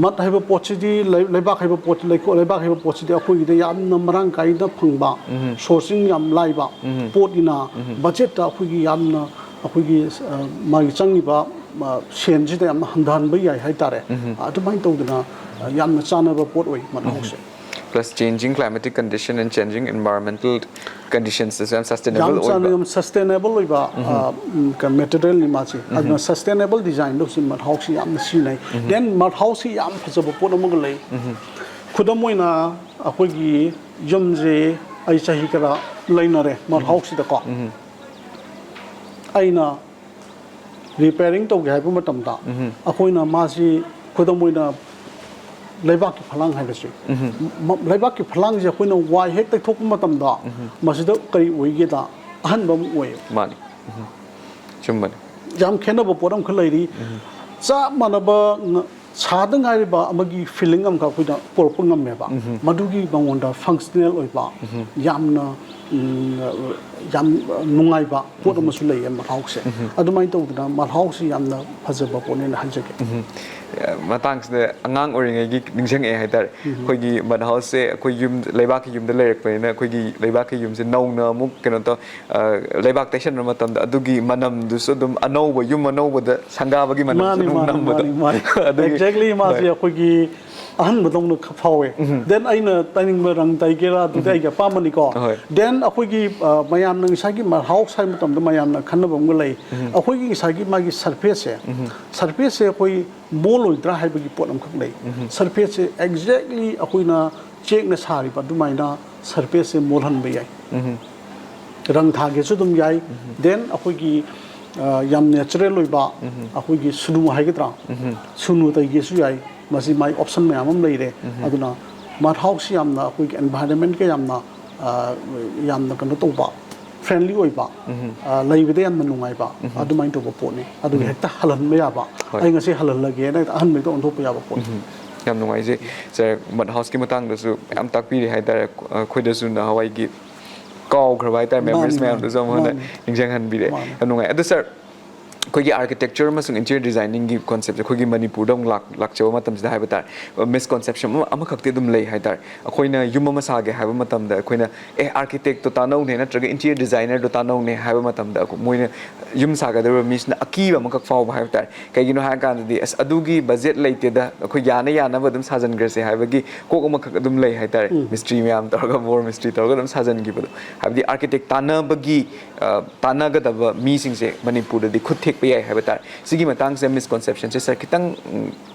mud ꯍꯥꯏꯕ ꯄꯣꯠꯁꯤꯗꯤ, ꯂꯩ-, ꯂꯩꯕꯥꯛ ꯍꯥꯏꯕ ꯄꯣꯠ, ꯂꯩꯀꯣ-, ꯂꯩꯕꯥꯛ ꯍꯥꯏꯕ ꯄꯣꯠꯁꯤꯗꯤ ꯑꯩꯈꯣꯏꯒꯤꯗ ꯌꯥꯝꯅ ꯃꯔꯥꯡ ꯀꯥꯏꯅ ꯐꯪꯕ, sourcing ꯌꯥꯝ ꯂꯥꯏꯕ ꯄꯣꯠꯅꯤꯅ, budgetꯇ ꯑꯩꯈꯣꯏꯒꯤ ꯌꯥꯝꯅ, ꯑꯩꯈꯣꯏꯒꯤ, ꯑ, ꯃꯥꯒꯤ ꯆꯪꯉꯤꯕ, ꯑ, ꯁꯦꯟꯁꯤꯗ ꯌꯥꯝꯅ ꯍꯟꯊꯍꯟꯕ ꯌꯥꯏ ꯍꯥꯏꯇꯥꯔꯦ꯫ ꯑꯗꯨꯃꯥꯏꯅ ꯇꯧꯗꯅ, ꯑ, ꯌꯥꯝꯅ ꯆꯥꯟꯅꯕ ꯄꯣꯠ ꯑꯣꯏ mud houseꯁꯦ꯫ Plus changing climatic condition and changing environmental conditions ꯁꯤꯁꯨ ꯌꯥꯝ sustainable ꯌꯥꯝ ꯆꯥꯅ ꯑꯣꯏꯕ꯫ ꯌꯥꯝ sustainable ꯑꯣꯏꯕ material ꯅꯤ ꯃꯥꯁꯦ꯫ ꯑꯗꯨꯅ sustainable design ꯗꯣ ꯁꯤ mud house ꯁꯤ ꯌꯥꯝꯅ ꯁꯤꯖꯤꯟꯅꯩ꯫ Then mud house ꯁꯤ ꯌꯥꯝ ꯐꯖꯕ ꯄꯣꯠ ꯑꯃꯒ ꯂꯩ꯫ ꯈꯨꯗꯝ ꯑꯣꯏꯅ ꯑꯩꯈꯣꯏꯒꯤ ꯌꯨꯝꯁꯦ ꯑꯩ ꯆꯍꯤ ꯈꯔ ꯂꯩꯅꯔꯦ mud house ꯁꯤꯗꯀꯣ꯫ ꯑꯩꯅ repairing ꯇꯧꯒꯦ ꯍꯥꯏꯕ ꯃꯇꯝꯗ ꯑꯩꯈꯣꯏꯅ ꯃꯥꯁꯤ ꯈꯨꯗꯝ ꯑꯣꯏꯅ ꯂꯩꯕꯥꯛꯀꯤ ꯐꯂꯥꯡ ꯍꯥꯏꯕꯁꯦ ꯃ- ꯂꯩꯕꯥꯛꯀꯤ ꯐꯂꯥꯡꯁꯦ ꯑꯩꯈꯣꯏꯅ ꯋꯥꯏ ꯍꯦꯛ ꯇꯩꯊꯣꯛꯄ ꯃꯇꯝꯗ ꯃꯁꯤꯗ ꯀꯔꯤ ꯑꯣꯏꯒꯦꯗ ꯑꯍꯟꯕ ꯑꯃ ꯑꯣꯏꯌꯦꯕ꯫ ꯃꯥꯅꯤ꯫ ꯎꯝ꯫ ꯆꯨꯝꯕꯅꯤ꯫ ꯌꯥꯝ ꯈꯦꯠꯅꯕ ꯄꯣꯠ ꯑꯃꯈꯛ ꯂꯩꯔꯤ꯫ ꯆꯞ ꯃꯥꯟꯅꯕ ꯉ- ꯁꯥꯗ ꯉꯥꯏꯔꯤꯕ ꯑꯃꯒꯤ feeling ꯑꯃꯈꯛ ꯑꯩꯈꯣꯏꯗ ꯄꯨꯔꯛꯄ ꯉꯝꯃꯦꯕ꯫ ꯃꯗꯨꯒꯤ ꯃꯉꯣꯟꯗ functional ꯑꯣꯏꯕ ꯌꯥꯝꯅ ꯎꯝ, ꯌꯥꯝ ꯅꯨꯡꯉꯥꯏꯕ ꯄꯣꯠ ꯑꯃꯁꯨ ꯂꯩꯌꯦ mud house ꯁꯦ꯫ ꯑꯗꯨꯃꯥꯏꯅ ꯇꯧꯗꯅ mud house ꯁꯤ ꯌꯥꯝꯅ ꯐꯖꯕ ꯄꯣꯠꯅꯦꯅ ꯍꯥꯏꯖꯒꯦ꯫ ꯃꯇꯥꯡꯁꯤꯗ ꯑꯉꯥꯡ ꯑꯣꯏꯔꯤꯉꯩꯒꯤ ꯅꯤꯡꯁꯤꯡꯉꯛꯑꯦ ꯍꯥꯏꯇꯥꯔꯦ꯫ ꯑꯩꯈꯣꯏꯒꯤ mud house ꯁꯦ ꯑꯩꯈꯣꯏ ꯌꯨꯝ ꯂꯩꯕꯥꯛꯀꯤ ꯌꯨꯝꯗ ꯂꯩꯔꯛꯄꯅꯤꯅ ꯑꯩꯈꯣꯏꯒꯤ ꯂꯩꯕꯥꯛꯀꯤ ꯌꯨꯝꯁꯦ ꯅꯧꯅ ꯑꯃꯨꯛ ꯀꯩꯅꯣ ꯇꯧ ꯑ, ꯂꯩꯕꯥꯛ ꯇꯩꯁꯟꯕ ꯃꯇꯝꯗ ꯑꯗꯨꯒꯤ ꯃꯅꯝꯗꯨꯁꯨ ꯑꯗꯨꯝ ꯑꯅꯧꯕ ꯌꯨꯝ ꯑꯅꯧꯕꯗ ꯁꯪꯒꯥꯕꯒꯤ ꯃꯅꯝꯁꯨ ꯃꯥꯅꯤ ꯑꯗꯨꯝ ꯃꯥꯅꯤ ꯅꯝꯕꯗꯣ꯫ ꯃꯥꯅꯤ ꯃꯥꯅꯤ ꯑꯗꯨꯒꯤ Exactly ꯃꯥꯁꯦ ꯍꯣꯏ꯫ ꯑꯩꯈꯣꯏꯒꯤ ꯑꯍꯟꯕꯗꯧꯅ ꯈ- ꯐꯥꯎꯋꯦ꯫ Then ꯑꯩꯅ ꯇꯩꯅꯤꯡꯕ ꯔꯪ ꯇꯩꯒꯦꯔꯥ ꯑꯗꯨꯗꯤ ꯑꯩꯒꯤ ꯑꯄꯥꯝꯕꯅꯤꯀꯣ꯫ ꯍꯣꯏ꯫ Then ꯑꯩꯈꯣꯏꯒꯤ ꯑ, ꯃꯌꯥꯝꯅ ꯉꯁꯥꯏꯒꯤ mud house ꯍꯥꯏꯕ ꯃꯇꯝꯗ ꯃꯌꯥꯝꯅ ꯈꯟꯅꯕ ꯑꯃꯒ ꯂꯩ꯫ ꯑꯩꯈꯣꯏꯒꯤ ꯉꯁꯥꯏꯒꯤ ꯃꯥꯒꯤ surface ꯁꯦ surface ꯁꯦ ꯑꯩꯈꯣꯏ ꯃꯣꯜꯂꯣꯏꯗ꯭ꯔꯥ ꯍꯥꯏꯕꯒꯤ ꯄꯣꯠ ꯑꯃꯈꯛ ꯂꯩ꯫ Surface ꯁꯦ exactly ꯑꯩꯈꯣꯏꯅ ꯆꯦꯛꯅ ꯁꯥꯔꯤꯕ ꯑꯗꯨꯃꯥꯏꯅ surface ꯁꯦ ꯃꯣꯜꯍꯟꯕ ꯌꯥꯏ꯫ ꯔꯪ ꯊꯥꯒꯦꯁꯨ ꯑꯗꯨꯝ ꯌꯥꯏ꯫ Then ꯑꯩꯈꯣꯏꯒꯤ ꯑ, ꯌꯥꯝ natural ꯑꯣꯏꯕ ꯑꯩꯈꯣꯏꯒꯤ ꯁꯨꯅꯨ ꯍꯥꯏꯒꯗ꯭ꯔꯥ, ꯁꯨꯅꯨ ꯇꯩꯒꯦꯁꯨ ꯌꯥꯏ꯫ ꯃꯁꯤ ꯃꯥꯏ option ꯃꯌꯥꯝ ꯑꯃ ꯂꯩꯔꯦ꯫ ꯑꯗꯨꯅ mud house ꯁꯤ ꯌꯥꯝꯅ ꯑꯩꯈꯣꯏꯒꯤ environment ꯀ ꯌꯥꯝꯅ ꯑ, ꯌꯥꯝꯅ ꯀꯩꯅꯣ ꯇꯧꯕ, friendly ꯑꯣꯏꯕ, ꯑ, ꯂꯩꯕꯗ ꯌꯥꯝꯅ ꯅꯨꯡꯉꯥꯏꯕ ꯑꯗꯨꯃꯥꯏꯅ ꯇꯧꯕ ꯄꯣꯠꯅꯤ꯫ ꯑꯗꯨꯒ ꯍꯦꯛꯇ ꯍꯜꯍꯟꯕ ꯌꯥꯕ, ꯍꯣꯏ꯫ ꯑꯩ ꯉꯁꯤ ꯍꯜꯍꯜꯂꯒꯦꯅ ꯍꯦꯛꯇ ꯑꯍꯟꯕ ꯍꯦꯛꯇ ꯑꯣꯟꯊꯣꯛꯄ ꯌꯥꯕ ꯄꯣꯠ꯫ ꯌꯥꯝ ꯅꯨꯡꯉꯥꯏꯖꯩ ꯁꯥꯔ꯫ Mud house ꯀꯤ ꯃꯇꯥꯡꯗꯁꯨ ꯌꯥꯝ ꯇꯥꯛꯄꯤꯔꯦ ꯍꯥꯏꯇꯥꯔꯦ꯫ ꯑꯩꯈꯣꯏꯗꯁꯨ ꯅꯍꯥꯟꯋꯥꯏꯒꯤ ꯀꯥꯎꯈ꯭ꯔꯕ ꯍꯥꯏꯇꯥꯔꯦ memories ꯃꯥꯅꯤ, ꯃꯌꯥꯝꯗꯨꯁꯨ ꯑꯃꯨꯛ ꯍꯟꯅ ꯃꯥꯅꯤ꯫ ꯅꯤꯡꯁꯤꯡꯍꯟꯕꯤꯔꯦ꯫ ꯃꯥꯅꯤ꯫ ꯌꯥꯝ ꯅꯨꯡꯉꯥꯏ꯫ ꯑꯗꯨ ꯁꯥꯔ, ꯑꯩꯈꯣꯏꯒꯤ ꯑꯥꯔꯀꯤꯇꯦꯛꯆꯔ ꯑꯃꯁꯨꯡ ꯏꯟꯇꯤꯔꯤꯌꯔ ꯗꯤꯖꯥꯏꯅꯤꯡꯒꯤ ꯀꯣꯟꯁꯦꯞꯁꯦ ꯑꯩꯈꯣꯏꯒꯤ ꯃꯅꯤꯄꯨꯔꯗ ꯑꯃꯨꯛ ꯂꯥꯛ ꯂꯥꯛꯆꯕ ꯃꯇꯝꯁꯤꯗ ꯍꯥꯏꯕ ꯇꯥꯔꯦ, ꯃꯤꯁꯀꯣꯟꯁꯦꯞꯁꯟ ꯑꯃ ꯑꯃꯈꯛꯇꯤ ꯑꯗꯨꯝ ꯂꯩ ꯍꯥꯏ ꯇꯥꯔꯦ꯫ ꯑꯩꯈꯣꯏꯅ ꯌꯨꯝ ꯑꯃ ꯁꯥꯒꯦ ꯍꯥꯏꯕ ꯃꯇꯝꯗ ꯑꯩꯈꯣꯏꯅ ꯑꯦ ꯑꯥꯔꯀꯤꯇꯦꯛꯇꯣ ꯇꯥꯟꯅꯧꯅꯦ ꯅꯠꯇ꯭ꯔꯒ ꯏꯟꯇꯤꯔꯤꯌꯔ ꯗꯤꯖꯥꯏꯅꯔꯗꯣ ꯇꯥꯟꯅꯧꯅꯦ ꯍꯥꯏꯕ ꯃꯇꯝꯗ ꯑꯩꯈꯣꯏ ꯃꯣꯏꯅ ꯌꯨꯝ ꯁꯥꯒꯗꯧꯔꯤꯕ ꯃꯤꯁꯤꯅ ꯑꯀꯤꯕ ꯑꯃꯈꯛ ꯐꯥꯎꯕ ꯍꯥꯏꯕ ꯇꯥꯔꯦ꯫ ꯀꯩꯒꯤꯅꯣ ꯍꯥꯏꯔ ꯀꯥꯟꯗꯗꯤ ꯑꯁ ꯑꯗꯨꯒꯤ ꯕꯖꯦꯠ ꯂꯩꯇꯦꯗ, ꯑꯩꯈꯣꯏ ꯌꯥꯅ ꯌꯥꯅꯕ ꯑꯗꯨꯝ ꯁꯥꯖꯟꯈ꯭ꯔꯁꯦ ꯍꯥꯏꯕꯒꯤ ꯀꯣꯛ ꯑꯃꯈꯛ ꯑꯗꯨꯝ ꯂꯩ ꯍꯥꯏ ꯇꯥꯔꯦ꯫ ꯎꯝ꯫ ꯃꯤꯁꯇ꯭ꯔꯤ ꯃꯌꯥꯝ ꯇꯧꯔꯒ, ꯕꯣꯔ ꯃꯤꯁꯇ꯭ꯔꯤ ꯇꯧꯔꯒ ꯑꯗꯨꯝ ꯁꯥꯖꯟꯈꯤꯕꯗꯣ, ꯍꯥꯏꯕꯗꯤ ꯑꯥꯔꯀꯤꯇꯦꯛ ꯇꯥꯟꯅꯕꯒꯤ ꯑ, ꯇꯥꯟꯅꯒꯗꯕ ꯃꯤꯁꯤꯡꯁꯦ ꯃꯅꯤꯄꯨꯔꯗꯗꯤ ꯈꯨꯠ ꯊꯦꯛꯄ ꯌꯥꯏ ꯍꯥꯏꯕ ꯇꯥꯔꯦ꯫ ꯁꯤꯒꯤ ꯃꯇꯥꯡꯁꯦ ꯃꯤꯁꯀꯣꯟꯁꯦꯞꯁꯟꯁꯦ ꯁꯥꯔ ꯈꯤꯇꯪ, ꯎꯝ,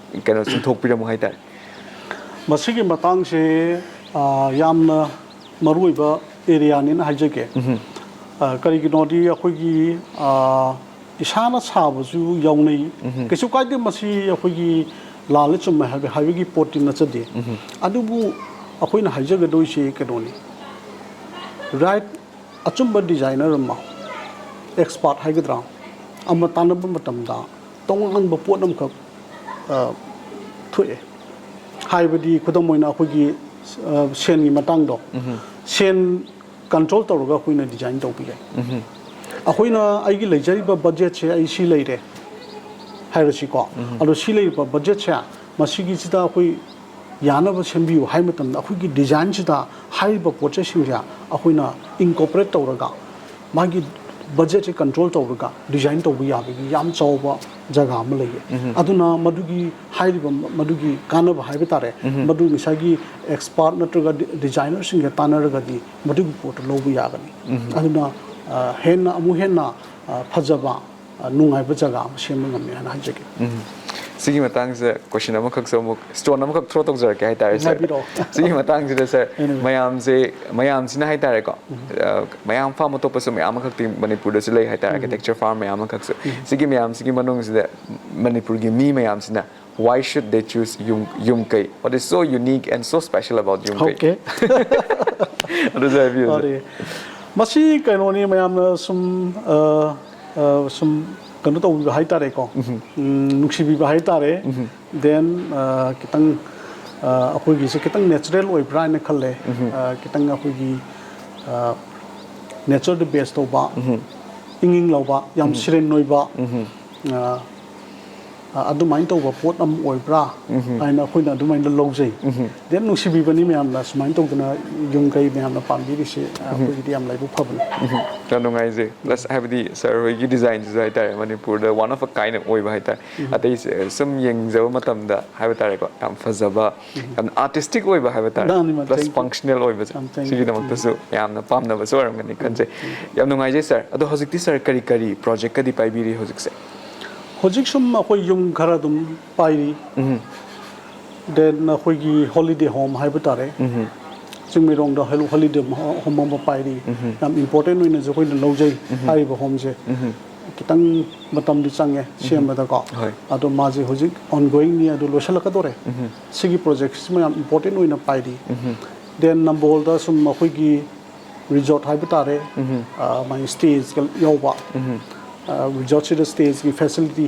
ꯀꯩꯅꯣ ꯆꯨꯝꯊꯣꯛꯄꯤꯔꯝꯃꯨ ꯍꯥꯏ ꯇꯥꯔꯦ꯫ ꯃꯁꯤꯒꯤ ꯃꯇꯥꯡꯁꯦ ꯑ, ꯌꯥꯝꯅ ꯃꯔꯨꯑꯣꯏꯕ ꯑꯦꯔꯤꯌꯥꯅꯤꯅ ꯍꯥꯏꯖꯒꯦ꯫ ꯑ, ꯀꯔꯤꯒꯤꯅꯣꯗꯤ ꯑꯩꯈꯣꯏꯒꯤ ꯑ, ꯏꯁꯥꯅ ꯁꯥꯕꯁꯨ ꯌꯥꯎꯅꯩ꯫ ꯀꯩꯁꯨ ꯀꯥꯏꯗꯦ, ꯃꯁꯤ ꯑꯩꯈꯣꯏꯒꯤ ꯂꯥꯜꯂ ꯆꯨꯝꯃꯦ ꯍꯥꯏꯕ ꯍꯥꯏꯕꯒꯤ ꯄꯣꯠꯇꯤ ꯅꯠꯆꯗꯦ꯫ ꯑꯗꯨꯕꯨ ꯑꯩꯈꯣꯏꯅ ꯍꯥꯏꯖꯒꯗꯣꯏꯁꯦ ꯀꯩꯅꯣꯅꯤ, ꯔꯥꯏꯠ ꯑꯆꯨꯝꯕ ꯗꯤꯖꯥꯏꯅꯔ ꯑꯃ, ꯑꯦꯛꯁꯄꯥꯔꯠ ꯍꯥꯏꯒꯗ꯭ꯔꯥ, ꯑꯃ ꯇꯥꯟꯅꯕ ꯃꯇꯝꯗ ꯇꯣꯉꯥꯟꯕ ꯄꯣꯠ ꯑꯃꯈꯛ ꯑ, ꯊꯣꯛꯑꯦ꯫ ꯍꯥꯏꯕꯗꯤ ꯈꯨꯗꯝ ꯑꯣꯏꯅ ꯑꯩꯈꯣꯏꯒꯤ ꯑ, ꯁꯦꯟꯒꯤ ꯃꯇꯥꯡꯗꯣ, ꯁꯦꯟ ꯀꯟꯇ꯭ꯔꯣꯜ ꯇꯧꯔꯒ ꯑꯩꯈꯣꯏꯅ ꯗꯤꯖꯥꯏꯟ ꯇꯧꯕ ꯌꯥꯏ꯫ ꯑꯩꯈꯣꯏꯅ ꯑꯩꯒꯤ ꯂꯩꯖꯔꯤꯕ ꯕꯖꯦꯠꯁꯦ ꯑꯩ ꯁꯤ ꯂꯩꯔꯦ ꯍꯥꯏꯔꯁꯤꯀꯣ, ꯑꯗꯣ ꯁꯤ ꯂꯩꯔꯤꯕ ꯕꯖꯦꯠꯁꯦ ꯃꯁꯤꯒꯤꯁꯤꯗ ꯑꯩꯈꯣꯏ ꯌꯥꯅꯕ ꯁꯦꯝꯕꯤꯌꯨ ꯍꯥꯏ ꯃꯇꯝꯗ ꯑꯩꯈꯣꯏꯒꯤ ꯗꯤꯖꯥꯏꯟꯁꯤꯗ ꯍꯥꯏꯔꯤꯕ ꯄꯣꯠ ꯆꯩꯁꯤꯡꯁꯦ ꯑꯩꯈꯣꯏꯅ ꯏꯟꯀꯣꯄꯔꯦꯠ ꯇꯧꯔꯒ ꯃꯥꯒꯤ ꯕꯖꯦꯠꯁꯦ ꯀꯟꯇ꯭ꯔꯣꯜ ꯇꯧꯔꯒ ꯗꯤꯖꯥꯏꯟ ꯇꯧꯕ ꯌꯥꯕꯒꯤ ꯌꯥꯝ ꯆꯥꯎꯕ ꯖꯒꯥ ꯑꯃ ꯂꯩꯌꯦ꯫ ꯑꯗꯨꯅ ꯃꯗꯨꯒꯤ ꯍꯥꯏꯔꯤꯕ ꯃꯗꯨꯒꯤ ꯀꯥꯟꯅꯕ ꯍꯥꯏꯕ ꯇꯥꯔꯦ, ꯃꯗꯨ ꯉꯁꯥꯏꯒꯤ ꯑꯦꯛꯁꯄꯥꯔꯠ ꯅꯠꯇ꯭ꯔꯒ ꯗꯤ- ꯗꯤꯖꯥꯏꯅꯔꯁꯤꯡꯒ ꯇꯥꯟꯅꯔꯒꯗꯤ ꯃꯗꯨꯒꯤ ꯄꯣꯠꯇꯨ ꯂꯧꯕ ꯌꯥꯒꯅꯤ꯫ ꯑꯗꯨꯅ ꯑ, ꯍꯦꯟꯅ ꯑꯃꯨꯛ ꯍꯦꯟꯅ ꯑ, ꯐꯖꯕ ꯑ, ꯅꯨꯡꯉꯥꯏꯕ ꯖꯒꯥ ꯑꯃ ꯁꯦꯝꯕ ꯉꯝꯃꯦ ꯍꯥꯏꯅ ꯍꯥꯏꯖꯒꯦ꯫ ꯁꯤꯒꯤ ꯃꯇꯥꯡꯁꯤꯗ ꯀꯣꯏꯁꯟ ꯑꯃꯈꯛꯁꯨ ꯑꯃꯨꯛ, ꯁ꯭ꯇꯣꯟ ꯑꯃꯈꯛ ꯊ꯭ꯔꯣ ꯇꯧꯖꯔꯛꯀꯦ ꯍꯥꯏꯇꯥꯔꯦ ꯁꯥꯔ꯫ ꯍꯥꯏꯕꯤꯔꯛꯑꯣ꯫ ꯁꯤꯒꯤ ꯃꯇꯥꯡꯁꯤꯗ ꯁꯥꯔ, Anyway. ꯃꯌꯥꯝꯁꯦ, ꯃꯌꯥꯝꯁꯤꯅ ꯍꯥꯏꯇꯥꯔꯦꯀꯣ, ꯑ, ꯃꯌꯥꯝ ꯐꯥꯝ ꯑꯇꯣꯞꯄꯁꯨ ꯃꯌꯥꯝ ꯑꯃꯈꯛꯇꯤ ꯃꯅꯤꯄꯨꯔꯗꯁꯨ ꯂꯩ ꯍꯥꯏꯇꯥꯔꯦ, ꯑꯥꯔꯀꯤꯇꯦꯛꯆꯔ ꯐꯥꯔꯝ ꯃꯌꯥꯝ ꯑꯃꯈꯛꯁꯨ꯫ ꯁꯤꯒꯤ ꯃꯌꯥꯝꯁꯤꯒꯤ ꯃꯅꯨꯡꯁꯤꯗ ꯃꯅꯤꯄꯨꯔꯒꯤ ꯃꯤ ꯃꯌꯥꯝꯁꯤꯅ why should they choose ꯌꯨꯝ, ꯌꯨꯝꯀꯩ? What is so unique and so special about ꯌꯨꯝꯀꯩ? Okay. ꯑꯗꯨꯁꯨ ꯍꯥꯏꯕꯤꯌꯨ ꯁꯥꯔ꯫ ꯃꯁꯤ ꯀꯩꯅꯣꯅꯤ, ꯃꯌꯥꯝꯅ ꯁꯨꯝ ꯑ, ꯑ, ꯁꯨꯝ ꯀꯩꯅꯣ ꯇꯧꯕꯤꯕ ꯍꯥꯏꯇꯥꯔꯦꯀꯣ, ꯎꯝ, ꯅꯨꯡꯁꯤꯕꯤꯕ ꯍꯥꯏꯇꯥꯔꯦ꯫ Then ꯑ, ꯈꯤꯇꯪ ꯑ, ꯑꯩꯈꯣꯏꯒꯤꯁꯦ ꯈꯤꯇꯪ ꯅꯦꯆꯔꯦꯜ ꯑꯣꯏꯕ꯭ꯔꯥ ꯍꯥꯏꯅ ꯈꯜꯂꯦ꯫ ꯑ, ꯈꯤꯇꯪ ꯑꯩꯈꯣꯏꯒꯤ ꯅꯦꯆꯔꯗ ꯕꯦꯁ ꯇꯧꯕ, ꯏꯪ ꯏꯪ ꯂꯥꯎꯕ, ꯌꯥꯝ ꯁꯤꯔꯦꯟ ꯑꯣꯏꯕ, ꯑ, ꯑ, ꯑꯗꯨꯃꯥꯏꯅ ꯇꯧꯕ ꯄꯣꯠ ꯑꯃ ꯑꯣꯏꯕ꯭ꯔꯥ ꯍꯥꯏꯅ ꯑꯩꯈꯣꯏꯅ ꯑꯗꯨꯃꯥꯏꯅ ꯂꯧꯖꯩ꯫ Then ꯅꯨꯡꯁꯤꯕꯤꯕꯅꯤ ꯃꯌꯥꯝꯅ ꯁꯨꯃꯥꯏꯅ ꯇꯧꯗꯅ ꯌꯨꯝ ꯀꯩ ꯃꯌꯥꯝꯅ ꯄꯥꯝꯕꯤꯔꯤꯁꯦ, ꯑ, ꯑꯩꯈꯣꯏꯒꯤꯗꯤ ꯌꯥꯝ ꯂꯥꯏꯕꯛ ꯐꯕꯅꯤ꯫ ꯌꯥꯝ ꯅꯨꯡꯉꯥꯏꯖꯩ꯫ Plus ꯍꯥꯏꯕꯗꯤ ꯁꯥꯔ ꯍꯣꯏꯒꯤ ꯗꯤꯖꯥꯏꯟꯁꯤꯁꯨ ꯍꯥꯏꯇꯥꯔꯦ, ꯃꯅꯤꯄꯨꯔꯗ one of a kind ꯑꯣꯏꯕ ꯍꯥꯏꯇꯥꯔꯦ꯫ ꯑꯇꯩ ꯁꯨꯝ ꯌꯦꯡꯖꯕ ꯃꯇꯝꯗ ꯍꯥꯏꯕ ꯇꯥꯔꯦꯀꯣ, ꯌꯥꯝ ꯐꯖꯕ, ꯌꯥꯝ ꯑꯥꯔꯇꯤꯁꯇꯤꯛ ꯑꯣꯏꯕ ꯍꯥꯏꯕ ꯇꯥꯔꯦ꯫ ꯃꯥꯅꯤ, ꯃꯥꯅꯤ꯫ Plus Thank you. ꯐꯪꯁꯅꯦꯜ ꯑꯣꯏꯕꯁꯦ, ꯌꯥꯝ thank you. ꯁꯤꯒꯤꯗꯃꯛꯇꯁꯨ ꯌꯥꯝꯅ ꯄꯥꯝꯅꯕꯁꯨ ꯑꯣꯏꯔꯝꯒꯅꯤ ꯈꯟꯖꯩ꯫ ꯌꯥꯝ ꯅꯨꯡꯉꯥꯏꯖꯩ ꯁꯥꯔ꯫ ꯑꯗꯣ ꯍꯧꯖꯤꯛꯇꯤ ꯁꯥꯔ ꯀꯔꯤ ꯀꯔꯤ ꯄ꯭ꯔꯣꯖꯦꯛꯀꯗꯤ ꯄꯥꯏꯕꯤꯔꯤ ꯍꯧꯖꯤꯛꯁꯦ? ꯍꯧꯖꯤꯛ ꯁꯨꯝ ꯑꯩꯈꯣꯏ ꯌꯨꯝ ꯈꯔ ꯑꯗꯨꯝ ꯄꯥꯏꯔꯤ꯫ Then ꯑꯩꯈꯣꯏꯒꯤ ꯍꯣꯂꯤꯗꯦ ꯍꯣꯝ ꯍꯥꯏꯕ ꯇꯥꯔꯦ, ꯆꯤꯡꯃꯩꯔꯣꯡꯗ ꯍꯣꯂꯤꯗꯦ ꯍꯣꯝ ꯑꯃ ꯄꯥꯏꯔꯤ꯫ ꯌꯥꯝ ꯏꯝꯄꯣꯔꯇꯦꯟ ꯑꯣꯏꯅꯁꯨ ꯑꯩꯈꯣꯏꯅ ꯂꯧꯖꯩ ꯍꯥꯏꯔꯤꯕ ꯍꯣꯝꯁꯦ꯫ ꯈꯤꯇꯪ ꯃꯇꯝꯗꯤ ꯆꯪꯉꯦ ꯁꯦꯝꯕꯗꯀꯣ꯫ ꯍꯣꯏ꯫ ꯑꯗꯣ ꯃꯥꯁꯦ ꯍꯧꯖꯤꯛ ꯑꯣꯟꯒꯣꯋꯤꯡꯅꯤ, ꯑꯗꯨ ꯂꯣꯏꯁꯤꯜꯂꯛꯀꯗꯧꯔꯦ꯫ ꯁꯤꯒꯤ ꯄ꯭ꯔꯣꯖꯦꯛꯁꯤꯃ ꯌꯥꯝ ꯏꯝꯄꯣꯔꯇꯦꯟ ꯑꯣꯏꯅ ꯄꯥꯏꯔꯤ꯫ Then ꯅꯝꯕꯣꯜꯗ ꯁꯨꯝ ꯑꯩꯈꯣꯏꯒꯤ ꯔꯤꯖꯣꯔꯠ ꯍꯥꯏꯕ ꯇꯥꯔꯦ, ꯑ, ꯃꯥꯒꯤ ꯁ꯭ꯇꯦꯖꯀ ꯌꯥꯎꯕ, ꯑ, ꯔꯤꯖꯣꯔꯠꯁꯤꯗ ꯁ꯭ꯇꯦꯖꯀꯤ ꯐꯦꯁꯤꯂꯤꯇꯤ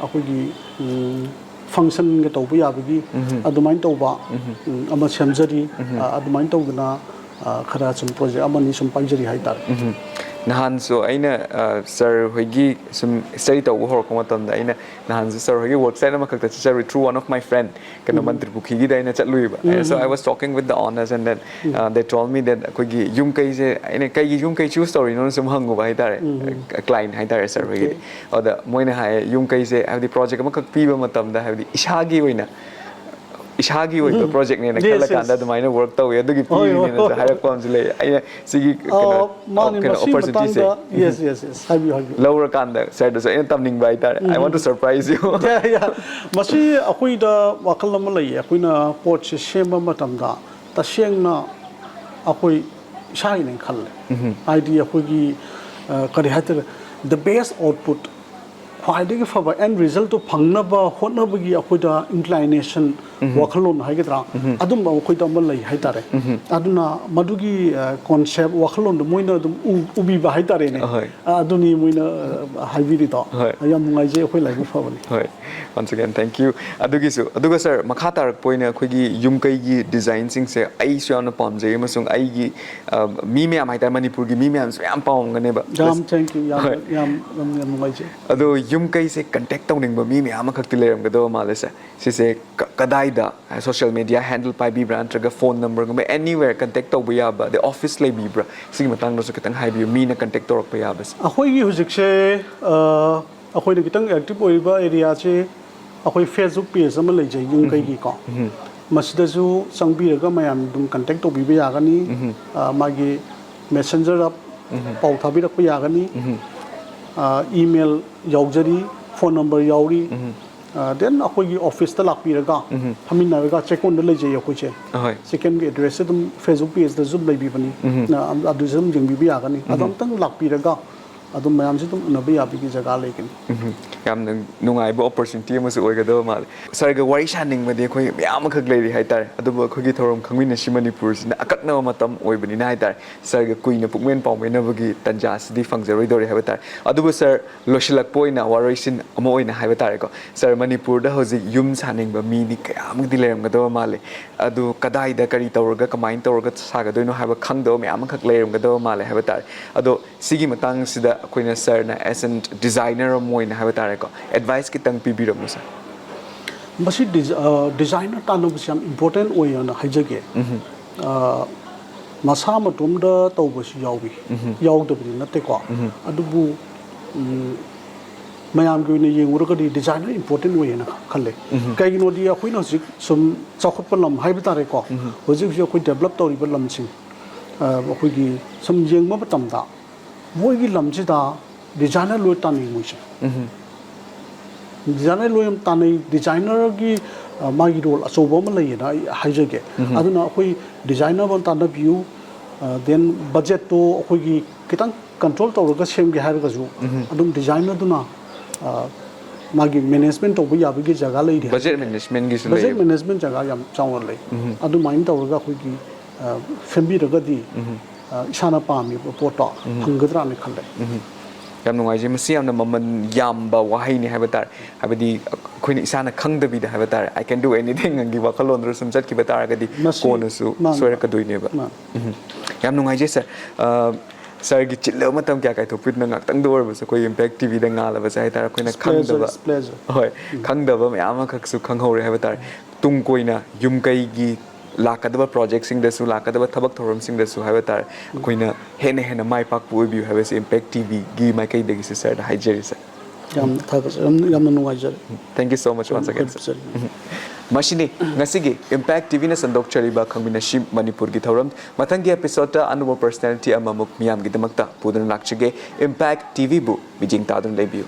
ꯑꯩꯈꯣꯏꯒꯤ, ꯎꯝ, ꯐꯪꯁꯟꯒ ꯇꯧꯕ ꯌꯥꯕꯒꯤ ꯑꯗꯨꯃꯥꯏꯅ ꯇꯧꯕ, ꯎꯝ, ꯑꯃ ꯁꯦꯝꯖꯔꯤ꯫ ꯑ, ꯑꯗꯨꯃꯥꯏꯅ ꯇꯧꯗꯅ, ꯑ, ꯈꯔ ꯁꯨꯝ ꯄ꯭ꯔꯣꯖꯦꯛ ꯑꯃꯅꯤ ꯁꯨꯝ ꯄꯥꯏꯖꯔꯤ ꯍꯥꯏꯇꯥꯔꯦ꯫ ꯅꯍꯥꯟꯁꯨ ꯑꯩꯅ, ꯑ, ꯁꯥꯔ ꯍꯣꯏꯒꯤ ꯁꯨꯝ ꯁ꯭ꯇꯗꯤ ꯇꯧꯕ ꯍꯧꯔꯛꯄ ꯃꯇꯝꯗ ꯑꯩꯅ ꯅꯍꯥꯟꯁꯨ ꯁꯥꯔ ꯍꯣꯏꯒꯤ ꯋꯦꯕꯁꯥꯏꯠ ꯑꯃꯈꯛꯇ ꯆꯠꯆꯔꯨꯏ, through one of my friend, ꯀꯩꯅꯣ, ꯃꯟꯇ꯭ꯔꯤ ꯄꯨꯈ꯭ꯔꯤꯒꯤꯗ ꯑꯩꯅ ꯆꯠꯂꯨꯏꯕ꯫ And so I was talking with the owners and then, uh, they told me that ꯑꯩꯈꯣꯏꯒꯤ ꯌꯨꯝ ꯀꯩꯁꯦ, ꯑꯩꯅ ꯀꯩꯒꯤ ꯌꯨꯝ ꯀꯩ ꯆꯨꯁ ꯇꯧꯔꯤꯅꯣꯅ ꯁꯨꯝ ꯍꯪꯉꯨꯕ ꯍꯥꯏꯇꯥꯔꯦ, ꯀ꯭ꯂꯥꯏꯟ ꯍꯥꯏꯇꯥꯔꯦ ꯁꯥꯔ ꯍꯣꯏꯒꯤꯗꯤ꯫ ꯑꯗ ꯃꯣꯏꯅ ꯍꯥꯏꯌꯦ, ꯌꯨꯝ ꯀꯩꯁꯦ ꯍꯥꯏꯕꯗꯤ ꯄ꯭ꯔꯣꯖꯦꯛ ꯑꯃꯈꯛ ꯄꯤꯕ ꯃꯇꯝꯗ ꯍꯥꯏꯕꯗꯤ ꯏꯁꯥꯒꯤ ꯑꯣꯏꯅ, ꯏꯁꯥꯒꯤ ꯑꯣꯏꯕ ꯄ꯭ꯔꯣꯖꯦꯛꯅꯦꯅ Yes, ꯈꯜꯂꯀꯥꯟꯗ yes. ꯑꯗꯨꯃꯥꯏꯅ ꯋꯔꯛ ꯇꯧꯋꯦ꯫ ꯑꯗꯨꯒꯤ ꯍꯣꯏ, ꯍꯣꯏ, ꯄꯤꯔꯤꯅꯦꯅꯁꯨ ꯍꯣꯏ꯫ ꯍꯥꯏꯔꯛꯄ ꯑꯃꯁꯨ ꯂꯩ꯫ ꯑꯩꯅ ꯁꯤꯒꯤ ꯑ, ꯃꯥꯅꯤ, ꯀꯩꯅꯣ, ꯃꯁꯤ ꯑꯣꯄꯣꯔꯆꯨꯅꯤꯇꯤꯁꯦ ꯃꯇꯥꯡꯗ, yes, yes, yes, ꯍꯥꯏꯕꯤꯌꯨ, ꯍꯥꯏꯕꯤꯌꯨ꯫ ꯂꯧꯔꯀꯥꯟꯗ ꯁꯥꯔꯗꯁꯨ ꯑꯩꯅ ꯇꯝꯅꯤꯡꯕ ꯍꯥꯏꯇꯥꯔꯦ꯫ I want to surprise you. Yeah, yeah. ꯃꯁꯤ ꯑꯩꯈꯣꯏꯗ ꯋꯥꯈꯜ ꯑꯃ ꯂꯩꯌꯦ꯫ ꯑꯩꯈꯣꯏꯅ ꯄꯣꯠꯁꯦ ꯁꯦꯝꯕ ꯃꯇꯝꯗ ꯇꯁꯦꯡꯅ ꯑꯩꯈꯣꯏ ꯏꯁꯥꯒꯤꯅꯦꯅ ꯈꯜꯂꯦ꯫ ꯍꯥꯏꯗꯤ ꯑꯩꯈꯣꯏꯒꯤ, ꯑ, ꯀꯔꯤ ꯍꯥꯏꯇꯥꯔꯦ, the best output ꯈ꯭ꯋꯥꯏꯗꯒꯤ ꯐꯕ ꯑꯦꯟ ꯔꯤꯖꯜꯇꯣ ꯐꯪꯅꯕ ꯍꯣꯠꯅꯕꯒꯤ ꯑꯩꯈꯣꯏꯗ ꯏꯟꯀ꯭ꯂꯥꯏꯅꯦꯁꯟ, ꯋꯥꯈꯜꯂꯣꯟ ꯍꯥꯏꯒꯗ꯭ꯔꯥ, ꯑꯗꯨꯝꯕ ꯑꯩꯈꯣꯏꯗ ꯑꯃ ꯂꯩ ꯍꯥꯏꯇꯥꯔꯦ꯫ ꯑꯗꯨꯅ ꯃꯗꯨꯒꯤ ꯀꯣꯟꯁꯦꯞ, ꯋꯥꯈꯜꯂꯣꯟꯗꯣ ꯃꯣꯏꯅ ꯑꯗꯨꯝ ꯎ- ꯎꯕꯤꯕ ꯍꯥꯏꯇꯥꯔꯦꯅꯦ꯫ ꯑꯍꯣꯏ꯫ ꯑꯗꯨꯅꯤ ꯃꯣꯏꯅ ꯍꯥꯏꯕꯤꯔꯤꯗꯣ꯫ ꯍꯣꯏ꯫ ꯌꯥꯝ ꯅꯨꯡꯉꯥꯏꯖꯩ, ꯑꯩꯈꯣꯏ ꯂꯥꯏꯕꯛ ꯐꯕꯅꯤ꯫ ꯍꯣꯏ꯫ Once again, thank you. ꯑꯗꯨꯒꯤꯁꯨ ꯑꯗꯨꯒ ꯁꯥꯔ, ꯃꯈꯥ ꯇꯥꯔꯛꯄ ꯑꯣꯏꯅ ꯑꯩꯈꯣꯏꯒꯤ ꯌꯨꯝ ꯀꯩꯒꯤ ꯗꯤꯖꯥꯏꯟꯁꯤꯡꯁꯦ ꯑꯩꯁꯨ ꯌꯥꯝꯅ ꯄꯥꯝꯖꯩ, ꯑꯃꯁꯨꯡ ꯑꯩꯒꯤ ꯑ, ꯃꯤ ꯃꯌꯥꯝ ꯍꯥꯏꯇꯥꯔꯦ, ꯃꯅꯤꯄꯨꯔꯒꯤ ꯃꯤ ꯃꯌꯥꯝꯁꯨ ꯌꯥꯝ ꯄꯥꯝꯃꯝꯒꯅꯦꯕ꯫ ꯌꯥꯝ thank you, ꯌꯥꯝ ꯍꯣꯏ꯫ ꯌꯥꯝ ꯌꯥꯝ ꯌꯥꯝ ꯅꯨꯡꯉꯥꯏꯖꯩ꯫ ꯑꯗꯣ ꯌꯨꯝ ꯀꯩꯁꯦ ꯀꯟꯇꯦꯛ ꯇꯧꯅꯤꯡꯕ ꯃꯤ ꯃꯌꯥꯝ ꯑꯃꯈꯛꯇꯤ ꯂꯩꯔꯝꯒꯗꯕ ꯃꯥꯜꯂꯦ ꯁꯥꯔ꯫ ꯁꯤꯁꯦ ꯀ- ꯀꯗꯥꯏꯗ, ꯁꯣꯁꯤꯌꯦꯜ ꯃꯦꯗꯤꯌꯥ ꯍꯦꯟꯗꯜ ꯄꯥꯏꯕꯤꯕ꯭ꯔꯥ, ꯅꯠꯇ꯭ꯔꯒ ꯐꯣꯟ ꯅꯝꯕꯔꯒꯨꯝꯕ, ꯑꯦꯅꯤꯋꯦꯌꯔ ꯀꯟꯇꯦꯛ ꯇꯧꯕ ꯌꯥꯕ, ꯑꯗꯩ ꯑꯣꯐꯤꯁ ꯂꯩꯕꯤꯕ꯭ꯔꯥ, ꯁꯤꯒꯤ ꯃꯇꯥꯡꯗꯁꯨ ꯈꯤꯇꯪ ꯍꯥꯏꯕꯤꯌꯨ, ꯃꯤꯅ ꯀꯟꯇꯦꯛ ꯇꯧꯔꯛꯄ ꯌꯥꯕꯁꯦ꯫ ꯑꯩꯈꯣꯏꯒꯤ ꯍꯧꯖꯤꯛꯁꯦ, ꯑ, ꯑꯩꯈꯣꯏꯅ ꯈꯤꯇꯪ ꯑꯦꯛꯇꯤꯚ ꯑꯣꯏꯔꯤꯕ ꯑꯦꯔꯤꯌꯥꯁꯦ, ꯑꯩꯈꯣꯏ ꯐꯦꯁꯕꯨꯛ ꯄꯦꯖ ꯑꯃ ꯂꯩꯖꯩ ꯌꯨꯝ ꯀꯩꯒꯤꯀꯣ꯫ ꯃꯁꯤꯗꯁꯨ ꯆꯪꯕꯤꯔꯒ ꯃꯌꯥꯝ ꯑꯗꯨꯝ ꯀꯟꯇꯦꯛ ꯇꯧꯕꯤꯕ ꯌꯥꯒꯅꯤ꯫ ꯑ, ꯃꯥꯒꯤ ꯃꯦꯁꯦꯟꯖꯔꯗ ꯄꯥꯎ ꯊꯥꯕꯤꯔꯛꯄ ꯌꯥꯒꯅꯤ꯫ ꯑ, ꯏꯃꯦꯜ ꯌꯥꯎꯖꯔꯤ, ꯐꯣꯟ ꯅꯝꯕꯔ ꯌꯥꯎꯔꯤ꯫ ꯑ, ꯗꯦꯟ ꯑꯩꯈꯣꯏꯒꯤ ꯑꯣꯐꯤꯁꯇ ꯂꯥꯛꯄꯤꯔꯒ ꯐꯝꯃꯤꯟꯅꯔꯒ, ꯆꯦꯛꯀꯣꯟꯗ ꯂꯩꯖꯩ ꯑꯩꯈꯣꯏꯁꯦ꯫ ꯑꯍꯣꯏ꯫ ꯆꯦꯛꯀꯣꯟꯒꯤ ꯑꯦꯗ꯭ꯔꯦꯁꯁꯦ ꯑꯗꯨꯝ ꯐꯦꯁꯕꯨꯛ ꯄꯦꯖꯇꯁꯨ ꯑꯗꯨꯝ ꯂꯩꯕꯤꯕꯅꯤ꯫ ꯑ, ꯑꯗꯨꯁꯨ ꯑꯗꯨꯝ ꯌꯦꯡꯕꯤꯕ ꯌꯥꯒꯅꯤ꯫ ꯑꯗꯣ ꯑꯃꯨꯛꯇꯪ ꯂꯥꯛꯄꯤꯔꯒ ꯑꯗꯨꯝ ꯃꯌꯥꯝꯁꯦ ꯑꯗꯨꯝ ꯎꯅꯕ ꯌꯥꯕꯒꯤ ꯖꯒꯥ ꯂꯩꯒꯅꯤ꯫ ꯎꯝ, ꯌꯥꯝꯅ ꯅꯨꯡꯉꯥꯏꯕ ꯑꯣꯄꯣꯔꯆꯨꯅꯤꯇꯤ ꯑꯃꯁꯨ ꯑꯣꯏꯒꯗꯕ ꯃꯥꯜꯂꯦ꯫ ꯁꯥꯔꯒ ꯋꯥꯔꯤ ꯁꯥꯅꯤꯡꯕꯗꯤ ꯑꯩꯈꯣꯏ ꯃꯌꯥꯝ ꯑꯃꯈꯛ ꯂꯩꯔꯤ ꯍꯥꯏꯇꯥꯔꯦ, ꯑꯗꯨꯕꯨ ꯑꯩꯈꯣꯏꯒꯤ ꯊꯧꯔꯝ ꯈꯪꯃꯤꯟꯅꯁꯤ ꯃꯅꯤꯄꯨꯔꯁꯤꯅ ꯑꯀꯛꯅꯕ ꯃꯇꯝ ꯑꯣꯏꯕꯅꯤꯅ ꯍꯥꯏꯇꯥꯔꯦ, ꯁꯥꯔꯒ ꯀꯨꯏꯅ ꯄꯨꯛꯃꯦꯟ ꯄꯥꯎꯃꯦꯟꯅꯕꯒꯤ ꯇꯥꯟꯖꯥꯁꯤꯗꯤ ꯐꯪꯖꯔꯣꯏꯗꯧꯔꯦ ꯍꯥꯏꯕ ꯇꯥꯔꯦ꯫ ꯑꯗꯨꯕꯨ ꯁꯥꯔ, ꯂꯣꯏꯁꯤꯜꯂꯛꯄ ꯑꯣꯏꯅ, ꯋꯥꯔꯣꯏꯁꯤꯟ ꯑꯃ ꯑꯣꯏꯅ ꯍꯥꯏꯕ ꯇꯥꯔꯦꯀꯣ, ꯁꯥꯔ, ꯃꯅꯤꯄꯨꯔꯗ ꯍꯧꯖꯤꯛ ꯌꯨꯝ ꯁꯥꯅꯤꯡꯕ ꯃꯤꯗꯤ ꯀꯌꯥꯃꯨꯛꯇꯤ ꯂꯩꯔꯝꯒꯗꯕ ꯃꯥꯜꯂꯦ꯫ ꯑꯗꯨ ꯀꯗꯥꯏꯗ, ꯀꯔꯤ ꯇꯧꯔꯒ, ꯀꯃꯥꯏꯅ ꯇꯧꯔꯒ ꯁꯥꯒꯗꯣꯏꯅꯣ ꯍꯥꯏꯕ ꯈꯪꯗꯕ ꯃꯌꯥꯝ ꯑꯃꯈꯛ ꯂꯩꯔꯝꯒꯗꯕ ꯃꯥꯜꯂꯦ ꯍꯥꯏꯕ ꯇꯥꯔꯦ꯫ ꯑꯗꯣ ꯁꯤꯒꯤ ꯃꯇꯥꯡꯁꯤꯗ ꯑꯩꯈꯣꯏꯅ ꯁꯥꯔꯅ as an designer ꯑꯃ ꯑꯣꯏꯅ ꯍꯥꯏꯕ ꯇꯥꯔꯦꯀꯣ, ꯑꯦꯗꯚꯥꯏꯁ ꯈꯤꯇꯪ ꯄꯤꯕꯤꯔꯝꯃꯨ ꯁꯥꯔ꯫ ꯃꯁꯤ ꯗꯤꯖ- ꯑ, ꯗꯤꯖꯥꯏꯅꯔ ꯇꯥꯟꯅꯕꯁꯤ ꯌꯥꯝ ꯏꯝꯄꯣꯔꯇꯦꯟ ꯑꯣꯏꯌꯦꯅ ꯍꯥꯏꯖꯒꯦ꯫ ꯑ, ꯃꯁꯥ ꯃꯇꯣꯝꯗ ꯇꯧꯕꯁꯨ ꯌꯥꯎꯏ, ꯌꯥꯎꯗꯕꯗꯤ ꯅꯠꯇꯦꯀꯣ꯫ ꯑꯗꯨꯕꯨ, ꯎꯝ, ꯃꯌꯥꯝꯒꯤ ꯑꯣꯏꯅ ꯌꯦꯡꯉꯨꯔꯒꯗꯤ ꯗꯤꯖꯥꯏꯅꯔ ꯏꯝꯄꯣꯔꯇꯦꯟ ꯑꯣꯏꯌꯦꯅ ꯈꯜꯂꯦ꯫ ꯀꯩꯒꯤꯅꯣꯗꯤ ꯑꯩꯈꯣꯏꯅ ꯍꯧꯖꯤꯛ ꯁꯨꯝ ꯆꯥꯎꯈꯠꯄ ꯂꯝ ꯍꯥꯏꯕ ꯇꯥꯔꯦꯀꯣ, ꯍꯧꯖꯤꯛ ꯍꯧꯖꯤꯛ ꯑꯩꯈꯣꯏ ꯗꯦꯕꯂꯞ ꯇꯧꯔꯤꯕ ꯂꯝꯁꯤꯡ, ꯑ, ꯑꯩꯈꯣꯏꯒꯤ ꯁꯨꯝ ꯌꯦꯡꯕ ꯃꯇꯝꯗ ꯃꯣꯏꯒꯤ ꯂꯝꯁꯤꯗ ꯗꯤꯖꯥꯏꯅꯔ ꯂꯣꯏ ꯇꯥꯟꯅꯩ ꯃꯣꯏꯁꯦ꯫ ꯗꯤꯖꯥꯏꯅꯔ ꯂꯣꯏ ꯌꯥꯝ ꯇꯥꯟꯅꯩ꯫ ꯗꯤꯖꯥꯏꯅꯔꯒꯤ, ꯑ, ꯃꯥꯒꯤ ꯔꯣꯜ ꯑꯆꯧꯕ ꯑꯃ ꯂꯩꯌꯦꯅ ꯑꯩ ꯍꯥꯏꯖꯒꯦ꯫ ꯑꯗꯨꯅ ꯑꯩꯈꯣꯏ ꯗꯤꯖꯥꯏꯅꯔ ꯑꯃ ꯇꯥꯟꯅꯕꯤꯌꯨ꯫ ꯗꯦꯟ ꯕꯖꯦꯠꯇꯣ ꯑꯩꯈꯣꯏꯒꯤ ꯈꯤꯇꯪ ꯀꯟꯇ꯭ꯔꯣꯜ ꯇꯧꯔꯒ ꯁꯦꯝꯒꯦ ꯍꯥꯏꯔꯒꯁꯨ, ꯑꯗꯨꯝ ꯗꯤꯖꯥꯏꯅꯔꯗꯨꯅ ꯑ, ꯃꯥꯒꯤ ꯃꯦꯅꯦꯖꯃꯦꯟ ꯇꯧꯕ ꯌꯥꯕꯒꯤ ꯖꯒꯥ ꯂꯩꯔꯤ꯫ ꯕꯖꯦꯠ ꯃꯦꯅꯦꯖꯃꯦꯟꯒꯤꯁꯨ ꯕꯖꯦꯠ ꯂꯩꯌꯦꯕ꯫ ꯃꯦꯅꯦꯖꯃꯦꯟ ꯖꯒꯥ ꯌꯥꯝ ꯆꯥꯎꯅ ꯂꯩ꯫ ꯑꯗꯨꯃꯥꯏꯅ ꯇꯧꯔꯒ ꯑꯩꯈꯣꯏꯒꯤ, ꯑ, ꯁꯦꯝꯕꯤꯔꯒꯗꯤ, ꯑ, ꯏꯁꯥꯅ ꯄꯥꯝꯃꯤꯕ ꯄꯣꯠꯇꯣ ꯐꯪꯒꯗ꯭ꯔꯥꯅ ꯈꯜꯂꯦ꯫ ꯌꯥꯝ ꯅꯨꯡꯉꯥꯏꯖꯩ꯫ ꯃꯁꯤ ꯌꯥꯝꯅ ꯃꯃꯜ ꯌꯥꯝꯕ ꯋꯥꯍꯩꯅꯤ ꯍꯥꯏꯕ ꯇꯥꯔꯦ꯫ ꯍꯥꯏꯕꯗꯤ ꯑꯩꯈꯣꯏꯅ ꯏꯁꯥꯅ ꯈꯪꯗꯕꯤꯗ ꯍꯥꯏꯕ ꯇꯥꯔꯦ, "I can do anything" ꯒꯤ ꯋꯥꯈꯜꯂꯣꯟꯗꯨꯗ ꯁꯨꯝ ꯆꯠꯈꯤꯕ ꯇꯥꯔꯒꯗꯤ ꯃꯁꯤ ꯀꯣꯟꯅꯁꯨ ꯃꯥꯅꯤ, ꯁꯣꯏꯔꯛꯀꯗꯣꯏꯅꯦꯕ꯫ ꯃꯥꯅꯤ꯫ ꯎꯝ꯫ ꯌꯥꯝ ꯅꯨꯡꯉꯥꯏꯖꯩ ꯁꯥꯔ꯫ ꯑ, ꯁꯥꯔꯒꯤ ꯆꯤꯜꯂꯕ ꯃꯇꯝ ꯀꯌꯥ ꯀꯥꯏꯊꯣꯛꯄꯤꯗꯨꯅ ꯉꯥꯛꯇꯪꯗ ꯑꯣꯏꯔꯕꯁꯨ ꯑꯩꯈꯣꯏ ꯏꯝꯄꯦꯛ ꯇꯤꯚꯤꯗ ꯉꯥꯜꯂꯕꯁꯦ ꯍꯥꯏ ꯇꯥꯔꯦ, ꯑꯩꯈꯣꯏꯅ It's pleasure, ꯈꯪꯗꯕ, it's pleasure. ꯍꯣꯏ, ꯈꯪꯗꯕ ꯃꯌꯥꯝ ꯑꯃꯈꯛꯁꯨ ꯈꯪꯍꯧꯔꯦ ꯍꯥꯏꯕ ꯇꯥꯔꯦ꯫ ꯇꯨꯡ ꯀꯣꯏꯅ ꯌꯨꯝ ꯀꯩꯒꯤ ꯂꯥꯛꯀꯗꯕ ꯄ꯭ꯔꯣꯖꯦꯛꯁꯤꯡꯗꯁꯨ, ꯂꯥꯛꯀꯗꯕ ꯊꯕꯛ ꯊꯧꯔꯝꯁꯤꯡꯗꯁꯨ ꯍꯥꯏꯕ ꯇꯥꯔꯦ, ꯑꯩꯈꯣꯏꯅ ꯍꯦꯟꯅ ꯍꯦꯟꯅ ꯃꯥꯏ ꯄꯥꯛꯄ ꯑꯣꯏꯕꯤꯌꯨ ꯍꯥꯏꯕꯁꯤ ꯏꯝꯄꯦꯛ ꯇꯤꯚꯤꯒꯤ ꯃꯥꯏꯀꯩꯗꯒꯤꯁꯨ ꯁꯥꯔꯗ ꯍꯥꯏꯖꯔꯤ ꯁꯥꯔ꯫ ꯌꯥꯝ ꯊꯥꯒꯠꯆꯔꯤ, ꯌꯥꯝ, ꯌꯥꯝꯅ ꯅꯨꯡꯉꯥꯏꯖꯔꯦ꯫ Thank you so much once again, sir. ꯊꯥꯒꯠꯆꯔꯤ꯫ ꯃꯁꯤꯅꯤ ꯉꯁꯤꯒꯤ ꯏꯝꯄꯦꯛ ꯇꯤꯚꯤꯅ ꯁꯟꯗꯣꯛꯆꯔꯤꯕ ꯈꯪꯃꯤꯟꯅꯁꯤ ꯃꯅꯤꯄꯨꯔꯒꯤ ꯊꯧꯔꯝ꯫ ꯃꯊꯪꯒꯤ ꯑꯦꯄꯤꯁꯣꯗꯇ ꯑꯅꯧꯕ ꯄꯔꯁꯅꯦꯂꯤꯇꯤ ꯑꯃꯃꯨꯛ ꯃꯤꯌꯥꯝꯒꯤꯗꯃꯛꯇ ꯄꯨꯗꯨꯅ ꯂꯥꯛꯆꯒꯦ꯫ ꯏꯝꯄꯦꯛ ꯇꯤꯚꯤꯕꯨ ꯃꯤꯠꯌꯦꯡ ꯇꯥꯗꯨꯅ ꯂꯩꯕꯤꯌꯨ꯫